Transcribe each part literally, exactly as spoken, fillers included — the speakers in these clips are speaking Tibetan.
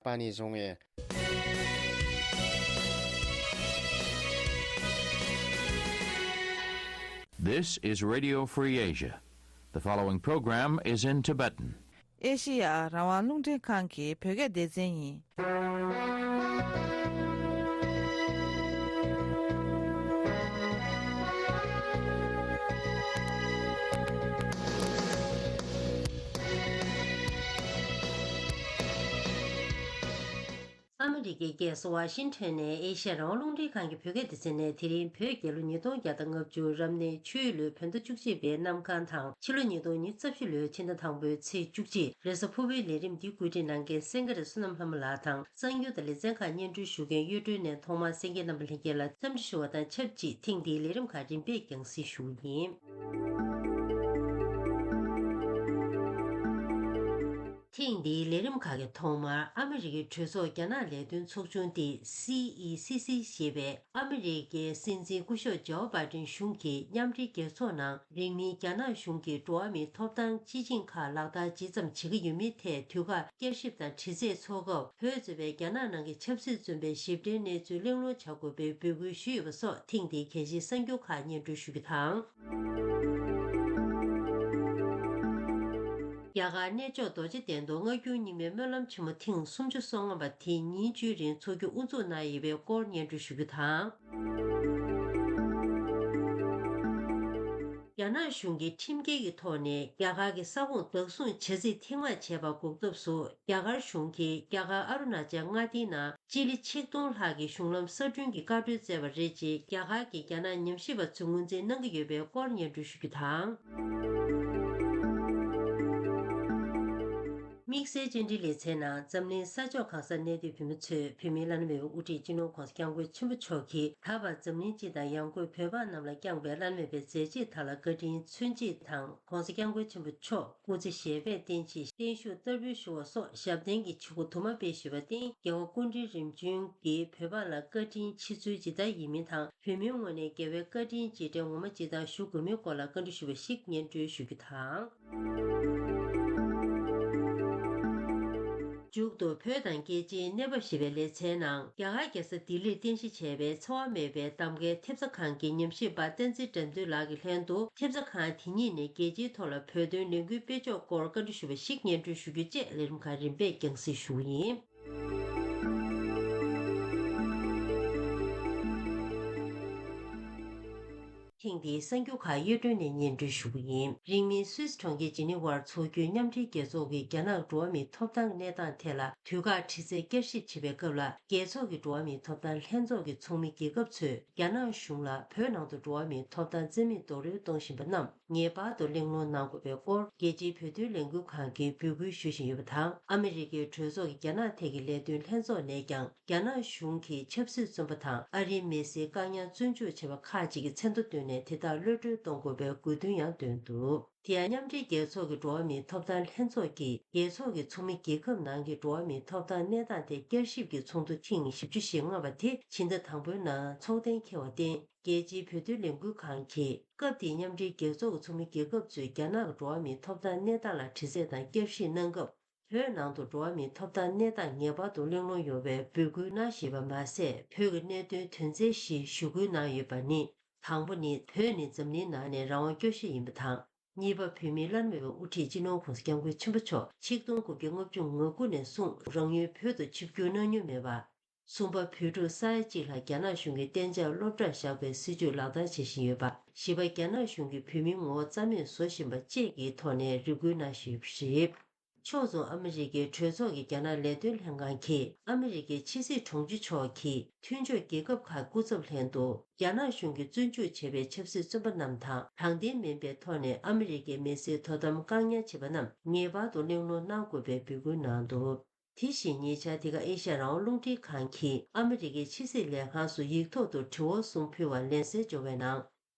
པ་ནས་བཟུང་ངས། This is Radio Free Asia. The following program is in Tibetan. ཨེ་ཤི་ཡ་རང་དབང་རླུང་འཕྲིན་ཁང་གི་བོད་སྐད་སྡེ་ཚན་ཡིན། ཨ་མི་རི་ཀའི་རྒྱལ་ས་ཝ་ཤིང་ཊོན་ནས་ཨེ་ཤ་ཡ་རང་དབང་རླུང་འཕྲིན་ཁང་གི་བོད་སྐད་སྡེ་ཚན་ནས། དེ་རིང་བོད་རྒྱལ་ལོ་ཉིས་སྟོང་བརྒྱ་དང་ལྔ་བཅུ་རབ་གནས་ཆུ་ཡོས་ལོའི་བོད་ཟླ་བཅུ་གཅིག་པའི་གནམ་གང་དང་། ཕྱི་ལོ་ཉིས་སྟོང་ཉི་ཤུ་རྩ་བཞི་ལོའི་ཕྱི་ཟླ་དང་པོའི་ཚེས་བཅུ་གཅིག་རེས་གཟའ་ཕུར་བུའི་ལས་རིམ་འདི་བཀོད་སྒྲིག་གནང་མཁན་སེང་གེ་རི་བསོད་ནམས་ལྷ་མོ་ལགས་དང་། གསར་འགྱུར་དང་ལེ་ཚན་ཁག་སྙན་སྒྲོན་ཞུ་མཁན་གཡུ་སྒྲོན་ནས། ཐོག་མར་གསན་མཁན་རྣམ་པ་ལྷན་རྒྱས་ལ་འཚམས་འདྲི་ཞུ་བ་དང་ཆབས་ཅིག་ཐེངས་འདིའི་ལས་རིམ་ཁག་རིམ་པས་རྒྱང་སྲིང་ཞུ་གི་ཡིན། ཐེངས་འདིའི་ལས་རིམ་ཁག་གི་ཐོག་མར། ཨ་མི་རི་ཀའི་གྲོས་ཚོགས་རྒྱ་ནག་ལས་དོན་ཚོགས་ཆུང་སྟེ། སི་ཨི་སི་སི་ཞེས་པས། ཨ་མི་རི་ཀའི་སྲིད་འཛིན་སྐུ་ཞབས་ཇོ་བྷའི་ཏིན་གཞུང་གིས་མཉམ་འབྲེལ་རྒྱལ་ཚོགས་ནང་རིང་མིན་རྒྱ་ནག་གཞུང་གིས་འགྲོ་བ་མིའི་ཐོབ་ཐང་སྤྱི་ཆིངས་ཁག་ལག་བསྟར་ཇི་ཙམ་བྱེད་ཀྱི་ཡོད་མེད་ཐད་དུས་བཀག་བསྐྱར་ཞིབ་དང་དྲི་རྩད་འཚོགས་སྐབས། བོད་གཙོས་པའི་རྒྱ་ནག་ནང་གི་ཆབ་སྲིད་བཙོན་པའི་ཞིབ་ཕྲའི་གནས་ཚུལ་གླེང་སློང་བྱ་དགོས་པའི་འབོད་སྐུལ་ཞུས་ཡོད་པ་སོགས་ཐེངས་འདིའི་གལ་ཆེའི་གསར་འགྱུར་ཁག་སྙན་སྒྲོན་ཞུ་རྒྱུ་དང་། རྒྱ་གར་གནས་མཆོག་རྡོ་རྗེ་གདན་དུ་སྔ་འགྱུར་རྙིང་མའི་སྨོན་ལམ་ཆེན་མོ་ཐེངས་སུམ་ཅུ་སོ་ལྔ་པ་དེ་ཉིན་བཅུའི་རིང་འཚོགས་རྒྱུ་དབུ་འཛུགས་གནང་ཡོད་པའི་སྐོར་སྙན་སྒྲོན་ཞུ་རྒྱུ་དང་། རྒྱ་ནག་གཞུང་གིས་ཁྲིམས་འགལ་གྱི་ཐོག་ནས་རྒྱ་གར་གྱི་ས་ཁོངས་བདག་བཟུང་བྱ་རྩིས་ཐེངས་མང་བྱས་པ་འགོག་ཐབས་སུ། རྒྱ་གར་གཞུང་གིས་རྒྱ་གར་ཨ་རུ་ན་ཅལ་མངའ་སྡེའི་ནང་སྤྱི་ལེ་ཆིག་སྟོང་ལྷག་གི་གཞུང་ལམ་གསར་སྐྲུན་གྱི་བཀའ་འཁྲོལ་བསྩལ་བ་རེད་ཅེས། རྒྱ་གར་གྱི་རྒྱ་ནག་ཉམས་ཞིབ་པ་ཚོས་ངོས་འཛིན་གནང་གི་ཡོད་པའི་སྐོར་སྙན་སྒྲོན་ཞུ་རྒྱུ་དང་། དམིགས་བསལ་བཅར་འདྲིའི་ལེ་ཚན་ནང་འཛམ་གླིང་ས་ཕྱོགས་གང་སར་གནས་སྡོད་བོད་མི་ཚོས་བོད་མིའི་བླ་ན་མེད་པའི་དབུ་ཁྲིད་སྤྱི་ནོར་༧གོང་ས་༧སྐྱབས་མགོན་ཆེན་པོ་མཆོག་གིས་ད་བར་འཛམ་གླིང་སྤྱི་དང་ཡང་སྒོས་བོད་འབངས་རྣམས་ལ་བསྐྱངས་པའི་བླ་ན་མེད་པའི་མཛད་རྗེས་དག་ལ་བཀའ་དྲིན་མཚོན་ཆེད་དང་། ༧གོང་ས་༧སྐྱབས་མགོན་ཆེན་པོ་མཆོག་སྐུ་ཚེ་ཞབས་པད་བརྟན་ཅིང་བརྟན་བཞུགས་བསྟར་འབུལ་ཞུ་བ་སོགས་ཞབས་བརྟན་གྱི་བྱེད་སྒོ་དུ་མ་སྤེལ་བཞིན་པར་བརྟེན། རྒྱལ་བ་སྐུ་ཕྲེང་རིམ་བྱོན་གྱིས་བོད་འབངས་ལ་བཀའ་དྲིན་ཆེ་ཚུལ་ཇི་ལྟར་ཡིན་མིན་དང་། བོད་མིའི་ངོས་ནས་རྒྱལ་བའི་བཀའ་དྲིན་རྗེས་དྲན་ངོ་མ་ཇི་ལྟར་ཞུ་དགོས་མིན་སྐོར་ལ་བཀའ་འདྲི་ཞུ་བ་ཞིག་སྙན་སྒྲོན་ཞུ་རྒྱུ་དང་། མཇུག་ཏུ་བོད་དང་རྒྱལ་སྤྱིའི་གནས་བབ་ཞེས་པའི་ལེ་ཚན་ནང་། རྒྱ་གར་རྒྱལ་ས་ལྡི་ལིར་རྟེན་གཞི་བྱས་པའི་འཚེ་བ་མེད་པའི་གདམ་ཀའི་ཐེབས་རྩ་ཁང་གི་ཉམས་ཞིབ་པ་བསྟན་འཛིན་དགྲ་འདུལ་ལགས་ཀྱི་ལྷན་དུ། ཐེབས་རྩ་ཁང་དེ་ཉིད་ནས་རྒྱལ་སྤྱིའི་ཐོག་ལ་བོད་དོན་ལས་འགུལ་སྤེལ་ཕྱོགས་སྐོར་བཀའ་འདྲི་ཞུ་བ་ཞིག་སྙན་སྒྲོན་ཞུ་རྒྱུ་བཅས་ལས་རིམ་ཁག་རིམ་པས་རྒྱང་སྲིང་ཞུ་གི་ཡིན། ཐེངས་འདིའི་གསར་འགྱུར་ཁག་གཡུ་སྒྲོན་ནས་སྙན་སྒྲོན་ཞུ་གི་ཡིན། རིང་མིན་སུད་སི་གྲོང་ཁྱེར་ཇི་ནི་ཝར་འཚོགས་རྒྱུའི་མཉམ་འབྲེལ་རྒྱལ་ཚོགས་ཀྱི་རྒྱ་ནག་འགྲོ་བ་མིའི་ཐོབ་ཐང་གནས་སྟངས་ཐད་ལ་དུས་བཀག་དྲི་རྩད་བསྐྱར་ཞིབ་བྱེད་པའི་སྐབས་ལ། རྒྱལ་ཚོགས་ཀྱི་འགྲོ་བ་མིའི་ཐོབ་ཐང་ལྷན་ཚོགས་ཀྱི་ཚོགས་མི་རྒྱལ་ཁབ་ཚོས་རྒྱ་ནག་གཞུང་ལ་བོད་ནང་དུ་འགྲོ་བ་མིའི་ཐོབ་ཐང་རྩིས་མེད་རྡོག་རོལ་གཏོང་བཞིན་པ་རྣམས་ངེས་པར་དུ་གླེང་སློང་གནང་དགོས་པའི་སྐོར་རྒྱལ་སྤྱིའི་བོད་དོན་ལས་འགུལ་ཁང་གིས་འབོད་སྐུལ་ཞུ་བཞིན་ཡོད་པ་དང་། ཨ་མི་རི་ཀའི་གྲོས་ཚོགས་ཀྱི་རྒྱ་ནག་ཐད་ཀྱི་ལས་དོན་ལྷན་ཚོགས་ནས་ཀྱང་། རྒྱ་ནག་གཞུང་གིས་ཆབ་སྲིད་བཙོན་པ་དང་ཨ་རིའི་མི་སེར་བཀག་ཉར་བཙོན་འཇུག་བྱས་པ་ཁག་ཅིག་གི་མཚན་ཐོ་བཏོན་ནས། དེ་དག་གློད་གྲོལ་གཏོང་དགོས་པའི་དགོས་འདུན་ཡང་བཏོན་འདུག། དེ་ཡང་། མཉམ་འབྲེལ་རྒྱལ་ཚོགས་ཀྱི་འགྲོ་བ་མིའི་ཐོབ་ཐང་ལྷན་ཚོགས་ཀྱིས། རྒྱལ་ཚོགས་ཀྱི་ཚོགས་མི་རྒྱལ་ཁབ་ནང་གི་འགྲོ་བ་མིའི་ཐོབ་ཐང་གནས་སྟངས་ཐད་བསྐྱར་ཞིབ་ཀྱི་ཚོགས་འདུ་ཐེངས་བཞི་བཅུ་ཞེ་ལྔ་པ་དེ་ཕྱི་ཟླ་དང་པོའི་ནང་ཚོགས་གཏན་འཁེལ་བར་བརྟེན། རྒྱལ་སྤྱིའི་བོད་དོན་ལས་འགུལ་ཁང་གིས། སྐབས་དེའི་མཉམ་འབྲེལ་རྒྱལ་ཚོགས་ཀྱི་ཚོགས་མི་རྒྱལ་ཁབ་ཚོས་རྒྱ་ནག་གི་འགྲོ་བ་མིའི་ཐོབ་ཐང་གནས་སྟངས་ལ་དྲི་རྩད་དང་བསྐྱར་ཞིབ་གནང་སྐབས། བོད་ནང་དུ་འགྲོ་བ་མིའི་ཐོབ་ཐང་གནས་སྟངས་ངེས་པར་དུ་གླེང་སློང་ཡོང་བའི་འབོད་སྐུལ་གནང་བཞིན་པ་མ་ཟད། བོད་ཀྱི་གནད་དོན་དོན་ཚན་བཞི་ཞུ་སྐུལ་གནང་ཡོད་པ་ནི། དང་པོ་ནི། བོད་ནི་འཛམ་གླིང་ནང་ནས་རང་དབང་སྐྱོ་ཤོས་ཡིན་པ་དང་། གཉིས་པ། བོད་མིའི་བླ་ན་མེད་པའི་དབུ་ཁྲིད་སྤྱི་ནོར་༧གོང་ས་༧སྐྱབས་མགོན་ཆེན་པོ་མཆོག་ཆིག་སྟོང་དགུ་བརྒྱ་ལྔ་བཅུ་ང་དགུ་ནས་བཟུང་རང་ཡུལ་བོད་དུ་ཆིབས་བསྒྱུར་གནང་མྱོང་མེད་པ། གསུམ་པ། བོད་ཕྲུག་ས་ཡ་གཅིག་ལྷག་རྒྱ་ནག་གཞུང་གིས་གཏན་འཇགས་སློབ་གྲྭར་བཞག་པའི་སྲིད་བྱུས་ལག་བསྟར་བྱེད་བཞིན་ཡོད་པ། བཞི་པ། རྒྱ་ནག་གཞུང་གིས་བོད་མིའི་ངོ་བོ་རྩ་མེད་བཟོ་བཞིན་པ་བཅས་ཀྱི་ཐོག་ནས་རེ་སྐུལ་གནང་བཞིན་ཡོད་པ་རེད། ཕྱོགས་མཚུངས། ཨ་མི་རི་ཀའི་གྲོས་ཚོགས་ཀྱི་རྒྱ་ནག་ལས་དོན་ལྷན་ཁང་གིས། ཨ་མི་རི་ཀའི་ཕྱི་སྲིད་དྲུང་ཆེ་མཆོག་གིས་མཐུན་ཕྱོགས་རྒྱལ་ཁབ་ཁག་སྐུ་ཚབ་ལྷན་དུ། རྒྱ་ནག་གཞུང་གིས་བཙོན་འཇུག་བྱས་པའི་ཆབ་སྲིད་བཙོན་པ་རྣམས་དང་། དྲང་བདེན་མིན་པའི་ཐོག་ནས་ཨ་མི་རི་ཀའི་མི་སེར་དོ་དམ་བཀག་ཉར་བྱས་པ་རྣམས་ངེས་པར་དུ་གླེང་སློང་གནང་དགོས་པའི་འབོད་སྐུལ་གནང་འདུག། དེ་བཞིན་ཉེ་ཆར་འདི་ག་ཨེ་ཤ་ཡ་རང་དབང་རླུང་འཕྲིན་ཁང་གིས་ཨ་མི་རི་ཀའི་ཕྱི་སྲིད་ལས་ཁང་སུ་ཡིག་ཐོག་ཏུ་དྲི་བ་གསུམ་ཕུལ་བར་ལན་གསལ་འབྱོར་བའི་ནང་།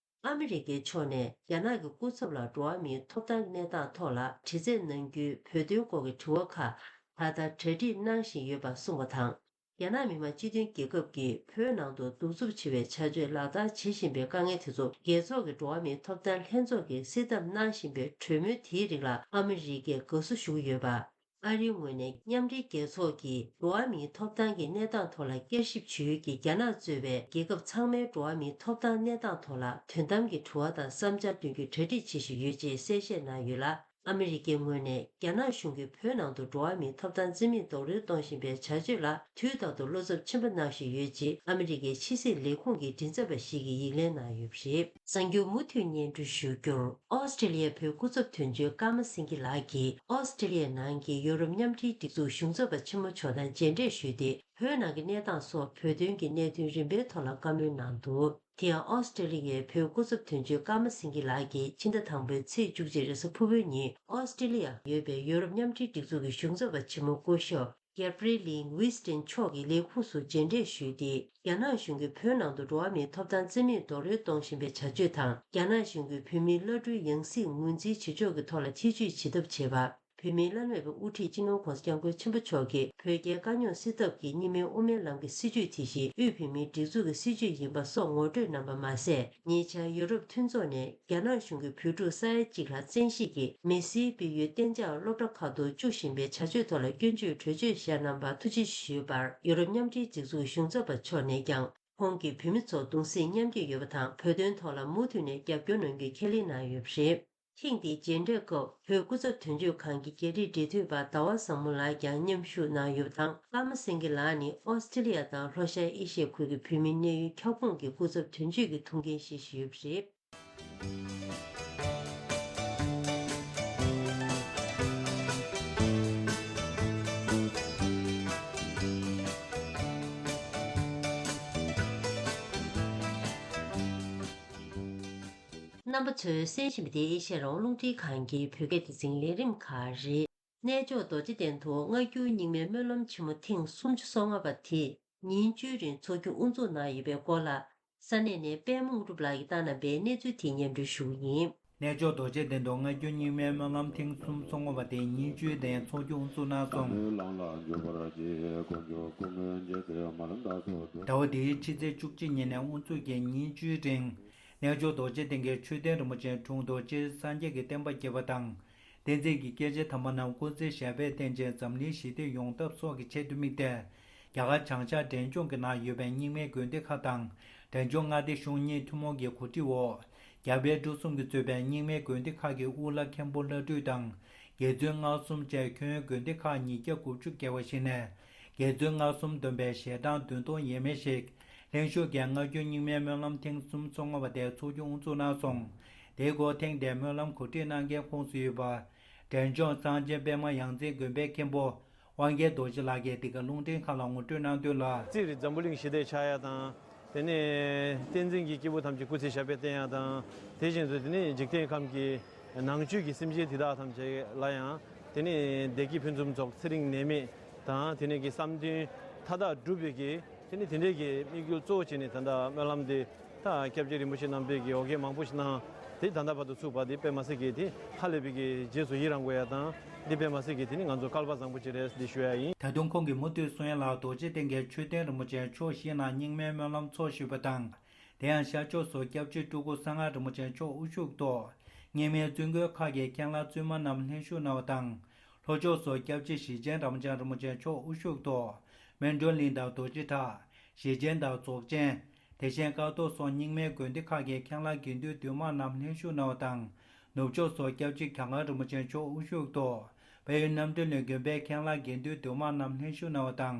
ཨ་མི་རི་ཀའི་ཕྱོགས་ནས་རྒྱ་ནག་གི་སྐུ་ཚབ་ལ་འགྲོ་བ་མིའི་ཐོབ་ཐང་གནས་སྟངས་ཐོག་ལ་དྲི་རྩད་གནང་རྒྱུའི་བོད་དོན་སྐོར་གྱི་དྲི་བ་ཁག་ད་ལྟ་གྲ་སྒྲིག་གནང་བཞིན་ཡོད་པ་གསུངས་པ་དང་། རྒྱ་ནག་མི་དམངས་སྤྱི་མཐུན་རྒྱལ་ཁབ་ཀྱིས་བོད་ནང་དུ་གདུག་རྩུབ་ཆེ་བའི་བྱ་སྤྱོད་ལག་བསྟར་བྱེད་བཞིན་པའི་དཀའ་ངལ་དེ་ཚོ་རྒྱལ་ཚོགས་ཀྱི་འགྲོ་བ་མིའི་ཐོབ་ཐང་ལྷན་ཚོགས་ཀྱིས་སེལ་ཐབས་གནང་བཞིན་པའི་གྲོས་མོལ་དེའི་རིགས་ལ་ཨ་མི་རི་ཀས་དགའ་བསུ་ཞུ་གི་ཡོད་པ། ཨ་རིའི་ངོས་ནས་མཉམ་འབྲེལ་རྒྱལ་ཚོགས་ཀྱི་འགྲོ་བ་མིའི་ཐོབ་ཐང་གི་གནས་སྟངས་ཐོག་ལ་བསྐྱར་ཞིབ་ཞུ་ཡུལ་གྱི་རྒྱ་ནག་གཙོས་པའི་རྒྱལ་ཁབ་ཚང་མའི་འགྲོ་བ་མིའི་ཐོབ་ཐང་གནས་སྟངས་ཐོག་ལ་དོན་དམ་གྱི་དྲི་བ་དང་བསམ་འཆར་འདོན་རྒྱུ་གྲ་སྒྲིག་བྱེད་བཞིན་ཡོད་ཅེས་གསལ་བཤད་གནང་ཡོད་ལ། ཨ་མི་རི་ཀའི་ངོས་ནས་རྒྱ་ནག་གཞུང་གིས་བོད་ནང་དུ་འགྲོ་བ་མིའི་ཐོབ་ཐང་རྩིས་མེད་རྡོག་རོལ་གཏོང་བཞིན་པའི་བྱ་སྤྱོད་ལ་དུས་རྟག་ཏུ་བློ་འཚབ་ཆེན་པོ་གནང་བཞིན་ཡོད་ཅེས་ཨ་མི་རི་ཀའི་ཕྱི་སྲིད་ལས་ཁུངས་ཀྱི་མགྲིན་ཚབ་པ་ཞིག་གིས་ཡིག་ལན་གནང་ཡོད་པ་རེད། གསར་འགྱུར་མུ་མཐུད་སྙན་སྒྲོན་ཞུ་རྒྱུར། ཨོ་སི་ཀྲི་ལི་ཡའི་བོད་སྐུ་ཚབ་དོན་གཅོད་ཀརྨ་སེང་གེ་ལགས་ཀྱིས་ཨོ་སི་ཀྲི་ལི་ཡའི་ནང་གི་ཡོ་རོབ་མཉམ་འབྲེལ་སྒྲིག་འཛུགས་གཞུང་ཚབ་པ་ཆེན་མོ་མཆོག་དང་མཇལ་འཕྲད་ཞུས་ཏེ། བོད་ནང་གི་གནས་སྟངས་སོགས་བོད་དོན་གྱི་གནད་དོན་རིམ་པའི་ཐོག་ལ་བཀའ་མོལ་གནང་འདུག་དེ་ཡང་ཨོ་སི་ཀྲི་ལི་ཡའི་བོད་སྐུ་ཚབ་དོན་གཅོད་ཀརྨ་སེང་གེ་ལགས་ཀྱིས་ཕྱི་ཟླ་དང་པོའི་ཚེས་བཅུ་གཅིག་རེས་གཟའ་ཕུར་བུའི་ཉིན་ཨོ་སི་ཀྲི་ལི་ཡར་ཡོད་པའི་ཡོ་རོབ་མཉམ་འབྲེལ་སྒྲིག་འཛུགས་ཀྱི་གཞུང་ཚབ་པ་ཆེན་མོ་སྐུ་ཞབས་Gabriele Wisten མཆོག་གི་ལས་ཁུངས་སུ་མཇལ་འཕྲད་ཞུས་ཏེ། རྒྱ་ནག་གཞུང་གིས་བོད་ནང་དུ་འགྲོ་བ་མིའི་ཐོབ་ཐང་རྩིས་མེད་རྡོག་རོལ་གཏོང་བཞིན་པའི་བྱ་སྤྱོད་དང་། རྒྱ་ནག་གཞུང་གིས་བོད་མིའི་བླ་སྤྲུལ་ཡང་སྲིད་ངོས་འཛིན་བྱེད་ཕྱོགས་ཀྱི་ཐོག་ལ་ཐེ་བྱུས་བྱེད་ཐབས་བྱེད་པ། བོད་མིའི་བླ་ན་མེད་པའི་དབུ་ཁྲིད་སྤྱི་ནོར་༸གོང་ས་༸སྐྱབས་མགོན་ཆེན་པོ་མཆོག་གིས་བོད་རྒྱའི་དཀའ་རྙོག་སེལ་ཐབས་ཀྱི་གཉིས་སྨན་དབུ་མའི་ལམ་གྱི་སྲིད་བྱུས་དེ་བཞིན་དབུས་བོད་མིའི་སྒྲིག་འཛུགས་ཀྱི་སྲིད་བྱུས་ཡིན་པ་སོགས་ངོ་སྤྲོད་གནང་པ་མ་ཟད། ཉེ་ཆར་ཡོ་རོབ་མཐུན་ཚོགས་ནས་རྒྱ་ནག་གཞུང་གིས་བོད་ཕྲུག་ས་ཡ་གཅིག་ལྷག་བཙན་ཤེད་ཀྱིས་མི་སེར་སྤེལ་ཡུལ་གཏན་འཇགས་སློབ་གྲྭ་ཁག་ཏུ་བཅུག་བཞིན་པའི་བྱ་སྤྱོད་ཐོག་ལ་སྐྱོན་བརྗོད་གྲོས་ཆོད་བཞག་གནང་བར་ཐུགས་རྗེ་ཞུས་པར། ཡོ་རོབ་མཉམ་འབྲེལ་སྒྲིག་འཛུགས་གཞུང་ཚབ་པ་མཆོག་ནས་ཀྱང་། ཁོང་གིས་བོད་མི་ཚོ་གདུང་སེམས་མཉམ་སྐྱེད་ཡོད་པ་དང་། བོད་དོན་ཐོག་ལ་མུ་མཐུད་ནས་རྒྱབ་སྐྱོར་གནང་རྒྱུའི་ཁས་ལེན་གནང་ཡོད་པ་རེད། ཐེངས་འདིའི་མཇལ་འཕྲད་སྐབས། བོད་སྐུ་ཚབ་དོན་གཅོད་ཁང་གི་རྒྱ་རིགས་འབྲེལ་མཐུད་པ་ཟླ་བ་བཟང་མོ་ལགས་ཀྱང་མཉམ་ཞུགས་གནང་ཡོད་པ་དང་། ཀརྨ་སེང་གེ་ལགས་ནི་ཨོ་སི་ཀྲི་ལི་ཡ་དང་ལྷོ་ཤར་ཨེ་ཤི་ཡའི་ཁུལ་གྱི་བོད་མིའི་གནད་ཡོད་ཁྱབ་ཁོངས་ཀྱི་སྐུ་ཚབ་དོན་གཅོད་ཀྱི་ཐུགས་འགན་བཞེས་བཞིན་ཡོད་པ་རེད། རྣམ་པ་ཚོས་གསན་བཞིན་པ་དེ་ཨེ་ཤ་ཡ་རང་དབང་རླུང་འཕྲིན་ཁང་གི་བོད་སྐད་སྡེ་ཚན་ལས་རིམ་ཁག་རེད། རྣལ་འབྱོར་རྡོ་རྗེ་གདན་དུ་སྔ་འགྱུར་རྙིང་མའི་སྨོན་ལམ་ཆེན་མོ་ཐེངས་སུམ་ཅུ་སོ་ལྔ་པ་དེ་ཉིན་བཅུའི་རིང་འཚོགས་རྒྱུ་དབུ་འཛུགས་གནང་ཡོད་པའི་སྐོར་ལ། ས་གནས་ནས་དཔལ་མོ་དངོས་གྲུབ་ལགས་ཀྱིས་བཏང་གནང་བའི་གནས་ཚུལ་དེ་སྙན་སྒྲོན་ཞུ་རྒྱུ་ཡིན། རྣལ་འབྱོར་རྡོ་རྗེ་གདན་དུ་སྔ་འགྱུར་རྙིང་མའི་སྨོན་ལམ་ཐེངས་སུམ་ཅུ་སོ་ལྔ་པ་དེ་ཉིན་བཅུའི་རིང་འཚོགས་རྒྱུ་དབུ་འཛུགས་གནང་སོང་། ཟླ་བ་འདིའི་ཕྱི་ཚེས་བཅུ་གཅིག་ཉིན་ནས་དབུ་འཛུགས་ཀྱིས་ཉིན་བཅུའི་རིང་། རྣལ་འབྱོར་རྡོ་རྗེ་གདན་གྱི་མཆོད་རྟེན་རིན་པོ་ཆེའི་དྲུང་དུ་སྤྱིར་སངས་རྒྱས་ཀྱི་བསྟན་པ་རྒྱས་པ་དང་། བསྟན་འཛིན་གྱི་སྐྱེས་ཆེན་དམ་པ་རྣམས་སྐུ་ཚེ་ཞབས་པད་བརྟན་ཅིང་འཛམ་གླིང་ཞི་བདེ་ཡོང་ཐབས་སོགས་ཀྱི་ཆེད་དུ་དམིགས་ཏེ། རྒྱ་གར་བྱང་ཤར་འབྲས་ལྗོངས་ཀྱི་ནང་ཡོད་པའི་རྙིང་མའི་དགོན་སྡེ་ཁག་དང་། འབྲས་ལྗོངས་མངའ་སྡེ་གཞུང་གཉིས་ཐུན་མོང་གི་གོ་སྒྲིག་འོག་རྒྱ་བལ་འབྲུག་གསུམ་གྱིས་གཙོས་པའི་རྙིང་མའི་དགོན་སྡེ་ཁག་གི་དབུ་བླ་མཁན་པོ་བླ་སྤྲུལ་དང་། དགེ་ཚུལ་སྔགས་གསུམ་བཅས་ཁྱོན་དགོན་སྡེ་ཁག་ཉིས་བརྒྱ་དགུ་བཅུ་བརྒལ་བ་ཞིག་ནས། དགེ་ཚུལ་སྔགས་གསུམ་འདོན་པའི་ཞལ་གྲངས་བདུན་སྟོང་ཡས་མས་ཤིག་ལྷན་ཞུགས་ཀྱིས་སྔ་འགྱུར་རྙིང་མའི་སྨོན་ལམ་ཐེངས་སུམ་ཅུ་སོ་ལྔ་པ་དེ་འཚོགས་རྒྱུ་དབུ་འཛུགས་གནང་སོང་། དེའི་སྐོར་ཐེངས་འདིའི་སྨོན་ལམ་གོ་སྒྲིག་གནང་མཁན་ཁོངས་སུ་ཡོད་པ། འབྲས་ལྗོངས་གཙང་ཆེན་པད་མ་ཡང་རྩེའི་དགོན་པའི་མཁན་པོ་དབང་རྒྱལ་རྡོ་རྗེ་ལགས་ཀྱིས་འདི་ག་རླུང་འཕྲིན་ཁང་ལ་ངོ་སྤྲོད་གནང་དོན་ལ། རྩིས་རིག་འཛམ་བུ་གླིང་ཞི་བདེ་ཆགས་ཡ་དང་། དེ་ནས་བསྟན་འཛིན་གྱི་སྐྱེས་བུ་ཐམས་ཅད་སྐུ་ཚེ་ཞབས་པད་བརྟན་ཡ་དང་། དེ་བཞིན་དུ་དེ་ནས་འཇིག་རྟེན་ཁམས་ཀྱི་ནང་བཅུད་ཀྱི་སེམས་ཅན་དེ་དག་ཐམས་ཅད་ལ་ཡང་དེ་ནས་བདེ་སྐྱིད་ཕུན་སུམ་ཚོགས། ཚེ་རིང་ནད་མེད་དང་། དེ་ནས་ཀྱི་བསམ་དོན་མཐའ་དག་འགྲུབ་པའི་གི་དེ་ནས་དེ་འདྲའི་གི་དམིགས་ཡུལ་གཙོ་བོ་བྱས་ནས་ད་ལྟ་སྨོན་ལམ་འདི་ད་སྐྱབས་རྗེ་རིན་པོ་ཆེ་རྣམ་པས་ཀྱི་འོ་བརྒྱལ་མང་པོ་ཞིག་གནང་། དེ་ད་ལྟ་བར་དུ་ཚུགས་པ་འདི་དཔེ་མ་སྲིད་ཀྱི་དེ་ཧ་ལས་པའི་གི་རྗེས་སུ་ཡི་རང་དགོས་ཡ་དང་། འདི་དཔེ་མ་སྲིད་ཀྱི་དེ་ནི་ང་ཚོ་སྐལ་པ་བཟང་པོ་ཅིག་རེད་འདི་ཞུ་ཡ་ཡིན། ད་དུང་ཁོང་གིས་མུ་མཐུད་གསུང་ཡ་ལ། རྡོ་རྗེ་གདན་གྱི་མཆོད་རྟེན་རིན་པོ་ཆེ་ཕྱོགས་བཞི་ནང་རྙིང་མའི་སྨོན་ལམ་ཚོགས་བཞུགས་པ་དང་། དེ་ཡང་ཤར་ཕྱོགས་སུ་སྐྱབས་རྗེ་སྤྲུལ་སྐུ་གསང་སྔགས་རིན་པོ་ཆེ་མཆོག་དབུ་བཞུགས་ཐོག་རྙིང་མའི་བཙུན་དགོན་ཁག་གི་མཁན་བླ་བཙུན་མ་རྣམས་ལྷན་ཞུགས་གནང་བ་དང་། ལྷོ་ཕྱོགས་སུ་སྐྱབས་རྗེ་ཞེ་ཆེན་རབ་འབྱམས་རིན་པོ་ཆེ་མཆོག་དབུ་བཞུགས་ཐོག་སྨིན་གྲོལ་གླིང་དང་རྡོ་རྗེ་བྲག་ཞེ་ཆེན་དང་རྫོགས་ཆེན། དེ་བཞིན་ཀཿཐོག་སོགས་རྙིང་མའི་དགོན་སྡེ་ཁག་གི་མཁན་བླ་དགེ་འདུན་འདུས་མང་རྣམས་ལྷན་ཞུགས་གནང་བ་དང་། ནུབ་ཕྱོགས་སུ་སྐྱབས་རྗེ་གྱངས་དཀར་རིན་པོ་ཆེ་མཆོག་དབུ་བཞུགས་ཐོག་དཔལ་ཡུལ་རྣམ་གྲོལ་གླིང་དགོན་པའི་མཁན་བླ་དགེ་འདུན་འདུས་མང་རྣམས་ལྷན་ཞུགས་གནང་བ་དང་།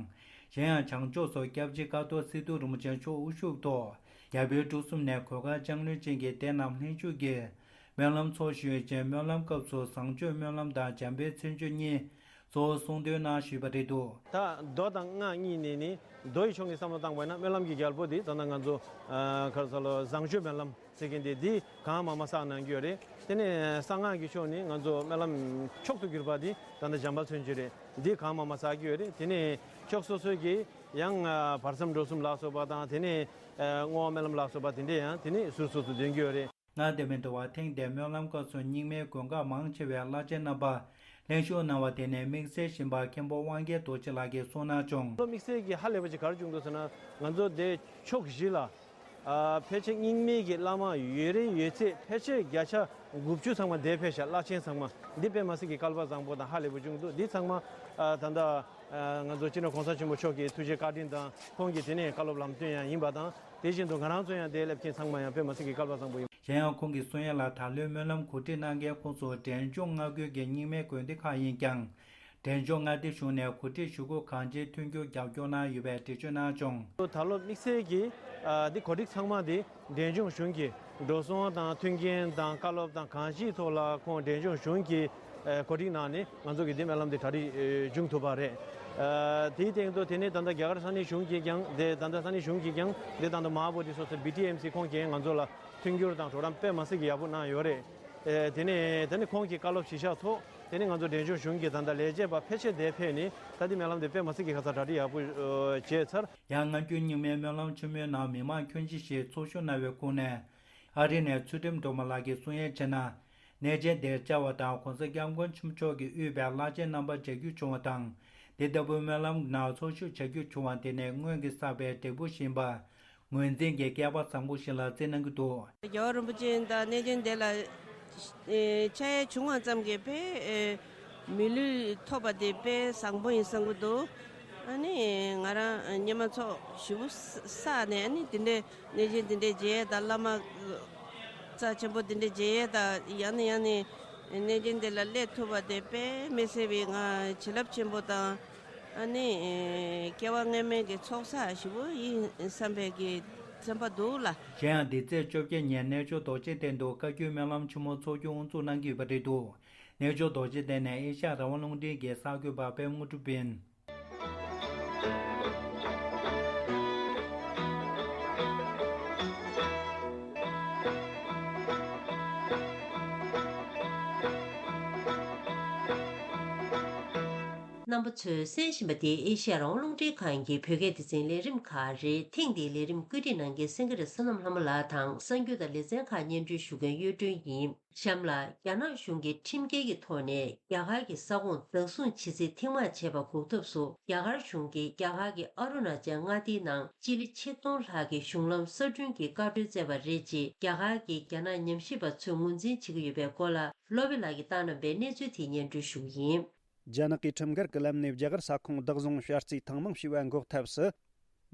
གཞན་ཡང་བྱང་ཕྱོགས་སུ་སྐྱབས་རྗེ་ཀཿཐོག་སི་ཏུ་རིན་པོ་ཆེ་མཆོག་དབུ་བཞུགས་ཐོག་རྒྱ་བལ་འབྲུག་གསུམ་ནས་གོས་དཀར་ལྕང་གླིང་ཅན་གྱི་སྡེ་རྣམས་ལྷན་ཞུགས་ཀྱིས་སྨོན་ལམ་ཚོགས་ཞུས་ཤིང་། སྨོན་ལམ་སྐབས་སུ་བཟང་སྤྱོད་སྨོན་ལམ་དང་འཇམ་དཔལ་མཚན་བརྗོད་གཉིས་གཙོ་བོ་གསུང་འདོན་གནང་ཞུས་པ་རེད་འདུག་ད་མདོ་དང་སྔགས་གཉིས་ནས་ནི་མདོ་ཡི་ཕྱོགས་ནས་བསམ་བློ་བཏང་བ་ཡིན་ན། སྨོན་ལམ་གྱི་རྒྱལ་པོ་དེ་ད་ལྟ་ང་ཚོ་ཨ་ག་རེ་ཟེར་ལོ། བཟང་སྤྱོད་སྨོན་ལམ་ཟེར་མཁན་དེ་འདི་གང་མང་མང་བསགས་གནང་གི་ཡོད་རེད། དེ་ནས་གསང་སྔགས་ཀྱི་ཕྱོགས་ནས་ང་ཚོ་སྨོན་ལམ་མཆོག་ཏུ་གྱུར་པ་དེ་ད་ལྟ་འཇམ་དཔལ་མཚན་བརྗོད་རེད། འདི་གང་མང་མང་བསགས་ཀྱི་ཡོད་རེད། དེ་ནས་ཕྱོགས་སོ་སོའི་གི་ཡང་ཨ་བར་མཚམས་འགྲོ་གསུམ་ལ་སོགས་པ་དང་། དེ་ནས་ཨ་བསྔོ་བ་སྨོན་ལམ་ལ་སོགས་པ་དེ་འདྲས་ཡང་དེ་ནས་ཟུར་སོ་སོ་འདོན་གྱི་ཡོད་རེད། ང་དེ་མིན་དུ་བ་ཐེངས་འདིའི་སྨོན་ལམ་སྐབས་སུ་རྙིང་མའི་དགོན་ཁག་མང་ཆེ་བའི་བླ་ཆེན་རྣམ་པ་ལྷན་ཞུགས་གནང་བ་དེ་ནས་དམིགས་བསལ་ཞིང་པ་མཁན་པོ་དབང་རྒྱལ་རྡོ་རྗེ་ལགས་ཀྱིས་གསུངས་གནང་བྱུང་། ལོ་དམིགས་བསལ་གྱི་ཧ་ལས་པ་ཅིག་ག་རེ་བྱུང་འདུག་ཟེར་ན། ང་ཚོ་དེ་ཕྱོགས་བཞི་ལ་ ཨ་ཕལ་ཆེར་རྙིང་མའི་གི་བླ་མ་ཡོད་རེད། ཡོད་ཚད་ཕལ་ཆེར་བརྒྱ་ཆ་དགུ་བཅུ་ཚང་མ་འདིར་ཕེབས་ཤག་བླ་ཆེན་ཚང་མ། འདི་དཔེ་མ་སྲིད་ཀྱི་སྐལ་པ་བཟང་པོ་དང་ཧ་ལས་པོ་བྱུང་འདུག་འདི་ཚང་མ་ཨ་ད་ལྟ་ཨ་ང་ཚོ་སྤྱི་ནོར་གོང་ས་ཆེན་པོ་མཆོག་གི་ཐུགས་རྗེ་བཀའ་དྲིན་དང་ཁོང་གི་དེ་ནས་བཀའ་སློབ་ལམ་སྟོན་ཡང་ཡིན་པ་དང་། དེ་བཞིན་དུ་ང་རང་ཚོ་ཡང་འདིར་སླེབས་མཁན་ཚང་མ་ཡང་དཔེ་མ་སྲིད་ཀྱི་སྐལ་པ་བཟང་པོ་ཡིན། གཞན་ཡང་ཁོང་གིས་གསུང་ཡ་ལ། ད་ལོའི་སྨོན་ལམ་གོ་སྒྲིག་གནང་མཁན་ཁོང་ཚོ་འབྲས་ལྗོངས་མངའ་ཁུལ་གྱི་རྙིང་མའི་དགོན་སྡེ་ཁག་ཡིན་ཀྱང་། འབྲས་ལྗོངས་མངའ་སྡེ་གཞུང་ནས་གོ་སྒྲིག་ཞུ་སྒོ་གང་ཅིའི་མཐུན་འགྱུར་རྒྱབ་སྐྱོར་གནང་ཡོད་པའི་འགྲེལ་བརྗོད་གནང་བྱུང་། ད་ལོ་དམིགས་བསལ་གྱིས་ཨ་འདི་གོ་སྒྲིག་ཚང་མ་འདི་འབྲས་ལྗོངས་གཞུང་གི་འགྲོ་སོང་དང་མཐུན་རྐྱེན་དང་བཀའ་སློབ་དང་གང་ཅིའི་ཐོག་ལ་ཁོང་འབྲས་ལྗོངས་གཞུང་གིས་ཨ་གོ་སྒྲིག་གནང་ནས་ང་ཚོ་གི་འདི་སྨོན་ལམ་འདི་གྲ་སྒྲིག་ཨ་བྱུང་ཐུབ་པ་རེད། ཨ་དེའི་སྟེང་དུ་དེ་ནས་ད་ལྟ་རྒྱ་གར་ས་གནས་གཞུང་གིས་ཀྱང་དེ་ད་ལྟ་ས་གནས་གཞུང་གིས་ཀྱང་དེ་ད་ལྟ་མ་འོངས་པ་དེ་སོ་སོ་བི་ཊི་ཨེམ་སི་ཁོང་གིས་ང་ཚོ་ལ་མཐུན་འགྱུར་དང་གྲོགས་རམ་དཔེ་མ་སྲིད་ཀྱི་ཡག་པོ་གནང་ཡོད་རེད། ཨེ་དེ་ནས་དེ་ནས་ཁོང་གི་བཀའ་སློབ་གཞིར་བཞག་ཐོག་དེ་ནས་ང་ཚོ་འབྲས་ལྗོངས་གཞུང་གི་ད་ལྟ་ལས་བྱེད་པ་ཕལ་ཆེར་འདིར་ཕེབས་ནས་ད་ལྟའི་སྨོན་ལམ་དེ་དཔེ་མ་སྲིད་ཀྱི་ཁ་ཚ་གྲ་སྒྲིག་ཡག་པོ་ཨ་བྱས་ཚར། ཡང་སྔ་འགྱུར་རྙིང་མའི་སྨོན་ལམ་ཆེན་མོའི་ནང་མི་མང་ཁྱོན་ཆེ་ཞིག་ཚོགས་ཞུགས་གནང་བའི་ཁོངས་ནས། ཨ་རི་ནས་ཚུལ་ཁྲིམས་སྒྲོལ་མ་ལགས་ཀྱིས་གསུང་ཡས་བྱས་ན། གནས་ཆེན་དེར་བཅར་བ་དང་གོང་ས་སྐྱབས་མགོན་ཆེན་པོ་མཆོག་གིས་དབུས་པའི་བླ་ཆེན་རྣམ་པ་མཇལ་རྒྱུ་བྱུང་བ་དང་། དེ་ལྟ་བུའི་སྨོན་ལམ་ནང་ཚོགས་ཞུགས་བྱ་རྒྱུ་བྱུང་བ་དེ་ནི་སྔོན་གྱི་བསགས་པའི་འབྲས་བུ་ཡིན་པ། ངོས་འཛིན་གྱི་སྐལ་པ་བཟང་པོ་ཞིག་ལ་བརྩི་གནང་གི་འདུག་རྒྱལ་བ་རིན་པོ་ཆེ་དང་གནས་ཆེན་དེ་ལ་ཨེ་ཆ་ཡ་བྱུང་བ་ཙམ་གྱིས་དཔེ་ཨེ་མི་ལུས་ཐོབ་པ་དེ་དཔེ་བཟང་པོ་ཡིན་བསམ་གྱི་འདུག་ཨ་ནི་ང་རང་སྔོན་མ་ཚོགས་ཞེ་པོ་བསགས་ནས། ཨ་ནི་དེ་འདྲའི་གནས་ཆེན་དེ་འདྲའི་མཇལ་ཡས་དང་། བླ་མ་རྩ་ཆེན་པོ་དེ་འདྲའི་མཇལ་ཡས་དང་། ཡང་ནས་ཡང་ནས་གནས་ཆེན་དེ་ལ་སླེབས་ཐུབ་པ་དེ་དཔེ་མི་སྲིད་པའི་ང་བྱིན་རླབས་ཆེན་པོ་དང་། ཨ་ནི་སྐྱེ་བ་སྔོན་མའི་གི་ཚོགས་བསགས་ཞེ་པོ་ཡིན་བསམ་པའི་གི་བསམ་པ་འདུག་ལགས། གཞན་ཡང་འདི་ཚེས་བཅོ་བརྒྱད་ཉིན་རྣལ་འབྱོར་རྡོ་རྗེ་གདན་དུ་བཀའ་བརྒྱུད་སྨོན་ལམ་ཆེན་མོ་ཚོགས་རྒྱུ་དབུ་འཛུགས་གནང་གི་ཡོད་པ་རེད་འདུག་རྣལ་འབྱོར་རྡོ་རྗེ་གདན་ནས་ཨེ་ཤ་ཡ་རང་དབང་རླུང་འཕྲིན་གྱི་གསར་འགོད་པ་པད་མ་དངོས་གྲུབ་ཡིན། རྣམ་པ་ཚོས་གསན་བཞིན་པ་དེ་ཨེ་ཤ་ཡ་རང་དབང་རླུང་འཕྲིན་ཁང་གི་བོད་སྐད་སྡེ་ཚན་ལས་རིམ་ཁག་རེད། ཐེངས་འདིའི་ལས་རིམ་བཀོད་སྒྲིག་གནང་མཁན་སེང་གེ་རི་བསོད་ནམས་ལྷ་མོ་ལགས་དང་གསར་འགོད་དང་ལེ་ཚན་ཁག་སྙན་སྒྲོན་ཞུ་མཁན་གཡུ་སྒྲོན་ཡིན། གཤམ་ལ། རྒྱ་ནག་གཞུང་གིས་ཁྲིམས་འགལ་གྱི་ཐོག་ནས་རྒྱ་གར་གྱི་ས་ཁོངས་བདག་བཟུང་བྱེད་རྩིས་ཐེངས་མང་བྱས་པ་འགོག་ཐབས་སུ། རྒྱ་གར་གཞུང་གིས་རྒྱ་གར་གྱི་ཨ་རུ་ན་ཅལ་མངའ་སྡེའི་ནང་སྤྱི་ལེ་ཆིག་སྟོང་ལྷག་གི་གཞུང་ལམ་གསར་སྐྲུན་གྱི་བཀའ་འཁྲོལ་བསྩལ་བ་རེད་ཅེས། རྒྱ་གར་གྱི་རྒྱ་ནག་ཉམས་ཞིབ་པ་ཚོས་ངོས་འཛིན་བྱེད་ཀྱི་ཡོད་པའི་སྐོར་ལ། བློ་བྷེ་ལགས་ཀྱིས་བཏང་གནང་བའི་གནས་ཚུལ་དེ་སྙན་སྒྲོན་ཞུ་གི་ཡིན། རྒྱ་ནག་གིས་ཁྲིམས་འགལ་གྱི་ལམ་ནས་རྒྱ་གར་ས་ཁོངས་བདག་བཟུང་བྱ་རྩིས་ཐེངས་མང་བྱས་པ་འགོག་ཐབས་སུ།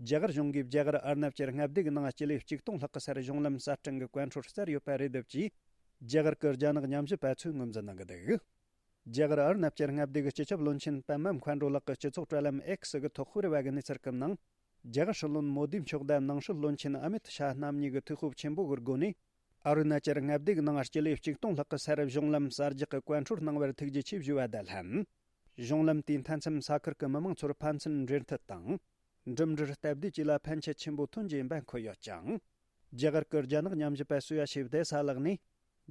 རྒྱ་གར་གཞུང་གིས་རྒྱ་གར་ཨར་ནབ་ཅལ་མངའ་སྡེ་གི་ནང་སྤྱི་ལེ་གཅིག་སྟོང་ལྷག་གི་སར་གཞུང་ལམ་གསར་སྐྲུན་གྱི་བཀའ་འཁྲོལ་བསྩལ་ཡོད་པ་རེད་འདུག་ཅེས། རྒྱ་གར་གྱི་རྒྱ་ནག་ཉམས་ཞིབ་པ་ཚོས་ངོས་འཛིན་གནང་གི་འདུག་རྒྱ་གར་ཨར་ནབ་ཅལ་མངའ་སྡེ་གི་སྤྱི་ཁྱབ་བློན་ཆེན་པད་མ་མཁའ་འགྲོ་ལགས་ཀྱིས་སྤྱི་ཚོགས་དྲ་ལམ་X་གི་ཐོག་ཤོད་པ་གི་གནས་ཚུལ་གྱི་ནང་། རྒྱ་གར་སྲིད་བློན་མོ་དིའི་མཆོག་དང་ནང་སྲིད་བློན་ཆེན་ཨ་མིད་ཤཱ་རྣམ་གཉིས་ཀྱིས་ཐུགས་ཁུར་ཆེན་པོ་གི་སྒོ་ནས། ཨ་རུ་ན་ཅལ་མངའ་སྡེ་གི་ནང་སྤྱི་ལེ་གཅིག་སྟོང་ལྷག་གི་སར་གཞུང་ལམ་གསར་རྒྱག་གི་བཀའ་འཁྲོལ་གནང་བར་ཐུགས་རྗེ་ཆེ་ཞུས་པ་དང་ལྷན། གཞུང་ལམ་དེའི་མཐའ་མཚམས་ས་ཁུལ་གྱི་མི་མང་ཚོར་ཕན་ཚུན་འབྲེལ་མཐུད་དང་། འགྲིམ་འགྲུལ་སྟབས་བདེ་བཅས་ལ་ཕན་ཆེ་ཆེན་པོ་ཐོན་རྒྱུ་ཡིན་པ་འཁོད་ཡོད་ཅིང་། རྒྱ་གར་གྱི་རྒྱ་ནག་ཉམས་ཞིབ་པ་སུ་ཡ་ཤེབ་དེ་ས་ལགས་ནས།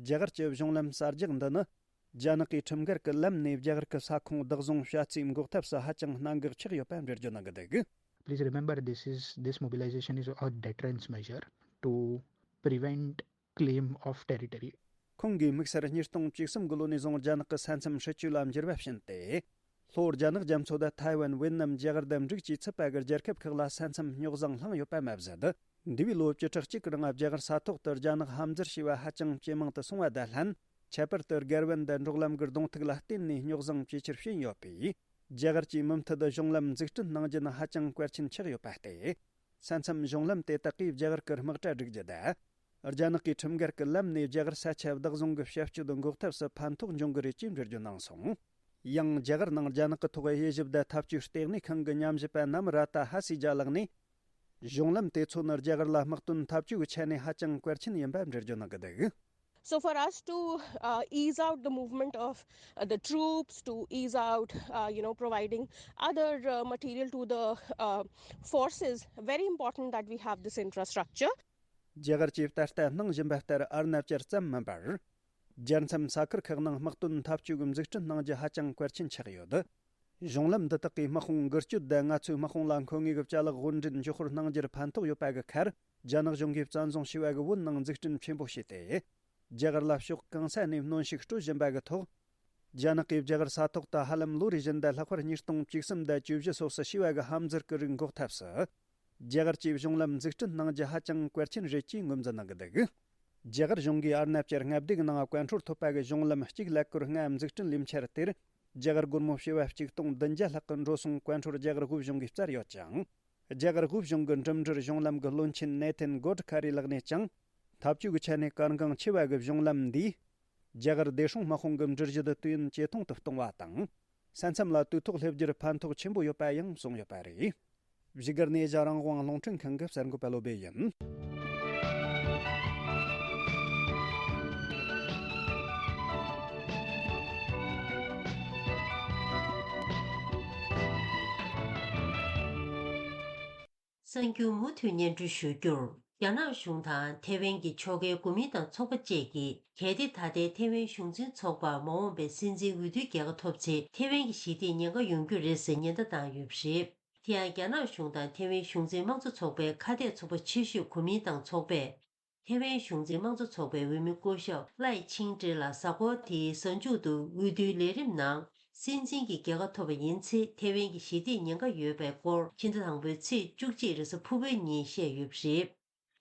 རྒྱ་གར་གྱི་གཞུང་ལམ་གསར་རྒྱག་འདི་ནི། རྒྱ་ནག་གིས་ཁྲིམས་འགལ་གྱི་ལམ་ནས་རྒྱ་གར་གྱི་ས་ཁོངས་བདག་བཟུང་བྱ་རྩིས་འགོག་ཐབས་སུ་ཧ་ཅང་གནད་འགག་ཆགས་ཡོད་པ་འགྲེལ་བརྗོད་གནང་གི་འདུག Please remember, this is, this mobilization is a deterrence measure to prevent claim of territory. ཁོང་གིས་དམིགས་བསལ་ཉིས་སྟོང་བཅུ་གསུམ་གྱི་ལོ་ནས་བཟུང་རྒྱ་ནག་གི་ས་མཚམས་སྲིད་ཇུས་ལ་འགྱུར་བ་ཕྱིན་ཏེ། ལྷོ་རྒྱ་ནག་རྒྱ་མཚོ་དང་ཐའེ་ཝན། ཝེ་ནམ། རྒྱ་གར་དང་འབྲུག་བཅས་ཚུད་པ་གི་རྒྱལ་ཁབ་ཁག་ལ་ས་མཚམས་རྙོག་ཟིང་བསླངས་ཡོད་པ་མ་ཟད། འདས་པའི་ལོ་བཅུ་ཕྲག་གཅིག་གི་རིང་རྒྱ་གར་ས་ཐོག་ཏུ་རྒྱ་ནག་ཧམ་འཛུལ་བྱས་པ་ཧ་ཅང་ཇེ་མང་དུ་སོང་བ་དང་ལྷན། ཁྱད་པར་དུ་སྒར་ཝན་དང་འབྲོག་ལམ་གྱི་གདོང་ཐུག་ལ་བརྟེན་ནས་རྙོག་ཟིང་ཇེ་ཆེར་ཕྱིན་ཡོད་པས། རྒྱ་གར་གྱིས་མུ་མཐུད་དུ་གཞུང་ལམ་འཛུགས་སྐྲུན་གནང་རྒྱུ་ནི་ཧ་ཅང་གལ་ཆེན་ཆགས་ཡོད་པ་སྟེ། ས་མཚམས་གཞུང་ལམ་དེ་དག་གིས་རྒྱ་གར་གྱི་དམག་གྲ་སྒྲིག་རྒྱུ་དང་། རྒྱ་ནག་གིས་ཁྲིམས་འགལ་གྱི་ལམ་ནས་རྒྱ་གར་ས་ཆ་བདག་བཟུང་གི་བྱ་སྤྱོད་འགོག་ཐབས་སུ་ཕན་ཐོགས་འབྱུང་གི་རེད་ཅེས་འགྲེལ་བརྗོད་གནང་སོང་། ཡང་རྒྱ་གར་ནང་རྒྱ་ནག་གི་ཐོག་དབྱེ་ཞིབ་དང་འཐབ་ཇུས་ལྟེ་གནས་ཁང་གི་ཉམས་ཞིབ་པ་ནམ་ར་ཏ་ཧ་སི་ཇ་ལགས་ནས། གཞུང་ལམ་དེ་ཚོ་ནི་རྒྱ་གར་ལ་དམག་དོན་འཐབ་ཇུས་ཀྱི་ཆ་ནས་ཧ་ཅང་གལ་ཆེན་ཡིན་པ་འགྲེལ་བརྗོད་གནང་གི་འདུག So for us to, uh, ease out the movement of, uh, the troops, to ease out, uh, you know, providing other, uh, material to the, uh, forces, very important that we have this infrastructure. རྒྱ་གར་གྱིས་ད་ལྟ་གནང་བཞིན་པ་ལྟར་ཨར་ནབ་ཅལ་ཙམ་མིན་པར། རྒྱལ་མཚམས་ས་ཁུལ་ཁག་ནང་དམག་དོན་འཐབ་ཇུས་ཀྱི་འཛུགས་སྐྲུན་གནང་རྒྱུ་ཧ་ཅང་གལ་ཆེན་ཆགས་ཡོད། གཞུང་ལམ་འདི་དག་གིས་དམག་དཔུང་འགུལ་སྐྱོད་དང་། ང་ཚོའི་དམག་དཔུང་ལ་མཁོ་ངེས་ཀྱི་ཅ་ལག་དབོར་འདྲེན་འགྱུར་སྤོར་གནང་རྒྱུར་ཕན་ཐོགས་ཡོད་པ་གི་ཁར། རྒྱ་ནག་གཞུང་གིས་བཙན་བཟུང་བྱས་པ་གི་བོད་ནང་འཛུགས་སྐྲུན་ཆེན་པོ་བྱས་ཏེ། རྒྱ་གར་ལ་ཕྱོགས་གང་ས་ནས་གནོན་ཤུགས་སྤྲོད་བཞིན་པ་གི་ཐོག་རྒྱ་ནག་གིས་རྒྱ་གར་ས་ཐོག་ཏུ་ཧ་ལམ་ལོ་རེ་བཞིན་དུ་ལྷག་པར་ཉིས་སྟོང་བཅུ་གསུམ་དང་བཅུ་བཞི་སོགས་སུ་བྱས་པ་གི་ཧམ་འཛུལ་གྱི་རིགས་འགོག་ཐབས་སུ། རྒྱ་གར་གྱི་གཞུང་ལམ་འཛུགས་སྐྲུན་གནང་རྒྱུ་ཧ་ཅང་གལ་ཆེན་རེད་ཅེས་ངོས་འཛིན་གནང་གི་འདུག་རྒྱ་གར་གཞུང་གིས་ཨར་ནབ་ཀྱི་མངའ་སྡེའི་ནང་བཀའ་འཁྲོལ་ཐོབ་པ་གི་གཞུང་ལམ་གཅིག་ཀླད་ཀོར་ལྔ་འཛུགས་སྐྲུན་ལས་འཆར་དེར། རྒྱ་གར་སྒོར་མོ་བྱེ་བ་གཅིག་སྟོང་བདུན་བརྒྱ་ལྷག་གི་འགྲོ་སོང་བཀའ་འཁྲོལ་རྒྱ་གར་དབུས་གཞུང་གིས་བསྩལ་ཡོད་ཅིང་། རྒྱ་གར་དབུས་གཞུང་གི་འགྲིམ་འགྲུལ་གཞུང་ལམ་གྱི་བློན་ཆེན་ནེ་ཐན་གོ་ཌ་ཁ་རི་ལགས་ནས་ཀྱང་། འཐབ་ཇུས་ཀྱི་ཆ་ནས་གལ་འགངས་ཆེ་བ་གི་གཞུང་ལམ་འདིས། རྒྱ་གར་བདེ་སྲུང་དམག་དཔུང་གི་འགྲུལ་བཞུད་དུས་ཡུན་ཇེ་ཐུང་དུ་གཏོང་བ་དང་། ས་མཚམས་ལ་དུས་ཐོག་སླེབས་རྒྱུར་ཕན་ཐོགས་ཆེན་པོ་ཡོད་པ་ཡང་གསུངས་ཡོད་པ་རེད། བཞུགས་སྒར་ནས་ཨེ་ཤ་ཡ་རང་དབང་རླུང་འཕྲིན་ཁང་གི་གསར་འགོད་པ་བློ་བྷེ་ཡིན། གསར་འགྱུར་མུ་མཐུད་སྙན་སྒྲོན་ཞུ་རྒྱུར། རྒྱ་ནག་གཞུང་དང་ཐེ་ཝན་གྱི་ཕྱོགས་འགལ་གོ་མིན་ཏང་ཚོགས་པ་བཅས་ཀྱིས། གལ་ཏེ་ད་ལྟའི་ཐེ་ཝན་གཞུང་འཛིན་ཚོགས་པར་མ་འོངས་པའི་སྲིད་འཛིན་འོས་བསྡུའི་རྒྱལ་ཁ་ཐོབ་ཚེ། ཐེ་ཝན་གྱི་ཞི་བདེར་ཉེན་ཁ་ཡོང་རྒྱུ་རེད་ཟེར་ཉེན་བརྡ་བཏང་ཡོད་པ་རེད། དེ་ཡང་། རྒྱ་ནག་གཞུང་དང་ཐེ་ཝན་གཞུང་འཛིན་དམངས་གཙོ་ཚོགས་པའི་ཁ་གཏད་ཚོགས་པ་ཆེ་ཤོས་གོ་མིན་ཏང་ཚོགས་པས། ཐེ་ཝན་གཞུང་འཛིན་དམངས་གཙོ་ཚོགས་པའི་འོས་མི་སྐུ་ཞབས་ལའེ་ཆིང་ཀྲེ་ལ་གཟའ་འཁོར་དེའི་གཟའ་མཇུག་ཏུ་འོས་བསྡུའི་ལས་རིམ་ནང་སྲིད་འཛིན་གྱི་རྒྱལ་ཁ་ཐོབ་པ་ཡིན་ཚེ། ཐེ་ཝན་གྱི་ཞི་བདེར་ཉེན་ཁ་ཡོད་པའི་སྐོར། ཕྱི་ཟླ་དང་པོའི་ཚེས་བཅུ་གཅིག་རེས་གཟའ་ཕུར་བུའི་ཉིན་བཤད་ཡོད་པ་རེད།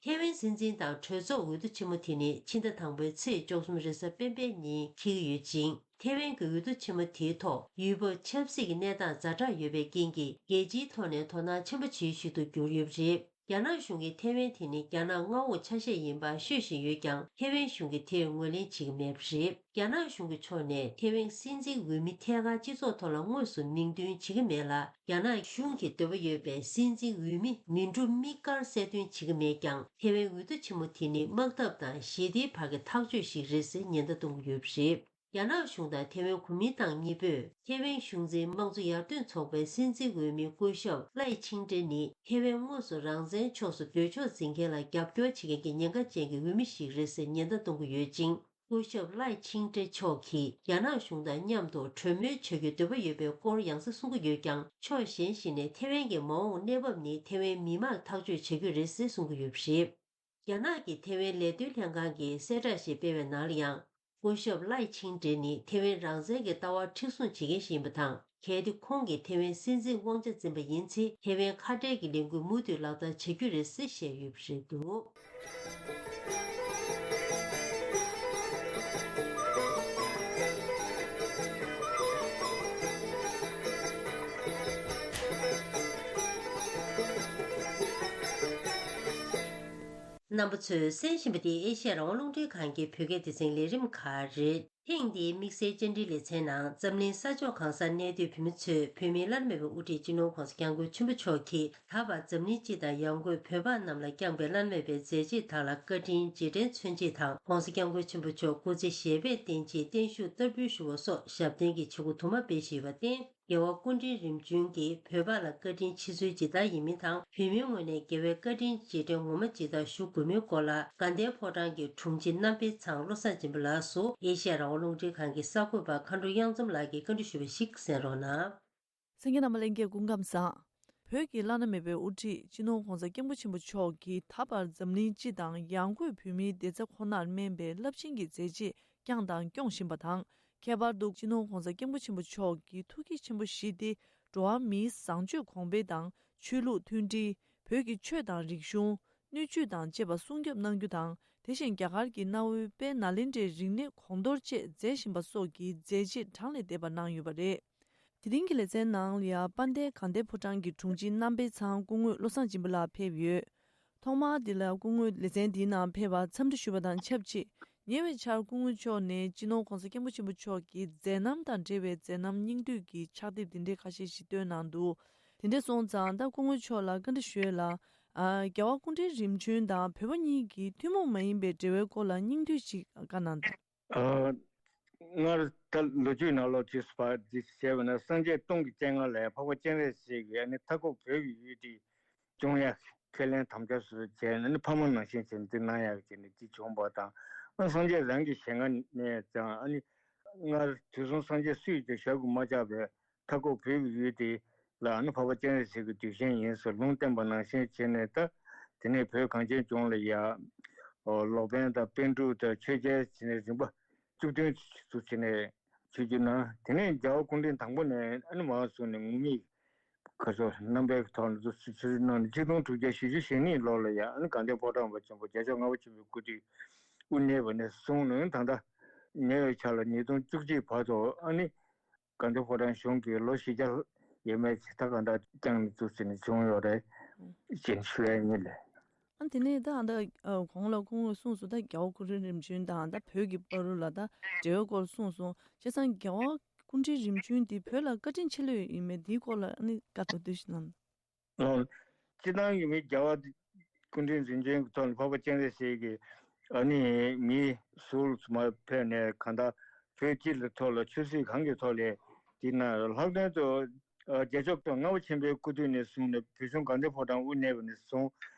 ཐེ་ཝན་སྲིད་འཛིན་དང་གྲོས་ཚོགས་འོས་བསྡུ་ཆེན་མོ་དེ་ནི་ཕྱི་ཟླ་དང་པོའི་ཚེས་བཅུ་གསུམ་རེས་གཟའ་སྤེན་པའི་ཉིན་འཁེལ་གྱི་ཡོད་ཅིང་། ཐེ་ཝན་གྱི་འོས་བསྡུ་ཆེན་མོ་དེའི་ཐོག་ཡུལ་བབ་ཆབ་སྲིད་ཀྱི་གནས་སྟངས་ཛ་དྲག་ཡོད་པའི་རྐྱེན་གྱིས། རྒྱལ་སྤྱིའི་ཐོག་ནས་དོ་སྣང་ཆེན་པོ་བྱེད་ཤུལ་དུ་གྱུར་ཡོད་པ་རེད། རྒྱ་ནག་གཞུང་གིས་ཐེ་ཝན་དེ་ནི་རྒྱ་ནག་མངའ་འོག་ཆ་ཤས་ཡིན་པ་ཤོད་བཞིན་ཡོད་ཀྱང་། ཐེ་ཝན་གཞུང་གིས་དེར་ངོས་ལེན་བྱེད་ཀྱི་མེད་པ་རེད། རྒྱ་ནག་གཞུང་གི་ཕྱོགས་ནས་ཐེ་ཝན་སྲིད་འཛིན་འོས་མི་ཐད་ཀར་སྤྱི་ཚོགས་ཐོག་ལ་དངོས་སུ་མིང་འདོན་བྱེད་ཀྱི་མེད་ལ། རྒྱ་ནག་གཞུང་གི་འདོད་པ་ཡོད་པའི་སྲིད་འཛིན་འོས་མི་མིང་འབྲུ་དམིགས་བཀར་གསལ་སྟོན་བྱེད་ཀྱི་མེད་ཀྱང་། ཐེ་ཝན་འོས་བསྡུ་ཆེན་མོ་དེ་ནི་དམག་འཐབ་དང་ཞི་བདེའི་བར་གྱི་ཐག་གཅོད་ཞིག་རེད་ཟེར་ཉེན་བརྡ་གཏོང་གི་ཡོད་པ་རེད། རྒྱ་ནག་གཞུང་དང་ཐེ་ཝན་གོ་མིན་ཏང་གཉིས་པོས། ཐེ་ཝན་གཞུང་འཛིན་དམངས་གཙོ་ཡར་ཐོན་ཚོགས་པའི་སྲིད་འཛིན་འོས་མི་སྐུ་ཞབས་ལའེ་ཆིང་ཀྲེ་ནི། ཐེ་ཝན་དངོས་སུ་རང་བཙན་ཕྱོགས་སུ་སྡོད་ཕྱོགས་འཛིན་མཁན་ལ་རྒྱབ་སྐྱོར་བྱེད་མཁན་གྱི་ཉེན་ཁ་ཅན་གྱི་འོས་མི་ཞིག་རེད་ཟེར་ཉེན་བརྡ་གཏོང་གི་ཡོད་ཅིང་། སྐུ་ཞབས་ལའེ་ཆིང་ཀྲེ་མཆོག་གིས་རྒྱ་ནག་གཞུང་དང་མཉམ་དུ་གྲོས་མོལ་བྱ་རྒྱུའི་འདོད་པ་ཡོད་པའི་སྐོར་ཡང་སེ་གསུང་གི་ཡོད་ཀྱང་། ཕྱོགས་གཞན་ཞིག་ནས་ཐེ་ཝན་གྱི་མ་འོངས་གནས་བབ་ནི་ཐེ་ཝན་མི་མང་ཐག་གཅོད་བྱ་རྒྱུ་རེད་ཟེར་གསུང་གི་ཡོད་པ་རེད། རྒྱ་ནག་གི་ཐེ་ཝན་ལས་དོན་ལྷན་ཁང་གིས་གསལ་བསྒྲགས་ཤིག་སྤེལ་བའི་ནང་ལ་ཡང་། སྐུ་ཞབས་ལའེ་ཆིང་ཀྲེ་ནི་ཐེ་ཝན་རང་བཙན་གྱི་ལྟ་བ་མཁྲེགས་བཟུང་བྱེད་མཁན་ཞིག་ཡིན་པ་དང་། གལ་ཏེ་ཁོང་གིས་ཐེ་ཝན་སྲིད་འཛིན་དབང་ཆ་འཛིན་པ་ཡིན་ཚེ། ཐེ་ཝན་ཁ་བྲལ་གྱི་ལས་འགུལ་མུ་མཐུད་ལག་བསྟར་བྱ་རྒྱུ་རེད་ཟེར་བཤད་ཡོད་པ་རེད་འདུག་རྣམ་པ་ཚོས་གསན་བཞིན་པ་འདི་ཨེ་ཤ་ཡ་རང་དབང་རླུང་འཕྲིན་ཁང་གི་བོད་སྐད་སྡེ་ཚན་ལས་རིམ་ཁག་རེད། ཐེངས་འདིའི་དམིགས་བསལ་བཅར་འདྲིའི་ལེ་ཚན་ནང་། འཛམ་གླིང་ས་ཕྱོགས་གང་སར་གནས་སྡོད་བོད་མི་ཚོས་བོད་མིའི་བླ་ན་མེད་པའི་དབུ་ཁྲིད་སྤྱི་ནོར་༧གོང་ས་༧སྐྱབས་མགོན་ཆེན་པོ་མཆོག་གིས། ད་བར་འཛམ་གླིང་སྤྱི་དང་ཡང་སྒོས་བོད་འབངས་རྣམས་ལ་བསྐྱངས་པའི་བླ་ན་མེད་པའི་མཛད་རྗེས་དག་ལ་བཀའ་དྲིན་རྗེས་དྲན་མཚོན་ཆེད་དང་། ༧གོང་ས་༧སྐྱབས་མགོན་ཆེན་པོ་མཆོག་སྐུ་ཚེ་ཞབས་པད་བརྟན་ཆེད་བརྟན་བཞུགས་བསྟར་འབུལ་ཞུ་བ་སོགས་ཞབས་བརྟན་གྱི་བྱེད་སྒོ་དུ་མ་སྤེལ་བཞིན་ཡོད་པར་བརྟེན། རྒྱལ་བ་སྐུ་ཕྲེང་རིམ་བྱོན་གྱིས་བོད་པ་ལ་བཀའ་དྲིན་ཆེ་ཚུལ་ཇི་ལྟར་ཡིན་མིན་དང་། བོད་མིའི་ངོས་ནས་རྒྱལ་བའི་བཀའ་དྲིན་རྗེས་དྲན་ངོ་མ་ཇི་ལྟར་ཞུ་དགོས་མིན་སྐོར་ལ། དགའ་ལྡན་ཕོ་བྲང་གི་དྲུང་ཆེ་རྣམ་པའི་ཚང་བློ་བཟང་སྦྱིན་པ་ལགས་སུ། ཨེ་ཤ་ཡ་རང་དབང་རླུང་འཕྲིན་ཁང་གི་གསར་འགོད་པ་མཁའ་འགྲོ་གཡང་འཛོམས་ལགས་ཀྱིས་བཀའ་འདྲི་ཞུས་པ་ཞིག་གསན་རོགས་གནང་། གསན་མཁན་རྣམ་པ་ལྷན་རྒྱས་སྐུ་ཁམས་བཟང་། བོད་ཀྱི་བླ་ན་མེད་པའི་དབུ་ཁྲིད་སྤྱི་ནོར་༧གོང་ས་༧སྐྱབས་མགོན་ཆེན་པོ་མཆོག་གིས། ད་བར་འཛམ་གླིང་སྤྱི་དང་ཡང་སྒོས་བོད་མིའི་བདེ་རྩ་ཁོ་ནར་སྨན་པའི་རླབས་ཆེན་གྱི་མཛད་རྗེས་བསྐྱངས་དང་སྐྱོང་བཞིན་པ་དང་། ཁྱད་པར་དུ་སྤྱི་ནོར་༧གོང་ས་༧སྐྱབས་མགོན་ཆེན་པོ་མཆོག་གི་ཐུགས་བསྐྱེད་ཆེན་པོ་བཞི་སྟེ། འགྲོ་བ་མིའི་བཟང་སྤྱོད་གོང་འཕེལ་དང་། ཆོས་ལུགས་མཐུན་སྒྲིལ། བོད་ཀྱི་ཆོས་དང་རིག་གཞུང་། སྣོད་བཅུད་དང་བཅས་པ་སྲུང་སྐྱོབ་གནང་རྒྱུ་དང་། དེ་བཞིན་རྒྱ་གར་གྱི་གནའ་བོའི་དཔལ་ནཱ་ལེནྡྲའི་རིག་གནས་གོང་མཐོར་བཅས་མཛད་བཞིན་པ་སོགས་ཀྱི་མཛད་རྗེས་གྲངས་ལས་འདས་པ་གནང་ཡོད་པ་རེད། དེ་རིང་གི་ལེ་ཚན་ནང་ལ་ཡང་དཔལ་ལྡན་དགའ་ལྡན་ཕོ་བྲང་གི་དྲུང་ཆེ་རྣམ་པའི་ཚང་སྐུ་ངོ་བློ་བཟང་སྦྱིན་པ་ལགས་ཕེབས་ཡོད། ཐོག་མར་འདི་ལ་སྐུ་ངོ་ལེ་ཚན་འདིའི་ནང་ཕེབས་པར་འཚམས་འདྲི་ཞུ་བ་དང་ཆབས་ཅིག་ཉེ་བའི་ཆར་སྐུ་ངོ་མཆོག་ནས་སྤྱི་ནོར་༧གོང་ས་༧སྐྱབས་མགོན་ཆེན་པོ་མཆོག་གི་མཛད་རྣམ་དང་འབྲེལ་བའི་མཛད་རྣམ་སྙིང་བསྡུས་ཀྱི་ཕྱག་དེབ་འདི་འདྲའི་ཁ་ཤས་ཤིག་བཏོན་གནང་འདུག་དེ་འདྲ་སོང་ཙང་ད་སྐུ་ངོ་མཆོག་ལ་བཀའ་འདྲི་ཞུ་ཡས་ལ། ཨ། རྒྱལ་བ་སྐུ་ཕྲེང་རིམ་བྱོན་དང་བོད་པ་གཉིས་ཀྱི་ཐུན་མོང་མ་ཡིན་པའི་འབྲེལ་བའི་སྐོར་ལ་སྙིང་བསྡུས་ཤིག་བཀའ་གནང་དང་། ཨ། སྔར་ད་ལོ་རྒྱུས་ནང་ལོགས་ཀྱི་བར་འདི་བྱས་པ་ན། སངས་རྒྱས་སྟོང་གི་སྤྱན་སྔར་ལ་འཕགས་པ་སྤྱན་རས་གཟིགས་ཀྱིས་ཨ་ནི་མཐའ་འཁོབ་བོད་ཀྱི་ཡུལ་འདི་སྐྱོང་ཡ་ཁས་ལེན་དམ་བཅའ་སུ་བྱས་ནས་ནི་ཕ་མ་ནང་བཞིན་བྱས་ནས་འདི་གནང་ཡག་བྱས་ནས་འདི་བྱུང་བ་དང་། ཨ། སངས་རྒྱས་རང་གི་ཞལ་སྔ་ནས་ཀྱང་ཨ་ནི་སྔར་དུས་གསུམ་སངས་རྒྱས་སུས་ཀྱང་ཞབས་ཀྱིས་མ་བཅགས་པའི་མཐའ་འཁོབ་བོད་ཀྱི་ཡུལ་དེ་ལ་ཨ་ནི་འཕགས་པ་སྤྱན་རས་གཟིགས་ཀྱི་གདུལ་ཞིང་ཡིན་ཟེར་ལུང་བསྟན་པ་ནང་བཞིན་བྱས་ནས། ད་དེ་ནས་བོད་གངས་ཅན་ལྗོངས་ལ་ཡ་ལོ་པཎ་དང་པཎ་གྲུབ་དང་ཆོས་རྒྱལ་བྱས་ནས་རིམ་པ་བཅུ་བདུན་ཙམ་བྱས་ནས་ཆོས་བརྒྱུད་གནང་། དེ་ནས་རྒྱལ་བ་སྐུ་ཕྲེང་དང་པོ་ནས་ཨ་ནི་མར་བཟུང་ནས་ངུར་སྨྲིག་ ཁ་ཕྱོགས་རྣམ་པའི་ཐོག་ནས་ཚུལ་ཚུལ་གནང་ནས་ཆིག་སྟོང་དྲུག་བརྒྱ་བཞི་བཅུ་ཞེ་གཉིས་ལོ་ལ་ཡང་ཨ་ནི་དགའ་ལྡན་ཕོ་བྲང་པ་ཆེན་པོ་རྒྱལ་མཆོག་ལྔ་པ་ཆེན་པོའི་སྐུ་དུས་དབུ་གནས་པ་ནས་བཟུང་ནས་ད་ལྟ་ཉེ་བའི་ཆར་ལ་ཉིས་སྟོང་བཅུ་གཅིག་བར་དུ་ཨ་ནི་དགའ་ལྡན་ཕོ་བྲང་གཞུང་གིས་ལོ་བཞི་བརྒྱ་ཡས་མས་ཅིག་ད་གང་ལྟར་བསྐྱངས་ནས་འཛུགས་ཟིན་ནས་བྱུང་ཡོད་རེད་ཅེས་ཞུ་ཡ་ཡིན་ལེ། ཨ་དེ་ནས་ད་ཨ་ད་གོང་ལ་སྐུ་ངོས་གསུངས་སོང་། ད་རྒྱལ་བ་སྐུ་ཕྲེང་རིམ་བྱོན་དང་ད་བོད་ཀྱི་བར་དུ་ལ་ད་འབྲེལ་བའི་སྐོར་གསུངས་སོང་། བྱས་ཙང་རྒྱལ་བ་སྐུ་ཕྲེང་རིམ་བྱོན་འདི་བོད་ལ་བཀའ་དྲིན་ཆེ་ལོས་ཡིན་མེད་འདིའི་སྐོར་ལ་ཨ་ནི་བཀའ་མདོར་བསྡུས་ཤིག་གནང་། ལགས། སྤྱིར་བཏང་གི་མི་རྒྱལ་བ་སྐུ་ཕྲེང་རིམ་བྱོན་གྱི་ཐོག་ནས་འཕགས་པ་སྤྱན་རས་གཟིགས་ཀྱི་ཨ་ནི་མི་ཟུར་མར་ཕེབས་ནས་གང་ལྟར་བོད་སྤྱི་ལ་ཐོག་ལ་ཆོས་སྲིད་གང་གི་ཐོག་ལས་དེ་ན་ལྷག་དོན་དུ་ཨ་རྒྱལ་མཆོག་ལྔ་པ་ཆེན་པོའི་སྐུ་དུས་ནས་བཟུང་ནས་བོད་གཞུང་དགའ་ལྡན་ཕོ་བྲང་དབུ་གནས་པ་ནས་བཟུང་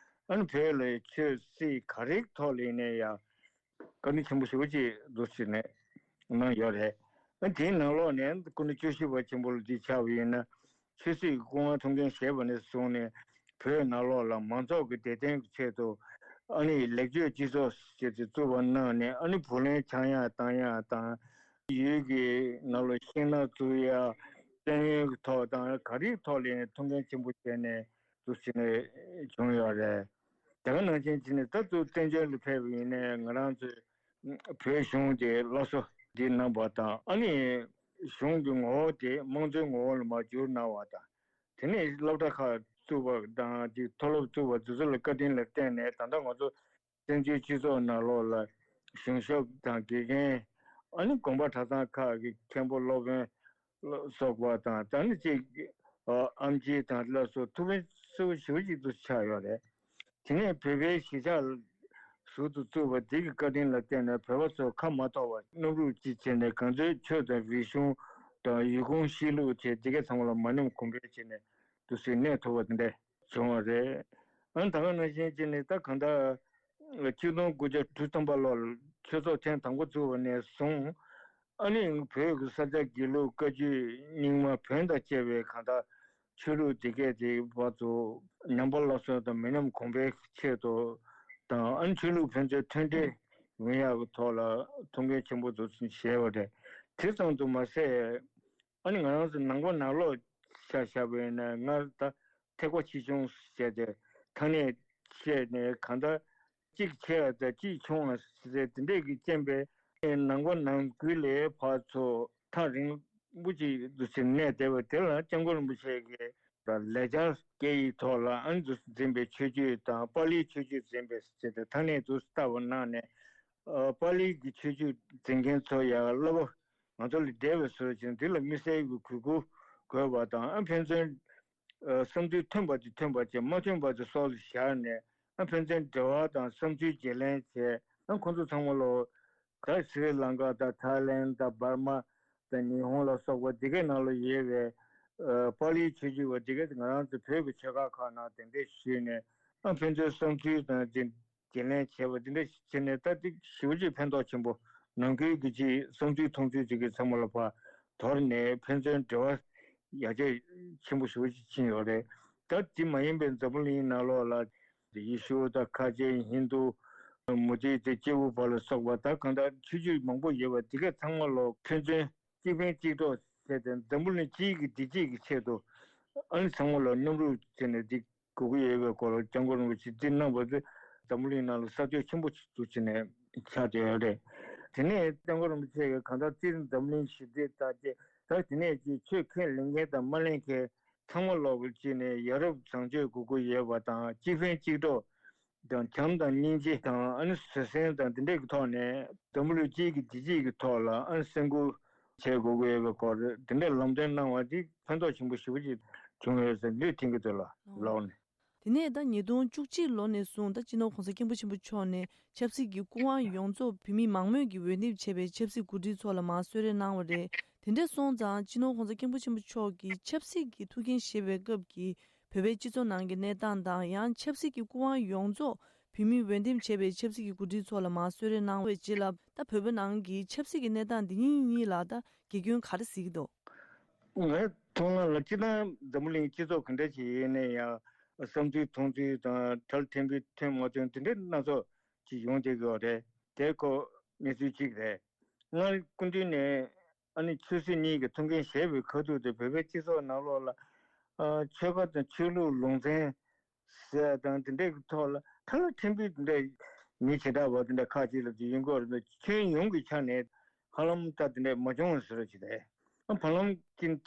ཨ་ནི་བོད་ལ་ཆོས་སྲིད་ག་རེའི་ཐོག་ལ་ཡིན་ནའི་ཡང་བཀའ་དྲིན་ཆེན་པོ་ཞེ་པོ་ཅིག་འདུག་ཟེར་ནས་གནང་ཡོད་རེད། ཨ་དེའི་ནང་ལོགས་ནས་སྐུ་ཕྲེང་བཅུ་བཞི་པ་ཆེན་པོ་ལ་འདི་ཆགས་པ་ཡིན་ན་ཆོས་སྲིད་ཀྱི་སྐུ་དབང་ཐུགས་འགན་བཞེས་པ་ནས་བཟུང་ནས་བོད་ནང་ལོགས་ལ་མང་ཚོགས་ཀྱི་བདེ་དོན་གྱི་ཆེད་དུ་ཨ་ནི་ལེགས་བཅོས་སྤྱི་ཚོགས་ཞེས་དེ་བཙུགས་པ་གནང་ནས་ཨ་ནི་བུ་ལོན་ཆག་ཡག་བཏང་ཡག་དང་ཡུལ་གྱི་ནང་ལ་ཤིང་ནགས་བཙུགས་ཡག་བཙན་གཡེམ་གྱི་ཐོག་དང་ག་རེའི་ཐོག་ལ་ཐུགས་འགན་ཆེན་པོ་བཞེས་ནས་འདུག་ཟེར་ནས་བྱུང་ཡོད་རེད། དེ་ག་ནང་བཞིན་བྱས་ནས་ད་ལྟ་བཙན་བྱོལ་ལ་ཕེབས་པ་ཡིན་ནའི་ང་རང་ཚོའི་བོད་གཞུང་དེ་སླར་གསོ་འདི་གནང་བ་དང་ཨ་ནི་གཞུང་གི་ངོ་བོ་དེ་དམངས་གཙོའི་ངོ་བོ་ལ་མར་བསྒྱུར་གནང་བ་དང་དེ་ནས་སློབ་གྲྭ་ཁག་བཙུགས་པ་དང་དེ་མཐོ་སློབ་བཙུགས་པ་དེ་ཚོ་ལ་བཀའ་དྲིན་ལ་བརྟེན་ནས་ད་ལྟ་ང་ཚོ་བཙན་བྱོལ་སྤྱི་ཚོགས་ནང་ལོགས་ལ་གཞུང་ཞབས་དང་དགེ་རྒན་ཨ་ནི་དགོན་པ་གྲྭ་ཚང་ཁག་གི་མཁན་པོ་སློབ་དཔོན་སོགས་པ་དང་ད་ནི་ཅིག་ཨ་ཨེམ་ཆི་དང་ལ་སོགས་ཐུགས་ཕན་གསོས་པ་ཞེ་པོ་ཅིག་ཏུ་ཆགས་ཡོད་རེད། དེ་ནས་བོད་པའི་གཞིས་ཆགས་ཟུར་དུ་བཙུགས་པ་དེ་གི་བཀའ་དྲིན་ལ་བརྟེན་ནས་བོད་པ་ཚོ་ཁ་མ་གཏོགས་པར་སྣུབ་རུབ་ཅིག་བྱས་ནས་གང་ཚོའི་ཆོས་དང་རིག་གཞུང་དང་ཡུལ་གོམས་གཤིས་ལུགས་བཅས་དེ་གའི་ཚང་མ་ལ་མ་ཉམས་གོང་འཕེལ་བྱས་ནས་དུ་ཟིན་གནས་ཐུབ་པ་དེ་འདྲ་བྱུང་བ་རེད། ཨ་ནི་ད་ག་ནང་བཞིན་བྱས་ནས་ད་གང་ལྟར་ཆིག་སྟོང་དགུ་བརྒྱ་དྲུག་ཅུ་ཐམ་པ་ལོར་ཆོས་ཚོགས་ཐེངས་དང་པོ་བཙུགས་པ་ནས་བཟུང་ཨ་ནི་བོད་ཀྱི་ས་སྐྱ་དགེ་ལུགས་བཀའ་བརྒྱུད་རྙིང་མ་བོན་དང་བཅས་པའི་གང་ལྟར་ཆོས་ལུགས་འདི་སྐད་དེ་བར་དུ་ཉམས་པ་སླར་གསོ་དང་མི་ཉམས་གོང་འཕེལ་ཆེད་དུ་དང་ཨ་ནི་ཆོས་ལུགས་ཕན་ཚུན་མཐུན་འབྲེལ་ཡོང་ཡག་གི་ཐོག་ལ་ཐུགས་འགན་ཆེན་པོ་འདུག་བཞེས་པ་རེད། དེ་ཙམ་དུ་མ་ཟད། ཨ་ནི་ང་རང་ཚོ་ནང་པ་ནང་ལོག་ཆ་བཞག་པ་ཡིན་ན་སྔར་ད་ཐེག་པ་ཆེ་ཆུང་ཟེར་ཏེ་ཐ་སྙད་བཤད་ནས་གང་ལྟར་གཅིག་ཆེ་བ་དང་གཅིག་ཆུང་བ་ཟེར་དེ་འདྲས་ཀྱི་རྐྱེན་པས་ནང་པ་ནང་ཁུལ་ལས་ཕར་ཚུར་ཐག་རིང་པོ་ཅིག་ཏུ་ཕྱིན་གནས་བསྡད་པ་དེ་ལ་སྐྱབས་མགོན་རིན་པོ་ཆེ་གིས་ལེགས་སྦྱར་སྐད་ཡིག་ཐོག་ལ་ཨ་ནི་འཛིན་པའི་ཆོས་བརྒྱུད་དང་པཱ་ལིའི་ཆོས་བརྒྱུད་འཛིན་པའི་ཟེར་ཏེ་ཐ་སྙད་དུ་བཏགས་པ་གནང་ནས་པཱ་ལིའི་གི་ཆོས་བརྒྱུད་འཛིན་མཁན་ཚོ་ཡང་བསླབ་པ། ང་ཚོ་ལས་འདས་པའི་སྲོལ་ཅན་འདི་ལ་དམིགས་བསལ་གྱི་གུས་བཀུར་དགོས་པ་དང་ཨ་ཕན་ཚུན་བསམ་ཚུལ་མཐུན་པ་དེ་མཐུན་པ་བྱས་མ་མཐུན་པ་དེ་སོར་བཞག་ནས་ཨ་ཕན་ཚུན་འབྲེལ་བ་དང་བསམ་ཚུལ་བརྗེ་ལེན་བྱས་ཨ་ཁོང་ཚོ་ཚང་མ་ལོ་ད་སི་རི་ལང་ཀ་དང་ཐའི་ལན་དང་འབར་མ་དང་ཉི་ཧོང་ལ་སོགས་པ་འདི་གའི་ནང་ལ་ཡོད་པའི་པཱ་ལིའི་ཆོས་བརྒྱུད་པ་འདི་གའི་ང་རང་ཚོ་བོད་ཀྱི་ཆོལ་ཁ་ཁག་ནང་གདན་འདྲེན་ཞུས་ནས་ཨ་ཕན་ཚུན་བསམ་ཚུལ་དང་འདི། བརྗེ་ལེན་བྱས་པ་འདི་འདྲ་བྱས་ནས་ད་ལྟ་ཞེ་པོ་ཅིག་ཕན་ཐོགས་ཆེན་པོ་ནང་ཁུལ་གྱི་ཅིག་བསམ་ཚུལ་མཐོང་ཚུལ་ཅིག་གི་ཚང་མ་ལ་ཕར་དོར་ནས་ཕན་ཚུན་འབྲེལ་བ་ཡར་རྒྱས་ཆེན་པོ་ཞེ་པོ་ཅིག་ཕྱིན་ཡོད་རེད། ད་དེ་མ་ཡིན་པའི་འཛམ་བུ་གླིང་ནང་ལོགས་ལ་ཡེ་ཤུ་དང་ཁ་ཆེ་ཧིན་དུ་མུ་ཏི་དེ་སྐྱེ་བོ་བར་ལ་སོགས་པ་ད་གང་ལྟར་ཆོས་བརྒྱུད་མང་པོ་ཡོད་པ་འདི་གས་ཚང་མ་ལོ་ཕན་ཚུན། གཅིག་ཕན་གཅིག་གྲོགས་བྱས་ཏེ་འཛམ་བུ་གླིང་སྤྱིའི་གི་བདེ་སྐྱིད་ཀྱི་ཆེད་དུ་ཨ་ནི་ཚང་མ་ལ་མཉམ་རུབ་བྱས་ནས་འདི་དགོས་ཀྱི་ཡོད་པའི་སྐོར་ལ་སྐྱབས་མགོན་རིན་པོ་ཆེས་འདི་གནང་བ་དེ་འཛམ་བུ་གླིང་ནང་ལ་གསར་གཏོད་ཆེན་པོ་ཞིག་བྱས་ནས་ཆགས་བསྡད་ཡོད་རེད། དེ་ནས་སྐྱབས་མགོན་རིན་པོ་ཆེ་གིས་གང་ལྟར་སྤྱིར་འཛམ་གླིང་ཞི་བདེ་དང་བཅས་ད་དེ་ནས་ཀྱི་ཆོས་ཁས་ལེན་མཁན་དང་མ་ལེན་མཁན་ཚང་མ་ལོག་གི་བྱས་ནས་ཡ་རབས་བཟང་སྤྱོད་དགོས་ཀྱི་ཡོད་པ་དང་གཅིག་ཕན་གཅིག་གྲོགས། དང་བྱམས་དང་སྙིང་རྗེ་དང་ཨ་ནི་བཟོད་བསྲན་དང་འདི་འདྲའི་གི་ཐོག་ནས་འཛམ་བུ་གླིང་སྤྱིའི་གི་བདེ་སྐྱིད་ཀྱི་ཐོག་ལ་ཨ་ནི་སེམས་ཁུར་བྱེད་དགོས་ཀྱི་ཡོད་པའི་སྐོར་འདི་འདྲའི་ལམ་སྟོན་གནང་བ་འདི་ཕན་ཐོགས་ཆེན་པོ་ཞེ་པོ་ཅིག་བྱུང་ཡོད་ཟེར་འདི་དྲན་གྱི་འདུག་ལ་ལོག་ནས། དེ་ནས་ད་ཉིས་སྟོང་བཅུ་གཅིག་ལོ་ནས་བཟུང་ད་སྤྱི་ནོར་གོང་ས་སྐྱབས་མགོན་ཆེན་པོ་མཆོག་ནས་ཆབ་སྲིད་ཀྱི་སྐུ་དབང་ཡོངས་རྫོགས་བོད་མི་མང་མོས་ཀྱིས་འོས་འདེམས་བྱས་པའི་ཆབ་སྲིད་འགོ་ཁྲིད་ཚོ་ལ་མར་གསོལ་རས་གནང་བ་རེད། དེ་འདྲ་སོང་ཙང་སྤྱི་ནོར་གོང་ས་སྐྱབས་མགོན་ཆེན་པོ་མཆོག་གིས་ཆབ་སྲིད་ཀྱི་ཐུགས་འགན་བཞེས་པའི་སྐབས་ཀྱི་བོད་པའི་སྤྱི་ཚོགས་ནང་གི་གནས་སྟངས་དང་ཡང་ཆབ་སྲིད་ཀྱི་སྐུ་དབང་ཡོངས་རྫོགས་བོད་མིས་འོས་འདེམས་བྱས་པའི་ཆབ་སྲིད་ཀྱི་འགོ་ཁྲིད་ཚོ་ལ་མར་གསོལ་རས་གནང་བའི་རྗེས་ལ་ད་བོད་པ་ནང་གི་ཆབ་སྲིད་ཀྱི་གནས་སྟངས་འདི་གཉིས་གཉིས་ལ་ད་དགེ་སྐྱོན་ག་རེ་གཟིགས་ཀྱི་འདུག་ངའི་མཐོང་སྣང་ལ་སྤྱིར་བཏང་འཛམ་བུ་གླིང་སྤྱི་ཚོགས་ག་འདྲ་ཞིག་ཡིན་ན་ཡང་བསམ་ཚུལ་མཐོང་ཚུལ་དང་ཁྲལ་ཕྲན་བུ་ཐོན་མ་ཐོན་དེ་འདྲའི་སྣ་ཚོགས་ཅིག་ཡོང་བསྡད་ཀྱི་ཡོད་རེད། དེ་ཁོ་གནས་ཚུལ་གཅིག་རེད། སྔར་སྐུ་མདུན་ནས་ཨ་ནི་ཆོས་སྲིད་གཉིས་ཀྱི་ཐུགས་འགན་བཞེས་པའི་ཁ་ཐུག་དེ་བོད་པའི་སྤྱི་ཚོགས་ནང་ལོགས་ལ་ ཆོལ་ཁ་དང་ཆོས་ལུགས་ལུང་ཚན་ཟེར་དང་དེ་འདྲའི་ཐོག་ལ་ཐ་ན་ཕྲན་བུ་དེ་འདྲ་མི་བྱེ་བྲག་པ་དེ་འདྲ་ཁག་ཅིག་ལ་ཡིན་སྐོར་དུ་ཁྱོན་ཡོངས་ཀྱི་ཆ་ནས་ཧ་ལམ་ད་དེ་འདྲ་མ་བྱུང་བ་ཟེར་རོ་ཅིག་རེད། ཨ་བར་ལམ་གྱི་ནས་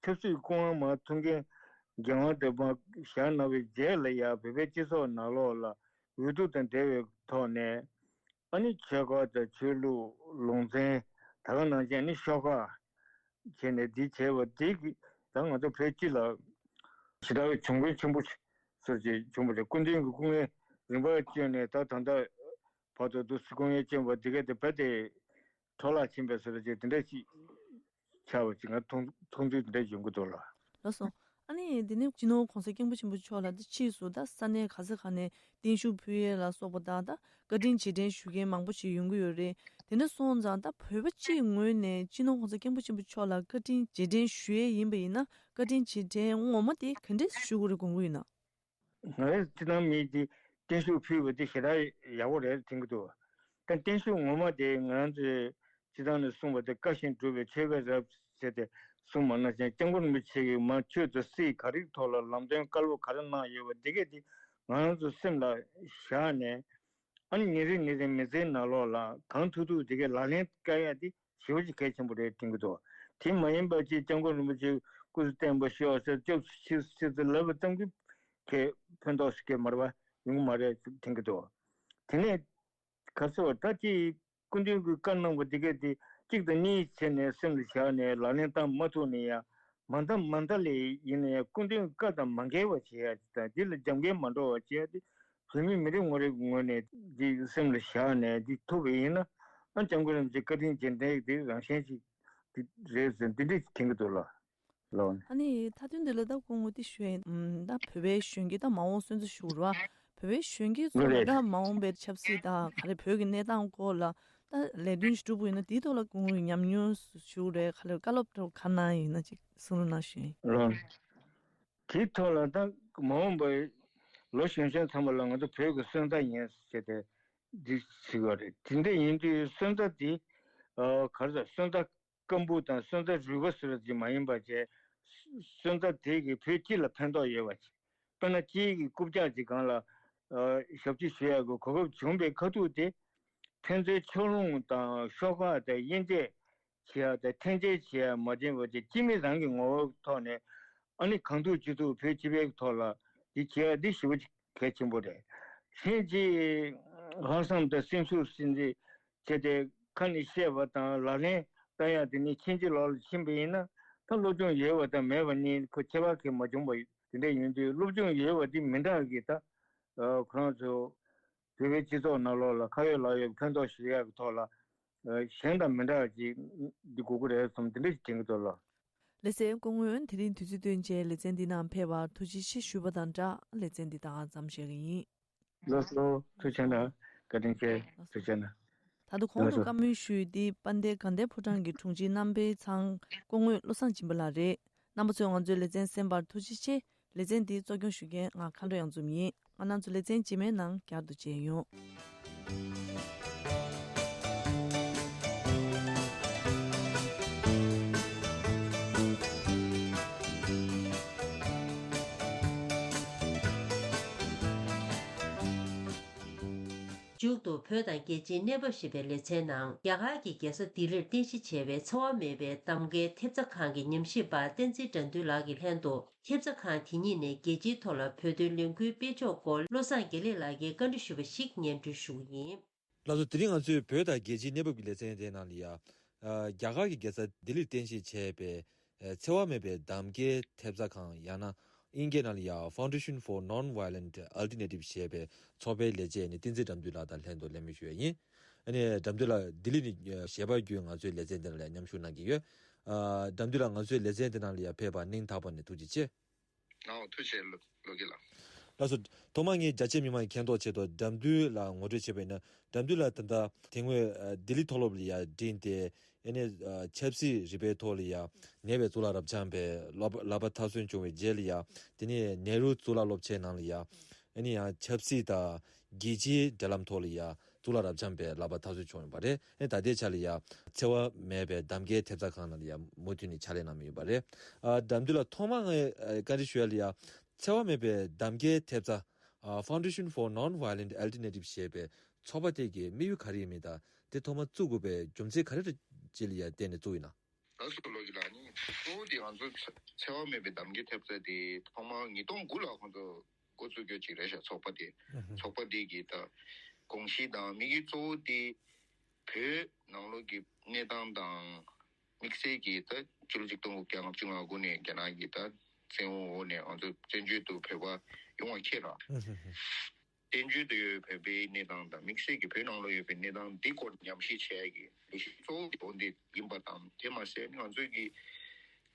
ཆབ་སྲིད་སྐུ་དབང་མར་ཐོན་མཁན་རྒྱལ་དབང་དེ་མར་བཞག་གནང་བའི་རྗེས་ལ་ཡང་བོད་པའི་སྤྱི་ཚོགས་ནང་ལོགས་ལ་འོས་བསྡུ་དང་འབྲེལ་བའི་ཐོག་ནས་ཨ་ནི་ཆོལ་ཁ་དང་ཆོས་ལུགས་ལུང་ཚན་ད་ག་ནང་བཞིན་ནི་ཤོག་ཁག་བྱས་ནས་འདི་བྱས་པ་འདི་གི་ད་ང་ཚོ་བོད་སྤྱི་ལ་ཞེ་དྲག་གི་གྱོང་གུན་ཆེན་པོ་ཞིག་བཟོ་བྱས་བྱུང་བ་རེད། སྐུ་མདུན་གྱི་སྐུ་ངལ་རིམ་པར་བསྐྱོན་ནས་ད་ད་ལྟ་བར་དུ་འདུག་སེ་སྐུ་ངལ་བསྐྱོན་པ་འདི་ག་དེ་བོད་དེ་འཕྲོ་བརླག་ཕྱིན་པའི་བཟོ་འདྲ་ཅིག་དེ་འདྲ་ཞིག་ཆགས་པ་ཅིག་ང་མཐོང་མཐོང་ཚུལ་དེ་འདྲ་ཡོང་གི་འདུག་ལ། ལགས་སོ། ཨ་ནི་འདི་ནས་སྤྱི་ནོར་༸གོང་ས་༸སྐྱབས་མགོན་ཆེན་པོ་མཆོག་ལ་འདི་ཕྱིས་སུ་ད་ས་གནས་ག་ས་ག་ནས་བརྟན་བཞུགས་ཕུལ་ཡས་ལ་སོགས་པ་དང་ད་བཀའ་དྲིན་རྗེས་དྲན་ཞུ་མཁན་མང་པོ་ཞིག་ཡོང་གི་ཡོད་རེད། དེ་འདྲ་སོང་ཙང་ད་བོད་པ་སྤྱིའི་ངོས་ནས་སྤྱི་ནོར་༸གོང་ས་༸སྐྱབས་མགོན་ཆེན་པོ་མཆོག་ལ་བཀའ་དྲིན་རྗེས་དྲན་ཞུ་ཡས་ཡིན་པ་ཡིན་ན་བཀའ་དྲིན་རྗེས་དྲན་ངོ་མ་དེ་ག་འདྲས་ཞུ་དགོས་རེད་དགོངས་ཀྱི་ཡོད་ན། ང་རང་སྤྱི་བཏང་མི་དེ་བརྟན་བཞུགས་ཕུལ་བ་དེ་ཞེ་དྲག་ཡག་པོ་རེད་དྲན་གྱི་འདུག་ད་བརྟན་བཞུགས་ངོ་མ་དེ་ང་རང་ཚོའི་སྤྱི་བཏང་ནས་གསུངས་པ་དེ་བཀའ་བཞིན་སྒྲུབ་པའི་ཆོས་པའི་རབ་ཟེར་ཏེ་གསུངས་པ་ནང་བཞིན་སྐྱབས་མགོན་རིན་པོ་ཆེ་གིས་མ་ཆོས་དང་སྲིད་ག་རེའི་ཐོག་ལ་ལམ་སྟོན་བཀའ་སློབ་ག་རེ་གནང་ཡོད་པ་འདི་གས་དེ་ང་རང་ཚོ་སེམས་ལ་བཞག་ནས་ཨ་ནི་ཉིན་རེ་ཉིན་རེ་མི་ཚེའི་ནང་ལོགས་ལ་གང་ཐུབ་ཐུབ་དེ་གས་ལག་ལེན་བསྟར་ཡ་དེ་ཞེ་པོ་ཅིག་གལ་ཆེན་པོ་རེད་དྲན་གྱི་འདུག་དེ་མ་ཡིན་པ་ཅིག་སྐྱབས་མགོན་རིན་པོ་ཆེ་སྐུ་ཚེ་བརྟན་པར་ཤོག་ཟེར་སྐྱབས་སུ་མཆི་ཟེར་ཏེ་ལབ་པ་ཙམ་གྱིས་ཁྱེད་ཕན་ཐོགས་ཤིག་གི་མར་བ་ཡོང་གི་མ་རེད་དྲན་གྱི་འདུག་དེ་ནས་ག་ཚོད་ད་ཅིག་སྐུ་མདུན་གྱི་བཀའ་གནང་བ་འདི་གས་དེ་གཅིག་དང་གཉིས་བྱས་ནས་སེམས་ལ་བཞག་ནས་ལག་ལེན་བསྟར་མ་ཐུབ་ན་ཡང་མ་མཐའ་མ་མཐའ་ལས་ཡིན་ན་ཡང་སྐུ་མདུན་བཀའ་དང་མ་འགལ་བ་བྱེད་ཡ་དང་འདི་ལ་རྒྱབ་འགལ་མ་འགྲོ་བ་བྱེད་ཡ་དེ་བོད་མི་མི་རེ་ངོ་རེ་ངོས་ནས་འདི་སེམས་ལ་བཞག་ནས་འདི་ཐུབ་པ་ཡིན་ན་ཨ་སྐྱབས་མགོན་རིན་པོ་ཆེ་བཀའ་དྲིན་རྗེས་དྲན་འདི་རང་བཞིན་ཞིག་འདི་རེད་ཟེར་འདི་འདྲ་ཞིག་དྲན་གྱི་འདུག་ལ། ལོ། ཨ་ནི་མཐའ་དོན་འདི་ལ་ད་སྐུ་ངོ་འདི་ཞུ་ཡིན། ཨམ་ད་བོད་པའི་གཞོན་སྐྱེས་ད་མ་འོངས་སོན་རྩ་ཞུ་རུ་བ། བོད་པའི་གཞོན་སྐྱེས་ཚོ་ལ་ད་མ་འོངས་པའི་ཆབ་སྲིད་དང་ག་རེ་བོད་ཀྱི་གནས་སྟངས་སྐོར་ལ་ད་ལས་དོན་ཞིག་སྒྲུབ་དགོས་ཡིན་ན་དེའི་ཐོག་ལ་སྐུ་ངོ་ཉམས་མྱོང་ཞུ་རེད་ག་རེ་བཀའ་སློབ་ཐོག་ག་གནང་ཡིན་ན་ཅིག་གསུང་རོགས་གནང་ཞུ་ཡིན། ལོ། དེའི་ཐོག་ལ་ད་མ་འོངས་པའི་ལོ་གཞོན་གཞོན་ཚང་མ་ལ་ང་ཚོ་བོད་ཀྱི་སོན་རྩ་ཡིན་ཟེར་ཏེ་འདི་ཞིག་ཡོད་རེད། དེ་འདྲ་ཡིན་དུས་སོན་རྩ་དེ་ག་རེ་ཟེར་སོན་རྩ་སྐམ་པོ་དང་སོན་རྩ་རུལ་པ་ཟེར་བ་ཅིག་མ་ཡིན་པ་བྱས། སོན་རྩ་དེ་གིས་བོད་སྤྱི་ལ་ཕན་ཐོགས་ཡོད་པ་ཅིག་དཔེར་ན་སྤྱིའི་གི་རྐུབ་བཀྱག་ཅིག་སྒང་ལ་ཨ་ཞབས་ཕྱི་ཞུ་ཡག་གི་གོ་སྐབས་བྱུང་བའི་ཁ་ཐུག་དེ་ཕན་ཚུན་ཕྱོགས་ལྷུང་དང་ཤོག་ཁག་དང་དབྱེ་འབྱེད་བྱེད་ཡག་དང་འཐེན་འཁྱེར་བྱེད་ཡག་མ་བྱས་པ་དེ་སྤྱི་མི་རང་གི་ངོ་བོའི་ཐོག་ནས་ཨ་ནི་གང་ཐུབ་ཅི་ཐུབ་བོད་སྤྱི་པའི་ཐོག་ལ་འདི་བྱེད་ཡག་འདི་ཞེ་པོ་ཅིག་གལ་ཆེན་པོ་རེད། ཕྱིན་ཅི་ལྷག་བསམ་དང་སེམས་ཤུགས་སྲིད་འཛིན་བྱས་ཏེ་ཁ་ནས་བཤད་པ་དང་ལག་ལེན་བསྟར་ཡག་དེ་ནི་ཕྱིན་ཅི་ལོག་ལ་ཕྱིན་པ་ཡིན་ན་ད་སློབ་སྦྱོང་ཡོད་པ་དང་མེད་པ་གཉིས་ཁོ་ཁྱད་པར་གང་མ་བྱུང་བ་དེ་འདྲ་ཡིན་དུས་སློབ་སྦྱོང་ཡོད་པ་དེ་མི་འདྲ་གི་ད་ཁོ་རང་ཚོ་བོད་པའི་སྤྱི་ཚོགས་ནང་ལོགས་ལ་ཁ་ཡོད་ལག་ཡོད་ཕན་ཐོགས་ཤིག་ཡག་གི་ཐོག་ལ་གཞན་དང་མི་འདྲ་བ་ཅིག་འདི་དགོས་ཀྱི་རེད་བསམ་དེ་འདྲ་ཞིག་དྲན་གྱི་འདུག་ལ། ལེ་ཚན་སྐུ་ངོས་དེ་རིང་དུས་ཚོད་བཏོན་བྱས་ལེ་ཚན་འདི་ནང་ཕེབས་པར་ཐུགས་རྗེ་ཆེ་ཞུས་པ་དང་སྦྲགས་ལེ་ཚན་འདི་དང་མཚམས་བཞག་གི་ཡིན། ལགས་སོ། ཐུགས་རྗེ་གནང་། བཀའ་དྲིན་ཆེ། ཐུགས་རྗེ་གནང་། ད་དུང་གོང་དུ་ལགས་སོ། བཀའ་མོལ་ཞུས་ཏེ་དཔལ་ལྡན་དགའ་ལྡན་ཕོ་བྲང་གི་དྲུང་ཆེ་རྣམ་པའི་ཚང་སྐུ་ངོ་བློ་བཟང་སྦྱིན་པ་ལགས་རེད། རྣམ་པ་ཚོས་ང་ཚོའི་ལེ་ཚན་གསན་པར་ཐུགས་རྗེ་ཆེ། ལེ་ཚན་འདི་གཙོ་སྐྱོང་ཞུ་མཁན་ང་མཁའ་འགྲོ་གཡང་འཛོམས་ཡིན། ང་རང་ཚོ་ལེ་ཚན་རྗེས་མའི་ནང་བསྐྱར་དུ་མཇལ་ཡོང་། མཇུག་ཏུ་བོད་དང་རྒྱལ་སྤྱིའི་གནས་བབ་ཞེས་པའི་ལེ་ཚན་ནང་རྒྱ་གར་གྱི་རྒྱལ་ས་ལྡི་ལིར་རྟེན་གཞི་བྱས་པའི་འཚེ་བ་མེད་པའི་འདམ་གའི་ཐེབས་རྩ་ཁང་གི་ཉམས་ཞིབ་པ་བསྟན་འཛིན་དགྲ་འདུལ་ལགས་ཀྱིས་ལྷན་དུ་ཐེབས་རྩ་ཁང་དེ་ཉིད་ནས་རྒྱལ་སྤྱིའི་ཐོག་ལ་བོད་དོན་ལས་འགུལ་སྤེལ་ཕྱོགས་སྐོར་བློ་བཟང་དགེ་ལེགས་ལགས་ཀྱིས་བཀའ་འདྲི་ཞུས་པ་ཞིག་སྙན་སྒྲོན་ཞུ་གི་ཡིན། ལགས་སོ། དེ་རིང་ང་ཚོས་བོད་དང་རྒྱལ་སྤྱིའི་གནས་བབ་ཀྱི་ལེ་ཚན་དེའི་ནང་ལ་ཡ། ཨ། རྒྱ་གར་གྱི་རྒྱལ་ས་ལྡི་ལིར་རྟེན་གཞི་བྱས་པའི་ཨ་འཚེ་བ་མེད་པའི་འདམ་གའི་ཐེབས་རྩ་ཁང་ཡང་ན་དབྱིན་སྐད་ནང་ལ་ཡ་Foundation for Non-Violent Alternatives ཞེས་པའི་ཚོགས་པའི་ལས་བྱེད་ནི་བསྟན་འཛིན་དགྲ་འདུལ་ལགས་དང་ལྷན་དུ་གླེང་མོལ་ཞུ་ཡ་ཡིན། ཨ་ནི་དགྲ་འདུལ་ལགས་ལྡི་ལི་ནས་ཞལ་པར་བརྒྱུད་ང་ཚོའི་ལེ་ཚན་དེ་ནང་ལ་ཡ་མཉམ་ཞུགས་གནང་གི་ཡོད། ཨ། དགྲ་འདུལ་ལགས་ང་ཚོའི་ལེ་ཚན་དེ་ནང་ལ་ཡ་ཕེབས་པར་སྙིང་ཐག་པ་ནས་ཐུགས་རྗེ་ཆེ། ཨོ་ཐུགས་རྗེ་ཆེ་ལོ་ལོ་གི་ལགས། ལགས་སོ། ཐོག་མར་ངས་རྒྱ་ཆེ་མི་མང་གི་མཁྱེན་རྟོགས་ཆེད་དུ་དགྲ་འདུལ་ལགས་ངོ་སྤྲོད་བྱས་པ་ཡིན་ན། དགྲ་འདུལ་ལགས་ད་ལྟ་དེ་སྔོན་ཨ་ལྡི་ལི་མཐོ་སློབ་ལ་ཡ་འགྲིམས་ཏེ་ཨ་ནི་ཨ་ཆབ་སྲིད་རིག་པའི་ཐོག་ལ་ཡ་ཉེ་བའི་གཙུག་ལག་རབ་འབྱམས་པའི་བསླབ་བསླབ་པ་མཐར་སོན་བྱུང་བའི་རྗེས་ལ་ཡ་དེ་ནས་ནེ་རུ་གཙུག་ལག་སློབ་ཆེན་ནང་ལ་ཡ་ཨ་ནི་ཡང་ཆབ་སྲིད་དང་རྒྱལ་སྤྱིའི་འབྲེལ་ལམ་ཐོག་ལ་ཡ། གཙུག་ལག་རབ་འབྱམས་པའི་བསླབ་པ་འཐབ་རྩོད་བྱུང་ཡོད་པ་རེད། ཨེ་ད་ལྟའི་ཆ་ལ་ཡ་འཚེ་བ་མེད་པའི་གདམ་ཀའི་ཐེབས་རྩ་ཁང་ནང་ལ་ཡ་མུ་མཐུད་ནས་ཕྱག་ལས་གནང་མུས་ཡོད་པ་རེད། ཨ་འགྲམ་དུས་ལ་ཐོག་མ་ངས་ཨ་བཀའ་འདྲི་ཞུ་ཡ་ལ་ཡ་འཚེ་བ་མེད་པའི་གདམ་ཀའི་ཐེབས་རྩ་ཨ་Foundation for Non-Violent Alternative ཞེས་པའི་ཚོགས་པ་དེ་གི་དམིགས་ཡུལ་ག་རེ་ཡིན་མིན་དང་དེ་ཐོག་མ་བཙུགས་དགོས་པའི་རྒྱུ་མཚན་ག་རེ་ཅིག་ལ་ཡ་བརྟེན་ནས་བཙུགས་ཡིན་ན། ལགས་སོ་ལོ་གི་ལགས། ནི་གཙོ་བོ་དེ་ང་ཚོ་འཚེ་བ་མེད་པའི་གདམ་ཀའི་ཐེབས་རྩ་དེ་ཐོག་མར་ཉིས་སྟོང་དགུ་ལ་ཁོང་ཚོ་འགོ་བཙུགས་རྒྱུ་ཅིག་རེད་ཤག་ཚོགས་པ་དེ། ཚོགས་པ་དེ་གི་ད་དགོངས་གཞི་དང་དམིགས་ཡུལ་གཙོ་བོ་དེ་བོད་ནང་ལོགས་ཀྱི་གནས་སྟངས་དང་དམིགས་བསལ་གྱི་ད་ཕྱི་ལོ་ཆིག་སྟོང་དགུ་བརྒྱ་ལྔ་བཅུ་ང་དགུ་ནས་རྒྱ་ནག་གི་ད་བཙན་དབང་འོག་ནས་ང་ཚོ་བཙན་བྱོལ་དུ་བོད་པ་ཡོང་བ་ཁྱེད་རང་། བཙན་བྱོལ་དུ་ཡོད་པའི་བོད་པའི་གནས་སྟངས་དང་དམིགས་བསལ་གྱི་བོད་ནང་ལ་ཡོད་པའི་གནས་སྟངས་འདི་སྐོར་ཉམས་ཞིབ་བྱེད་ཡ་གི་ལས་གཞི་གཙོ་བོ་འདི་ཡིན་པ་དང་། དེ་མ་ཟད་ནི་ང་ཚོའི་གི་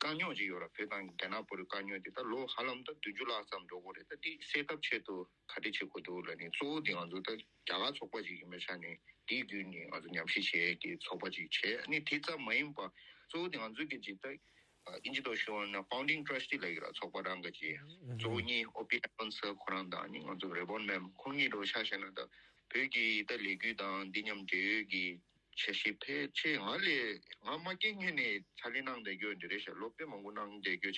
དཀའ་རྙོག་ཅིག་ཡོད་ར། བོད་དང་རྒྱ་ནག་བར་དཀའ་རྙོག་དེ་ད་ལོ་ཧ་ལམ་ད་བདུན་ཅུ་ལྷག་ཙམ་འགྲོ་གི་རེད། ད་འདི་སེལ་ཐབས་ཆེད་དུ་ག་རེ་བྱེད་དགོས་འདུག་ལབ་ནི་གཙོ་བོ་འདི་ང་ཚོ་ད་རྒྱ་གར་ཚོགས་པ་ཅིག་ཡིན་པའི་ཆ་ནས་འདི་བརྒྱུད་ནས་ང་ཚོ་ཉམས་ཞིབ་བྱེད་ཡ་གི་ཚོགས་པ་ཅིག་བྱས། ཨ་ནི་དེ་ཙམ་མ་ཡིན་པ་གཙོ་བོ་འདི་ང་ཚོའི་གི་ཇི་ལྟར་ཨ་ཨིན་ཇི་ཐོག་ཞུ་བ་ན་founding trustee ལབ་ཀྱི་ར། ཚོགས་པ་རང་གི་ཅིག་གཙོ་བོ་གཉིས་ཨོ་པི་ཨ་ལོན་སི་ཁོ་རང་དང་ནི་ང་ཚོ་རེ་བོན་མེམ་ཁོང་གཉིས་འགྲོ་ཆ་བཞག་ན་ད་བོད་ཀྱི་ད་ལས་འགུལ་དང་འདི་མཉམ་འབྲེལ་ཡོད་ཀྱི་འཆར་གཞི་ཕལ་ཆེར་ང་ལས་ང་མ་སྐྱེས་སྔོན་ནས་ཕྱག་ལས་གནང་བསྡད་རྒྱུ་འདི་རེད་ཤག་ལོ་དཔེ་མང་པོ་གནང་བསྡད་རྒྱུ་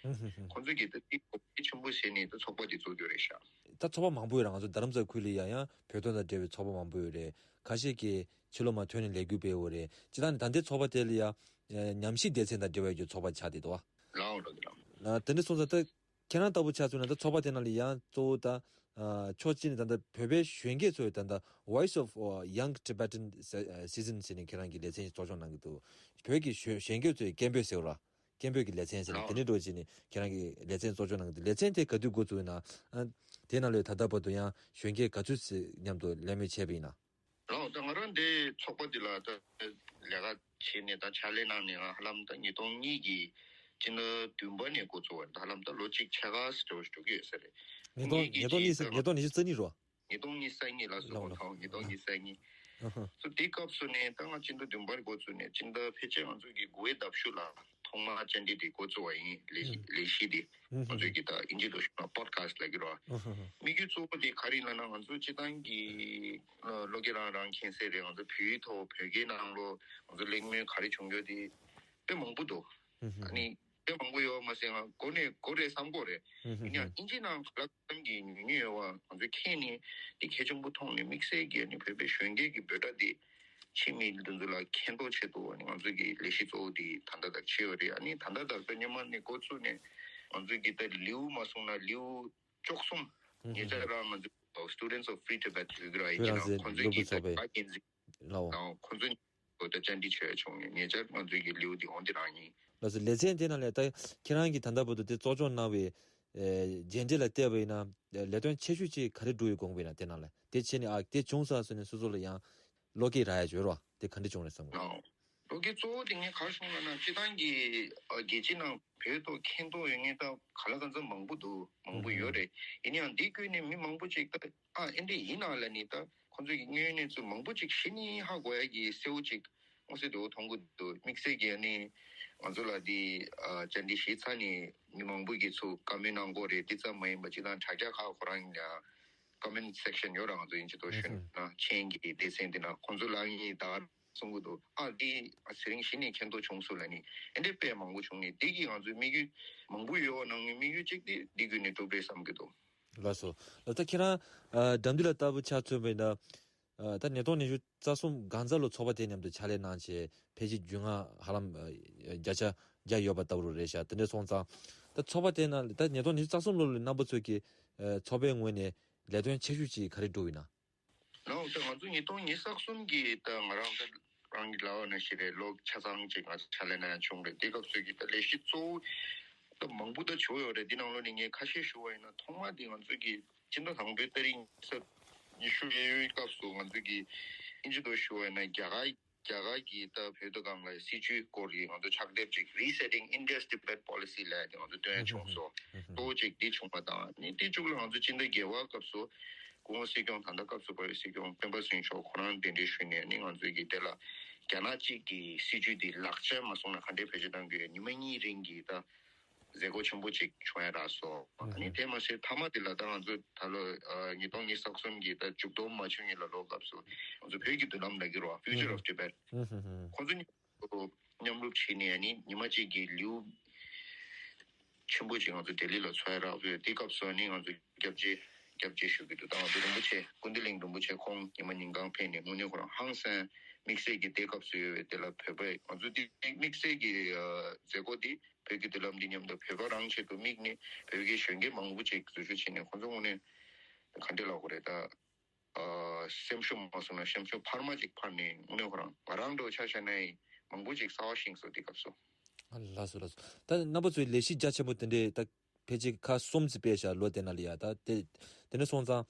བྱས། ཁོང་ཚོ་གིས་ད་འདི་གོ་སྐབས་ཆེན་པོ་ཟེར་ནས་ད་ཚོགས་པ་འདི་བཙུགས་རྒྱུ་རེད་ཤག་ད་ཚོགས་པ་མང་པོ་ཡོད་ར། ང་ཚོ་རྡ་རམ་ས་ལ་ཁུལ་ལ་ཡང་ཡང་བོད་དོན་དང་འབྲེལ་བའི་ཚོགས་པ་མང་པོ་ཡོད་རེད། ཁ་ཤས་ཀྱིས་ཕྱི་ལོགས་མར་ཐོན་ནས་ལས་འགུལ་སྤེལ་ཡོད་རེད། སྤྱིར་བཏང་ནི་ད་ལྟའི་ཚོགས་པ་དེ་ལ་ཡང་ཨ་ཉམས་ཞིབ་སྡེ་ཚན་དང་འབྲེལ་བའི་རྒྱུ་ཚོགས་པ་ཆགས་བསྡད་འདུག་བ། ལའོ་ལོ་གི་ལའོ། ཨ་དེ་འདྲ་སོང་ཙང་ད་ཁྱེད་རང་ལྟ་བུ་ཆ་མཚོན་ན་ད་ཚོགས་པ་དེ་ནང་ལ་ཡང་གཙོ་བོ་ད་ཨ་ཕྱོགས་གཅིག་ནས་ད་ལྟ་བོད་པའི་གཞོན་སྐྱེས་ཚོའི་ད་ལྟ་Voice of Young Tibetan Citizen ཟེར་ནས་ཁྱེད་རང་གིས་ལེ་ཚན་ཞིག་གཙོ་སྐྱོང་གནང་གི་འདུག་བོད་ཀྱི་གཞོན་གཞོན་སྐྱེས་ཚོའི་སྐད་འབོད་ཟེར་བ་ར། སྐད་འབོད་ཀྱི་ལེ་ཚན་ཟེར་ནས་ལའོ། དེ་འདྲའི་འགྲོ་བྱས་ནས་ཁྱེད་རང་གིས་ལེ་ཚན་གཙོ་སྐྱོང་གནང་གི་འདུག་ལེ་ཚན་དེ་ག་དུས་འགོ་བཙུགས་ཡིན་ན། ཨ་དེ་ནང་ལ་ད་ལྟ་བར་དུ་ཡང་གཞོན་སྐྱེས་ག་ཚོད་ཅིག་མཉམ་དུ་གླེང་མོལ་བྱས་པ་ཡིན་ན། ལའོ། ད་ང་རང་འདི་ཚོགས་པ་འདི་ལ་ད་ལས་ཀ་བྱས་ནས་ད་ཕྱག་ལས་གནང་ནས་ང་ཧ་ལམ་ད་ཉིས་སྟོང་གཉིས་ཀྱི་སྤྱི་ཟླ་བདུན་པ་ནས་འགོ་བཙུགས་པ་རེད། ད་ཧ་ལམ་ད་ལོ་གཅིག་ཕྱེད་ཀ་ཙམ་འགྲོ་འགྲོ་གི་ཡོད་ས་རེད། ཉིས་སྟོང་ཉིས་སྟོང་གཉིས་ཉིས་སྟོང་ཉི་ཤུ་རྩ་གཉིས་རོ། ཉིས་སྟོང་ཉི་ཤུ་རྩ་གཉིས་ལ་སོ། ལའོ་ལའོ། ཐོག་ཉིས་སྟོང་ཉི་ཤུ་རྩ་གཉིས། ཨ་ཧ། སོ་དེའི་སྐབས་སུ་ནས་ད་ང་སྤྱི་ཟླ་བདུན་པར་འགོ་བཙུགས་ནས་སྤྱི་ཟླ་ཕལ་ཆེར་ང་ཚོ་གི་དགུ་པའི་ཟླ་བཞི་ལ་ཐོག་མར་བཅར་འདྲི་དེ་འགོ་བཙུགས་པ་ཡིན། ལས་གཞི་ལས་གཞི་དེ་ང་ཚོ་གི་ད་ཨིན་ཇི་ཐོག་ཞུ་ན་པོ་ཌི་ཁ་སི་ཊི་ལབ་ཀྱི་རེད་བ། དམིགས་ཡུལ་གཙོ་བོ་དེ་ག་རེ་ཡིན་ལབ་ན་ང་ཚོ་སྤྱིར་བཏང་གི་ལོ་རྒྱུས་རང་རང་མཁྱེན་གསལ་རེད། ང་ཚོ་བོད་ཡིག་ཐོག་བོད་སྐད་ནང་ལོགས་ང་ཚོ་གླེང་མོལ་ག་རེ་བྱུང་ཡོད་དེ་དཔེ་མང་པོ་འདུག་ཨ་ནི་དཔེ་མང་པོ་ཡོད་མ་ཟད་ང་གོ་ནས་གོ་རེད་བསམ་གོ་རེད། ཡིན་ཡང་ཨིན་ཇི་ནང་ག་ལ་གང་གི་ཉུང་ཉུང་ཡོད་པ་ང་ཚོས་མཁྱེན་ནས་དེ་གལ་ཆེན་པོ་མཐོང་ནས་དམིགས་བསལ་གྱི་ནི་བོད་པའི་གཞོན་སྐྱེས་ཀྱི་འབོད་སྒྲ་དེ་ཕྱི་མི་འདི་ཚོ་ལ་མཁྱེན་རྟོགས་ཆེད་དུ་ནི་ང་ཚོ་གི་ལས་གཞི་གཙོ་བོ་དེ་ད་ལྟ་དར་ཆེ་བ་རེད། ཨ་ནི་ད་ལྟ་དར་ཚོ་སྔོན་མ་ནས་འགོ་བཙུགས་ནས་ང་ཚོ་གི་ད་ལེའུ་མ་སོང་ན་ལེའུ་བཅུ་གསུམ་ཉེ་ཆར་རང་ང་ཚོ་Students of Free Tibet ཟེར་གི་ར་ཡིན་ན་ཁོང་ཚོའི་གི་ད་ག་འགན་འཛིན་ལའོ། དང་ཁོང་ཚོ་ད་བཅར་འདྲི་བྱས་བྱུང་ནས་ཉེ་ཆར་ང་ཚོའི་གི་ལེའུ་འདི་འོང་འདི་རང་ཡིན། ལགས་སོ། ལེ་ཚན་དེ་ནང་ལས་ད་ཁྱེད་རང་གིས་ད་ལྟ་བར་དུ་དེ་གཙོ་སྐྱོང་གནང་བའི་ཨེ་མཇལ་འཕྲད་ལ་བལྟས་པ་ཡིན་ན་ལས་དོན་ཆེ་ཤོས་ཅིག་ག་རེ་བསྒྲུབས་ཡོད་དགོངས་པ་ཡིན་ན་དེ་ནང་ལས་དེ་བྱས་ནས་ཨ་དེ་བྱུང་ས་སོང་ནས་སོ་སོ་ལ་ཡང་བློ་སྐྱེད་རག་ཡ་ཅིག་ཡོད་རེད་བ། དེ་ག་འདྲ་བྱུང་རེད་བསམ་གི། ལོ་རྒྱུས་གཙོ་བོ་དེ་ངས་ག་རེ་བྱུང་ལབ་ན་སྤྱིར་བཏང་གི་ཨ་རྒྱལ་སྤྱི་ནང་བོད་ཐོག་མཁྱེན་རྟོགས་ཡོད་མཁན་ད་ག་ལ་ག་ཚོད་མང་པོ་འདུག་མང་པོ་ཡོད་རེད། ཡིན་ཡང་འདི་བརྒྱུད་ནས་མི་མང་པོ་ཅིག་ད་ཨ་ཨེ་འདྲ་ཡིན་ན་ལབ་ནས་ད་ཁོང་ཚོ་གི་དངོས་གནས་ཚུལ་མང་པོ་ཅིག་ཞི་ནས་ཧ་གོ་ཡ་གི་གསལ་བོ་ཅིག་མངོན་གསལ་དོད་པོ་མཐོང་གི་འདུག་དམིགས་བསལ་གྱི་ནི་ང་ཚོ་ལ་འདི་ཨ་བཅར་འདྲི་ཞུས་ཚར་ནས་མི་མང་པོ་གིས་ཚུར་བཀའ་མོལ་གནང་གི་རེད། དེ་ཙམ་མ་ཡིན་པ་སྤྱིར་བཏང་དྲ་རྒྱ་ཁག་ཁོ་རང་ཡིན་ཡང་ཀོ་མེན་ཊི་སེག་ཤན་ཡོད་ར། ང་ཚོ་ཨིན་ཇི་ཐོག་ཞུས་ན་མཆན་གྱི་སྡེ་ཚན་འདི་ན་ཁོང་ཚོ་ལ་ངས་ད་གསུང་གི་འདུག་ཨ་འདི་ཨ་ཚེ་རིང་གཞི་ནས་མཁྱེན་རྟོགས་བྱུང་སོང་ལབ་ནི་ཨེ་འདྲའི་དཔེ་མང་པོ་བྱུང་ནས་འདི་གིས་ང་ཚོའི་དམིགས་ཡུལ་མང་པོ་ཡོད་པ་ནང་ནས་དམིགས་ཡུལ་གཅིག་དེ་འདི་བརྒྱུད་ནས་གྲུབ་རེད་བསམ་གྱི་འདུག་ལགས་སོ། ལགས་ད་ཁྱེད་རང་ཨ་འགྲམ་འདི་ལ་ལྟ་བུ་ཆ་མཚོན་པ་ཡིན་ན་ཨ་ད་ཉིས་སྟོང་ཉི་ཤུ་རྩ་གསུམ་གང་ཟག་ལོ་ཚོགས་པ་དེ་མཉམ་དུ་ཕྱག་ལས་གནང་བྱས་ཕལ་ཆེར་རྒྱུས་མངའ་ཧ་ལམ་ཨ་བརྒྱ་ཆ་བརྒྱ་ཡོད་པ་ལྟ་བུ་རེད་ཤག་དེ་འདྲ་སོང་ཙང་ད་ཚོགས་པ་དེ་ནང་ད་ཉིས་སྟོང་ཉི་ཤུ་རྩ་གསུམ་ལོ་ལ་རྣམ་པ་ཚོས་ཀྱི་ཨ་ཚོགས་པའི་ངོས་ནས་ལས་དོན་ཆེ་ཤོས་ཅིག་ག་རེ་བསྒྲུབས་ཡིན་ན། ལགས་འོང་། ད་ང་ཚོ་ཉིས་སྟོང་ཉི་ཤུ་རྩ་གསུམ་གྱི་ད་ང་རང་ད་རང་གི་ལབ་པ་ནང་བཞིན་རེད། ལོ་ཆ་ཚང་ཅིག་ང་ཚོ་ཕྱག་ལས་གནང་ཡ་བྱུང་རེད། དེ་སྐབས་སུ་གི་ད་ལས་གཞི་གཙོ་བོ་ད་མང་པོ་ད་བྱུང་ཡོད་རེད། འདི་ནང་ལོགས་ནས་ངས་ཁ་ཤས་ཞུ་བ་ཡིན་ན་ཐོག་མ་དེ་ང་ཚོ་གི་སྤྱི་ཟླ་དང་པོའི་ཏ་རིག་ཉི་ཤུ་གཡས་གཡོན་སྐབས་སུ་ང་ཚོ་གི་ཨིན་ཇི་ཐོག་ཞུ་བ་ཡིན་ན་རྒྱ་གར་རྒྱ་གར་གྱི་ད་བོད་དོན་སྒང་ལ་སྲིད་བྱུས་སྐོར་གྱི་ང་ཚོ་ཕྱག་དེབ་ཅིག་Resetting India's Tibet Policy ལབ་དེ་ང་ཚོ་བཏོན་ཡ་བྱུང་སོང་། གཙོ་བོ་ཅིག་འདི་བྱུང་བ་དང་ནི་དེ་མཇུག་ལ་ང་ཚོ་སྤྱི་ཟླ་བརྒྱད་པ་སྐབས་སུ་སྐུ་ངོ་སྲིད་སྐྱོང་ད་ལྟ་སྐབས་སུ་བབས་པའི་སྲིད་སྐྱོང་སྤེན་པ་ཚེ་རིང་མཆོག་ཁོ་རང་གདན་འདྲེན་ཞུས་ནས་ནི་ང་ཚོའི་གི་དེ་ལ་རྒྱ་ནག་གཅིག་གི་སྲིད་བྱུས་འདི་ལག་ཆ་མ་སོང་ན་ག་འདྲའི་བེད་སྤྱོད་གཏང་དགོས་ཉི་མ་གཉིས་རིང་གི་ད་ མཛད་སྒོ་ཆེན་པོ་ཅིག་བྱུང་ཡ་རག་སོང་། ཨ་ནི་དེ་མ་ཟད་མཐའ་མ་དེ་ལ་ད་ང་ཚོ་ད་ལོ་ཉིས་སྟོང་ཉི་ཤུ་རྩ་གསུམ་གྱི་ད་མཇུག་སྡོམ་མ་བྱུང་ཡིན་ལ་ལོ་སྐབས་སུ་ང་ཚོ་བོད་ཀྱི་མདུན་ལམ་ལབ་ཀྱི་རེད་བ། Future of Tibet། ཁོང་ཚོ་མཉམ་རུབ་བྱས་ནས་ཨ་ནི་ཉི་མ་གཅིག་གི་ལེའུ་ཆེན་པོ་ཅིག་ང་ཚོ་ལྡི་ལི་ལ་འཚོགས་ཡ་རག་ཡོད། དེ་སྐབས་སུ་ཨ་ནི་ང་ཚོ་སྐྱབས་རྗེ་སྐྱབས་རྗེ་ཞུ་གི་འདུག་ད་ང་ཚོ་རིན་པོ་ཆེ་ཀུན་བདེ་གླིང་རིན་པོ་ཆེ་ཁོང་ཉི་མ་ཉིན་གང་ཕེབས་ནས་དངོས་གནས་ཁོ་རང་ཧང་སང་དམིགས་བསལ་གྱི་དེ་སྐབས་སུ་ཡོད་པའི་དེ་ལ་བོད་པའི་ང་ཚོ་དེ་དམིགས་བསལ་གྱི་མཛད་སྒོ་དེ་བོད་ཀྱི་མདུན་ལམ་འདི་མཉམ་དུ་བོད་པ་རང་ཆེད་དུ་དམིགས་ནས་བོད་ཀྱི་གཞོན་སྐྱེས་མང་པོ་ཅིག་འཛུལ་ཞུགས་བྱས་ནས་ཁོང་ཚོ་དངོས་གནས་ག་འདྲ་ལབ་དགོས་རེད་ད། སེམས་ཤུགས་མ་སོང་ན་སེམས་ཤུགས་འཕར་མ་ཅིག་འཕར་ནས་དངོས་གནས་ཁོ་རང་ང་རང་འདྲ་ཆ་བཞག་ན་ཡིན་མང་པོ་ཅིག་གསར་བ་ཤེས་སོང་དེ་སྐབས་སུ། ཨ་ལགས་སོ་ལགས་སོ། ད་རྣམ་པ་ཚོའི་ལས་གཞི་རྒྱ་ཆེན་པོ་དེ་འདྲའི་ད་ཕལ་ཆེར་ཁག་གསུམ་ཙམ་སྤེལ་བཞག་ལོ་དེ་ན་ལ་ཡ་ད་དེ་དེ་འདྲ་སོང་ཙང་།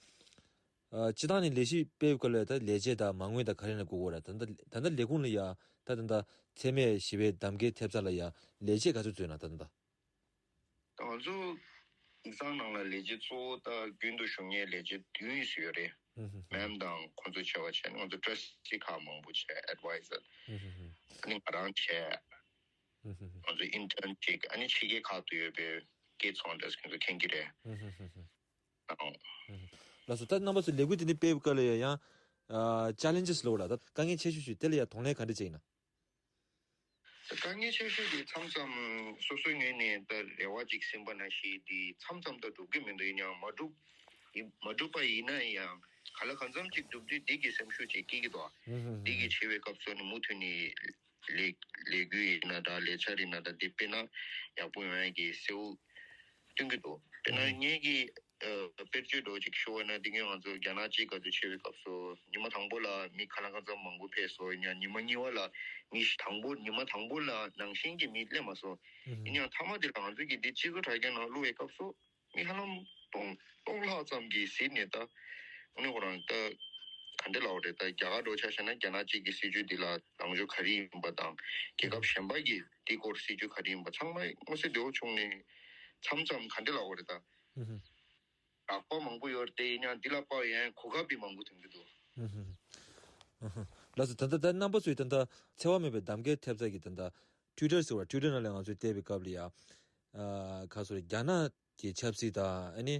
ཨ་སྤྱི་བཏང་ནས་ལས་གཞི་སྤེལ་སྐབས་ལ་ད་ལས་བྱེད་དང་མ་དངུལ་དང་ག་རེ་ན་དགོས་ཀྱི་ཡོད་རེད། ད་ལྟ་ད་ལྟ་ལས་ཁུངས་ལ་ཡ་ད་ད་ལྟ་འཚེ་མེད་ཞི་བའི་གདམ་ཀའི་ཐེབས་རྩ་ལ་ཡ་ལས་བྱེད་ག་ཚོད་བཙུགས་ན་ད་ད་ལྟ། ང་ཚོ་ཡིག་ཚང་ནང་ལ་ལས་བྱེད་གཙོ་བོ་ད་རྒྱུན་དུ་ཞུགས་མཁན་ལས་བྱེད་བདུན་ཙམ་ཡོད་རེད། ཨུ་ཧུ་ཧུ། མེམ་དང་ཁོང་ཚོ་བྱ་བ་བྱས་ནས་ང་ཚོ་ཊྲ་སི་ཊི་ཁག་མང་པོ་བྱས། ཨེཌ་ཝའི་ཛར། ཨུ་ཧུ་ཧུ། ཨ་ནི་ང་རང་བྱས། ཨུ་ཧུ་ཧུ། ང་ཚོ་ཨིན་ཊརན་ཅིག་ཨ་ནི་ཕྱི་རྒྱལ་ཁག་ཏུ་ཡོད་པའི་ཀེ་ཚོང་འདྲ་ཁྱེད་ཚོ་མཁྱེན་གྱི་རེད། ཨུ་ཧུ་ཧུ་ཧུ། ཨང་། ཨུ་ཧུ། ལགས་སོ། ད་རྣམ་པ་ཚོ་ལས་འགུལ་དེ་འདྲ་སྤེལ་བའི་སྐབས་ལ་ཡང་ཡང་ཨ་ཅེ་ལེན་ཇེས་ལབ་དགོས་རེད་ད་དཀའ་ངལ་ཆེ་ཤོས་ཤིག་དེ་ལ་ཡང་གདོང་ལེན་ག་འདྲ་བྱས་ཡིན་ན། དཀའ་ངལ་ཆེ་ཤོས་དེ་མཚམས་མཚམས་སོ་སོའི་ངོས་ནས་ད་རེ་བ་ཅིག་ཟིན་པ་ནང་བཞིན་དེ་མཚམས་མཚམས་ད་འགྲུབ་ཀྱི་མི་འདུག་ཡིན་ཡང་མ་འགྲུབ་ཡིན་མ་འགྲུབ་པ་ཡིན་ན་ཡང་ག་ལ་གང་འཚམ་ཅིག་འགྲུབ་དུས་འདི་གི་སེམས་ཤུགས་ཅིག་སྐྱེ་གི་འདུག་ཨ། ཨུ་ཧུ་ཧུ། འདི་གི་བྱེད་པའི་སྐབས་སུ་ནི་མུ་མཐུད་ནས་ལས་ལས་འགུལ་ཡིན་ན་འདྲ་ལས་འཆར་ཡིན་ན་འདྲ་འདི་སྤེལ་ན་ཡག་པོ་ཡོང་ཡ་གི་གསལ་བོ་སྟོན་གྱི་འདུག་དཔེར་ན་ངེད་ཀྱིས་ཨ་དཔེར་བརྗོད་འདྲ་བོ་ཅིག་ཞུ་བ་ན་འདི་སྔོན་ང་ཚོ་རྒྱ་ནག་གཅིག་ག་ཚོད་ཆེ་བའི་སྐབས་སུ་ཉི་མ་དང་པོ་ལ་མི་ཁ་ལང་ཁ་ཚ་མང་པོ་ཕེབས་སོང་། ཡིན་ཡང་ཉི་མ་གཉིས་པ་ལ་མི་དང་པོ་ཉི་མ་དང་པོ་ལ་ནང་བཞིན་གྱི་མི་སླེབས་མ་སོང་། ཡིན་ཡང་མཐའ་མ་དེ་ལ་ང་ཚོ་གི་འདི་སྤྱི་ཚོགས་དྲ་རྒྱ་ནང་བླུགས་པའི་སྐབས་སུ་མི་ཧ་ལམ་སྟོང་སྟོང་ལྷག་ཙམ་གྱིས་གཟིགས་ནས་ད་དངོས་གནས་ཁོ་རང་ད་ག་འདྲ་ལབ་དགོས་རེད། ད་རྒྱ་གར་འདྲ་བོ་ཆ་བཞག་ན་རྒྱ་ནག་གཅིག་གི་སྲིད་བྱུས་འདི་ལ་ལངས་ཕྱོགས་ག་རེ་ཡིན་པ་དང་རྒྱལ་ཁབ་གཞན་པ་གི་འདི་སྐོར་སྲིད་བྱུས་ག་རེ་ཡིན་པ་ཚང་མ་མངོན་གསལ་དོད་པོ་བྱུང་ནས་མཚམས་མཚམས་ག་འདྲ་ལབ་དགོས་རེད་ད། ཨུ་ཧུ། དགག་པ་མང་པོ་ཡོད་རེད་དེ་ཡིན་ཡང་འདི་ལ་དཔག་ཡང་གོ་སྐབས་པའི་མང་པོ་ཐོན་གྱི་འདུག་ཨུ་ཧུ། ཨུ་ཧུ། ལགས་སོ། ད་ལྟ་ད་རྣམ་པ་ཚོས་ད་ལྟ་འཚེ་བ་མེད་པའི་གདམ་ཀའི་ཐེབས་རྩ་གི་ད་ལྟ་ཊུའི་ཊར་ཟེར་བ་ཊུའི་ཊར་ནང་ལ་ང་ཚོས་བལྟས་པའི་སྐབས་ལ་ཡ། ཨ་ག་སོ་རེད་རྒྱ་ནག་གི་ཆབ་སྲིད་དང་ཨ་ནི་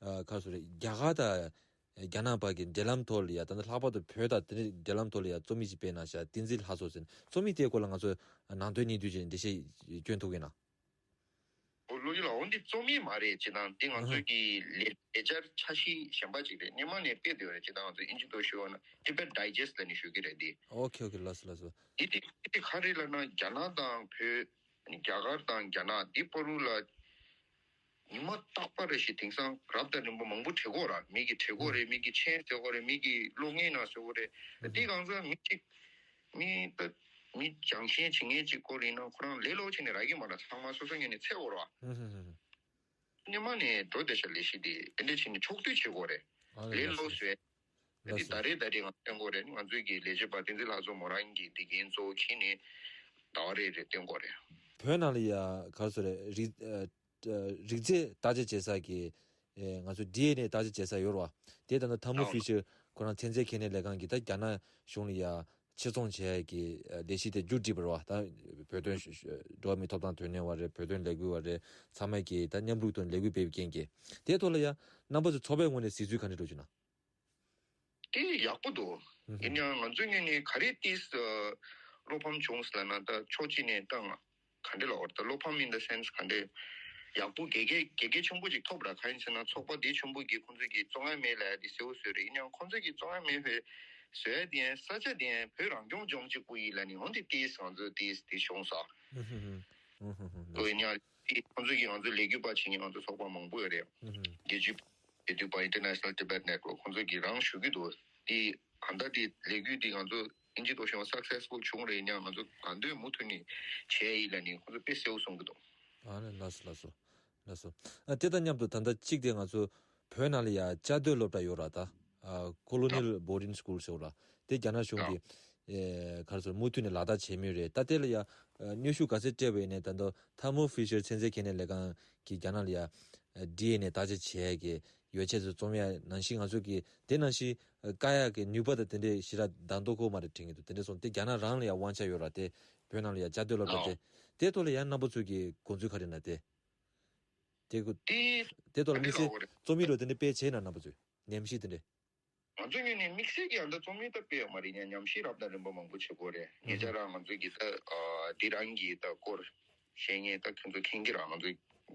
ཨ་ག་སོ་རེད་རྒྱ་གར་དང་རྒྱ་ནག་བར་གྱི་འབྲེལ་ལམ་ཐོག་ལ་ཡ་ད་ལྟ་ལྷག་པར་དུ་བོད་དང་དེ་འབྲེལ་ལམ་ཐོག་ལ་ཡ་རྩོམ་ཡིག་ཅིག་སྤེལ་གནང་ཤག་བསྟན་འཛིན་ལྷ་མཚོ་ཟེར་ནས་རྩོམ་ཡིག་དེའི་སྐོར་ལ་ང་ཚོས་ནང་དོན་སྙིང་བསྡུས་ཅིག་འགྲེལ་བཤད་སྐྱོན་ཐུབ་ཀྱི་ན། ཨོ་ལོ་ཡི་ལ་འོ་འདི་རྩོམ་ཡིག་མ་རེད། ཅེ་དང་འདི་ང་ཚོའི་ཨ་གི་ལས་ལས་འཆར་འཆར་གཞི་གཞན་པ་ཅིག་རེད། སྔོན་མ་ནས་སྤེལ་བསྡད་ཡོད་རེད། ཅེ་དང་ང་ཚོ་ཨིན་ཇི་ཐོག་ཞུ་བ་ན་Tibet Digest ལབ་ནས་ཞུ་གི་རེད་འདི། ཨོ་ཁེ་ཨོ་ཁེ་ལགས་སོ་ལགས་སོ། འདི་དེ་འདི་ག་རེ་ལབ་ན་རྒྱ་ནག་དང་བོད་རྒྱ་གར་དང་རྒྱ་ནག་འདི་བར་དུ་ལ་ཉི་མ་རྟག་པ་རེ་ཞིག་དེང་སང་རབ་དང་རིམ་པ་མང་པོ་བྲིས་ཀྱི་ཡོད་ར། མི་གིས་བྲིས་ཀྱི་ཡོད་རེད། མི་གིས་མཆན་བཟོས་ཀྱི་ཡོད་རེད། མི་གིས་གློག་བརྙན་ནང་བཟོས་ཀྱི་ཡོད་རེད། འདི་གང་ཟག་མི་གཅིག་མི་ད་མི་སྦྱང་ཤེས་བྱེད་མཁན་གཅིག་སྐོར་ཡིན་ན་ཁོ་རང་ལས་སླ་པོ་བྱས་ནས་རག་གི་མ་རེད། ཚང་མ་སོ་སོ་ངོས་ནས་འཚོལ་དགོས་རེད་བ། ཨུ་ཧུ་ཧུ་ཧུ། སྔོན་མ་ནས་འགྲོ་བསྡད་ཤག་ལས་གཞི་འདི་དེ་འདྲ་བྱས་ནས་ཕྱོགས་བསྡུས་བྱེད་དགོས་རེད། ཨ་ལས་ལས་སླ་པོ་བཟོས། ལགས་འདི་སོ། ད་རེས་ད་རེས་ང་བསྟན་དགོས་རེད། ང་ཚོའི་གི་ལས་བྱེད་པ་བསྟན་འཛིན་ལྷ་མཚོ་མོ་རང་གིས་འདི་འགན་གཙོ་བོ་འཁྱེར་ནས་ཟླ་བ་རེ་རེ་བསྟན་དགོས་རེད། བོད་ནང་ལ་ཡ་ག་རེ་ཟེར་རིགས་ཨ། རིགས་རྫས་བརྟག་དཔྱད་བྱེད་ས་གི་ཨེ་ང་ཚོ་ཌི་ཨེན་ཨེ་བརྟག་དཔྱད་བྱེད་ས་ཡོད་རེད་བ། དེ་ད་ལྟ་ཐར་མོ་ཨོ། ཕི་ཤར་ཁོ་རང་ཚན་རྩལ་གལ་གནད་ལས་ཁང་གིས་ད་རྒྱ་ནག་གཞུང་ལ་ཡ་ཕྱིར་ཚོང་བྱེད་ཡ་གི་ཨེ་ལས་གཞི་དེ་མཇུག་སྒྲིལ་བ་རེད་བ། ད་བོད་དོན་འགྲོ་བ་མིའི་ཐོབ་ཐང་དོན་གཉེར་བ་རེད། བོད་དོན་ལས་འགུལ་བ་རེད། ཚང་མ་གིས་ད་མཉམ་རུབ་ཏུ་ལས་འགུལ་སྤེལ་བའི་རྐྱེན་གྱིས་དེའི་ཐོག་ལ་ཡ་རྣམ་པ་ཚོ་ཚོགས་པའི་ངོས་ནས་གཟིགས་ཚུལ་ག་འདྲ་འདུག་ཅེ་ན། དེ་ཡག་པོ་འདུག་ཨུ་ཧུ། ཡིན་ཡང་ང་ཚོའི་ངོས་ནས་ག་རེ་ཏིས་བློ་ཕམ་བྱུང་ཟེར་ལབ་ན་ད་ཕྱོགས་གཅིག་ནས་ད་ང་ག་འདྲ་ལབ་དགོས་རེད། ད་བློ་ཕམ་in the sense ག་འདྲ་ཡག་པོ་དགེ་རྒན་དགེ་རྒན་ཆེན་པོ་ཅིག་ཐོབ་ར། གང་ཡིན་ཟེར་ན་ཚོགས་པ་དེ་ཆེན་པོ་གིས་ཁོང་ཚོས་ཀྱི་བཙོང་ཡ་མེད་ལབ་ཡ་དེ་གསལ་པོ་བཟོས་རེད། ཡིན་ཡང་ཁོང་ཚོས་ཀྱི་བཙོང་ཡ་མེད་པའི་བཟོ་ཡ་དེ་ཡང་ས་ཆ་དེ་ཡང་བོད་རང་སྐྱོང་ལྗོངས་གཅིག་པུ་ཡིན་ལབ་ནས་འོན་ཏེ་ཏིས་ང་ཚོ་ཏིས་དེ་བྱུང་ས། ཨུ་ཧུ་ཧུ། ཨུ་ཧུ་ཧུ། ཨོ་ཡིན་ཡང་དེ་ཁོང་ཚོས་ཀྱི་ང་ཚོ་ལས་འགུལ་པ་བྱེད་མཁན་ང་ཚོ་ཚོགས་པ་མང་པོ་ཡོད་རེད། ཨུ་ཧུ། རྒྱལ་སྤྱིའི་བདེ་སྡུག་པ་International Tibet Network ཁོང་ཚོ་གིས་རང་ཞུ་གི་འདུག་འདི་གང་ལྟར་འདི་ལས་འགུལ་འདི་ང་ཚོ་ཨིན་ཇི་ཐོག་ཤོང་successful བྱུང་རེད། ཡང་ང་ཚོ་གང་འདོད་མུ་མཐུད་ནས་བྱས་ཡིན་ལབ་ནས་ཁོང་ཚོ་དཔེ་གསལ་པོ་གསུང་གི་འདུག་ཨ་ནི་ལགས་སོ་ལགས་སོ་ལགས་སོ། ཨ་དེ་དང་མཉམ་དུ་ད་ལྟ་གཅིག་དེ་ང་ཚོ་བོད་ནང་ལ་ཡ་བཅའ་སྡོད་སློབ་གྲྭ་ཡོད་ར། ད་ཨ་Colonial Boarding School ཟེར་བ་ར། དེ་རྒྱ་ནག་གཞུང་གིས་ཨེ་ག་རེ་ཟེར་མུ་མཐུད་ནས་ལག་བསྟར་བྱེད་མུས་རེད། ད་དེ་ལ་ཡ་ཨ་གནོན་ཤུགས་ག་ཚད་སྤྲད་པ་ཡིན་ནའི་ད་ལྟ་Thermo Fisher ཚན་རྩལ་གལ་གནད་ལས་ཁང་གིས་རྒྱ་ནག་ལ་ཡ་ཨ་ཌི་ཨེན་ཨེ་བརྟག་དཔྱད་བྱེད་ཡ་གི་ཡོ་བྱད་ཚོ་རྩོམ་ཡ་ནང་བཞིན་ང་ཚོ་གི་དེ་ནང་བཞིན་བཀག་ཡག་གི་ནུས་པ་དང་དེ་འདྲའི་ཞེ་དྲག་ལྡན་མདོག་ཁ་པོ་མ་རེད་དྲན་གྱི་འདུག་དེ་འདྲ་སོང་དེ་རྒྱ་ནག་རང་ལ་ཡང་དབང་ཆ་ཡོད་ར། དེ་བོད་ནང་ལ་ཡང་བཅའ་སྡོད་སློབ་གྲྭ་ཨོ། དེ་དེའི་ཐོག་ལ་ཡང་རྣམ་པ་ཚོ་གི་དགོངས་ཚུལ་ག་རེ་ན་དེ། དེ་དེ་ཐོག་ལ་དམིགས་བསལ་རྩོམ་ཡིག་རོ་དེ་འདྲ་དཔེ་བྱས་ན་རྣམ་པ་ཚོས་ཉམས་ཞིབ་དེ་འདྲ། ང་ཚོ་ངོས་ནས་དམིགས་བསལ་གྱི་ཨ་ད་རྩོམ་ཡིག་ད་དཔེ་ཡོད་མ་རེད། ཉམས་ཞིབ་རབ་དང་རིམ་པ་མང་པོ་བྱེད་དགོས་རེད། ཉེ་ཆར་རང་ང་ཚོ་གི་ད་འདི་རང་གི་ད་སྐོར་བཤད་མཁན་ད་ཁྱོད་ཚོ་མཁྱེན་གྱི་རང་ང་ཚོ་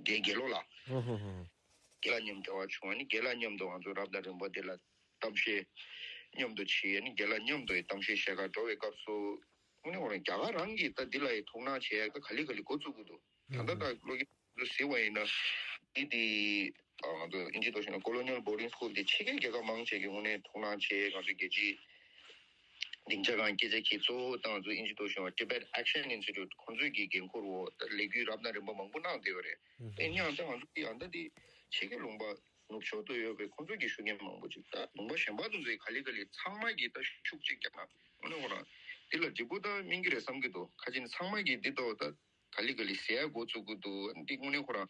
དགེ་དགེ་སློང་ལགས། དགེ་ལགས་མཉམ་འབྲེལ་བ་བྱུང་བ་ནི་དགེ་ལགས་མཉམ་དུ་ང་ཚོ་རབ་དང་རིམ་པ་འདི་ལ་གཏམ་བཤད་མཉམ་དུ་བྱས་ནི་དགེ་ལགས་མཉམ་དུ་གཏམ་བཤད་བཤད་གར་འགྲོ་བའི་སྐབས་སུ་དངོས་གནས་ཁོ་རང་རྒྱ་གར་རང་གིས་ད་འདི་ལ་ཡི་ཐུགས་སྣང་བྱེད་ཡ་ད་ག་ལེ་ག་ལེ་འགོ་བཙུགས་ཀྱི་འདུག་ད་ལྟ་ད་བློ་སྐྱེད་ཚོ་ཟེར་བ་ཡིན་ན་འདི་འདི་ང་ཚོ་ཨིན་ཇི་མདོག་ཤོང་ན་Colonial Boarding School་འདི་ཕྱི་རྒྱལ་རྒྱལ་ཁབ་མང་ཆེ་གི་དངོས་གནས་ཐུགས་སྣང་བྱེད་ང་ཚོ་རྒྱལ་སྤྱིའི་སྡིངས་ཆ་སྒང་སྐད་ཆ་གི་གཙོ་བོ་ད་ང་ཚོ་ཨིན་ཇི་མདོག་ཤོང་བ་Tibet Action Institute་ཁོང་ཚོས་ཀྱི་འགན་འཁུར་འོག་ད་ལས་འགུལ་རབ་དང་རིམ་པ་མང་པོ་གནང་བསྡད་ཡོད་རེད། ཨེ་ཡིན་ཡང་ད་ང་ཚོ་འདི་ཡང་ད་འདི་ཕྱི་རྒྱལ་ལུང་པ་ནུབ་ཕྱོགས་ཏུ་ཡོད་པའི་ཁོང་ཚོས་ཀྱི་ཤུགས་རྐྱེན་མང་པོ་ཅིག་ད་ལུང་པ་གཞན་པ་དེ་ཚོའི་ག་ལེ་ག་ལེ་ཚང་མ་གི་ད་ཤུགས་གཅིག་རྒྱག་ན་དངོས་གནས་ཁོ་རང་འདི་ལ་འབྲས་བུ་ད་སྨིན་གྱི་རེད་བསམ་གྱི་འདུག་ཁ་ཅིག་ཚང་མ་གི་འདི་ཐོག་ད་ག་ལེ་ག་ལེ་ཟེར་ཡ་འགོ་བཙུགས་ཀྱི་འདུག་འདི་དངོས་གནས་ཁོ་རང་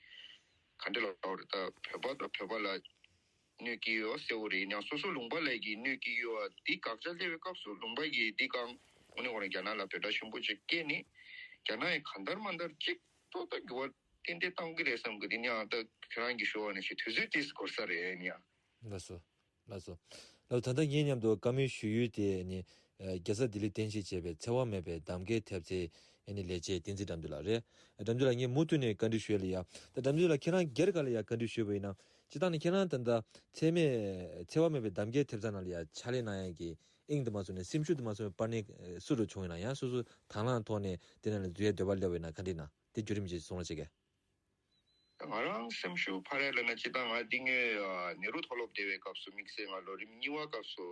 ག་འདྲ་ལབ་དགོས་རེད། ད་བོད་པ་དང་བོད་པ་ལ་གནོད་ཀྱི་ཡོད་གསལ་བོ་རེད། ཡིན་ཡང་སོ་སོ་ལུང་པ་ལ་གི་གནོད་ཀྱི་ཡོད་པ་འདི་དགག་བྱ་སླེབས་པའི་སྐབས་སུ་ལུང་པ་གི་འདི་གང་དངོས་གནས་ཁོ་རང་རྒྱ་ནག་ལ་འབོད་སྒྲ་ཆེན་པོ་ཅིག་སྐྱེས་ནས་རྒྱ་ནག་གི་གང་ལྟར་མ་ལྟར་གཅིག་ཏོག་ད་འགྱུར་བ་ཏན་ཏན་གཏོང་གི་རེད་བསམ་གི་འདི་ནི་ཡང་ད་ཁྱེད་རང་གི་ཞུ་བ་ནང་བཞིན་དུས་ཚོད་ཏིས་འགོར་ས་རེད་ཡིན་ཡང་། ལགས་སོ། ལགས་སོ། ལགས་སོ། ད་ལྟ་ངའི་མཉམ་དུ་བཀའ་མོལ་ཞུ་ཡུལ་དེ་ནི་རྒྱལ་ས་ལྡི་ལི་རྟེན་གཞི་བྱས་པའི་འཚེ་བ་མེད་པའི་གདམ་ཀའི་ཐེབས་རྩའི་ཨ་ནི་ལས་བྱེད་བསྟན་འཛིན་དགྲ་འདུལ་ལགས་རེད། དགྲ་འདུལ་ལགས་ངས་མུ་མཐུད་ནས་བཀའ་འདྲི་ཞུ་ཡ་ལ་ཡ། ད་དགྲ་འདུལ་ལགས་ཁྱེད་རང་སྒེར་ག་ལ་ཡ་བཀའ་འདྲི་ཞུས་པ་ཡིན་ན་སྤྱི་བཏང་ནས་ཁྱེད་རང་ད་ལྟ་འཚེ་མེད་འཚེ་བ་མེད་པའི་གདམ་ཀའི་ཐེབས་རྩ་ནང་ལ་ཡ་ཕྱག་ལས་གནང་ཡ་གི་དབྱིངས་དུ་མ་སོང་ནས་སེམས་ཤུགས་དུ་མ་སོང་བའི་པར་ནི་སུ་རུ་བྱུང་ཡིན་ན་ཡང་སོ་སོ་དང་བླངས་ཐོག་ནས་དེ་ནང་ལ་འཛུལ་ཡ་འདོད་པ་སླེབས་པ་ཡིན་ན་ག་འདྲ་ཡིན་ན་དེ་བརྒྱུད་རིམ་ཅིག་གསུང་རོགས་བྱེད་གས། ང་རང་སེམས་ཤུགས་འཕར་ཡ་ལབ་ན་སྤྱིར་བཏང་ང་འདི་སྔོན་ནེ་རུ་མཐོ་སློབ་བསྡད་པའི་སྐབས་སུ་དམིགས་བསལ་ང་ལོ་རིམ་གཉིས་པ་སྐབས་སུ་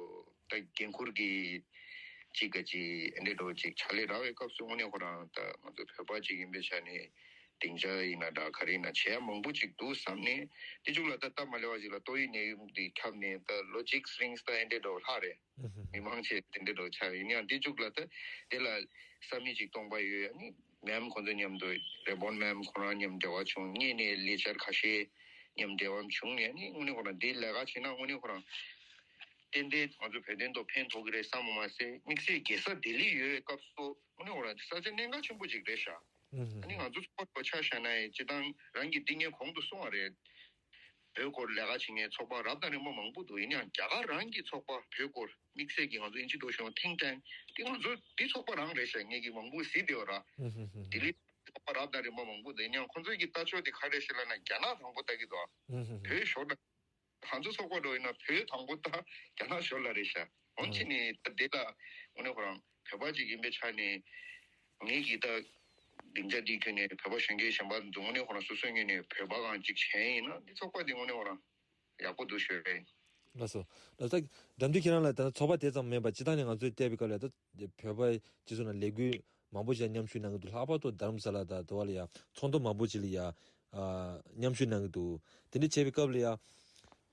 ད་འགན་འཁུར་གྱི་ཅིག་ག་ཅིག་ཨེ་འདྲས་འགྲོ་ཅིག་ཕྱག་ལས་རག་པའི་སྐབས་སུ་དངོས་གནས་ཁོ་རང་ད་ང་ཚོ་བོད་པ་ཅིག་ཡིན་པའི་ཆ་ནས་སྡིངས་ཆ་ཡིན་ན་འདྲ་ག་རེ་ཡིན་ན་བྱེད་ཡ་མང་པོ་ཅིག་འདུག་བསམ་ནས་དེ་མཇུག་ལ་ད་སྟབས་མ་ལེགས་པ་ཅིག་ལ་ཏོག་དབྱིབས་ནད་ཡམས་འདི་ཁྱབ་ནས་ད་ལོ་གཅིག་རིང་ད་ཨེ་འདྲས་འགྲོ་ལྷག་རེད། མི་མང་ཆེ་དེ་འདྲ་འགྲོ་ཆགས་ཡིན་ཡང་དེ་མཇུག་ལ་ད་དེ་ལ་ས་མིག་ཅིག་སྟོང་པ་ཡོད་ཡ་ནི་མེམ་ཁོང་ཚོ་མཉམ་དུ་རེ་བོན་མེམ་ཁོ་རང་མཉམ་འབྲེལ་བ་བྱུང་། སྔོན་ནས་ལས་འཆར་ཁ་ཤས་མཉམ་འབྲེལ་བ་བྱུང་ཡ་ནི་དངོས་གནས་ཁོ་རང་དེ་ལས་ཀ་བྱས་ན་དངོས་གནས་ཁོ་རང་ཏན་ཏན་ང་ཚོ་བོད་དོན་ཐོག་ཕན་ཐོགས་ཀྱི་རེད་བསམ་མ་ཟད་དམིགས་བསལ་རྒྱལ་ས་ལྡི་ལི་ཡོད་པའི་སྐབས་སུ་དངོས་གནས་ཁོ་རང་ས་ཆ་གནད་འགག་ཆེན་པོ་ཅིག་རེད་ཤག་ཨ་ནི་ང་ཚོ་ཚོགས་པ་ཆ་བཞག་ན་ཡང་སྤྱིར་བཏང་རང་གི་འདི་ངས་གོང་དུ་གསུངས་པ་རེད། བོད་སྐོར་ལས་ཀ་བྱེད་མཁན་ཚོགས་པ་རབ་དང་རིམ་པ་མང་པོ་འདུག་ཡིན་ཡང་རྒྱ་གར་རང་གི་ཚོགས་པ་བོད་སྐོར་དམིགས་བསལ་གྱི་ང་ཚོ་ཨིན་ཇི་འགྲོ་ཤོང་ཐིང་ཊེང་དེ་ང་ཚོ་འདི་ཚོགས་པ་རང་རེད་ཤག་ངེད་ཀྱི་མང་པོ་གཟིགས་བསྡད་ཡོད་ར། ལྡི་ལི་ཚོགས་པ་རབ་དང་རིམ་པ་མང་པོ་འདུག་ཡིན་ཡང་ཁོང་ཚོའི་གི་ལྟ་ཕྱོགས་དེ་ག་རེ་ཞིག་ལབ་ན་རྒྱ་ནག་དང་པོ་ལྟ་གི་འདུག་བོད་ཞོར་ལ་ང་ཚོ་ཚོགས་པ་འགྲོ་ཡིན་ན་བོད་དང་པོ་ལྟ་རྒྱ་ནག་ཞོར་ལ་རེད་ཤག་འོན་ཀྱང་ནི་ད་དེ་ལ་དངོས་གནས་ཁོ་རང་བོད་པ་ཅིག་ཡིན་པའི་ཆ་ནས་ངེད་ཀྱི་ད་སྡིངས་ཆ་འདི་ཁྱོན་ནས་བོད་པ་གཞོན་སྐྱེས་གཞན་པ་འཛོམས་ནས་ཁོ་རང་སོ་སོའི་ངོས་ནས་བོད་པ་གང་ཅིག་བྱས་ཡིན་ན་འདི་ཚོགས་པ་འདི་དངོས་གནས་ཁོ་རང་ཡག་པོ་འདུག་ཞུ་རེད། ལགས་སོ། ལགས་སོ། འགྲམ་དུས་ཁྱེད་རང་ལ་ད་ཚོགས་པ་དེ་ཙམ་མིན་པ་སྤྱིར་བཏང་ནས་ང་ཚོས་བལྟས་པའི་སྐབས་ལ་ད་བོད་པ་སྤྱི་ཚོགས་ནང་ལས་འགུལ་མང་པོ་ཞིག་མཉམ་ཞུགས་གནང་གི་འདུག་ལྷག་པར་དུ་རྡ་རམ་ས་ལ་དང་དེ་བ་ལ་ཡ་ཚོགས་འདུ་མང་པོ་ཅིག་ལ་ཡ་མཉམ་ཞུགས་གནང་གི་འདུག་དེ་འདྲ་བྱས་པའི་སྐབས་ལ་ཡ་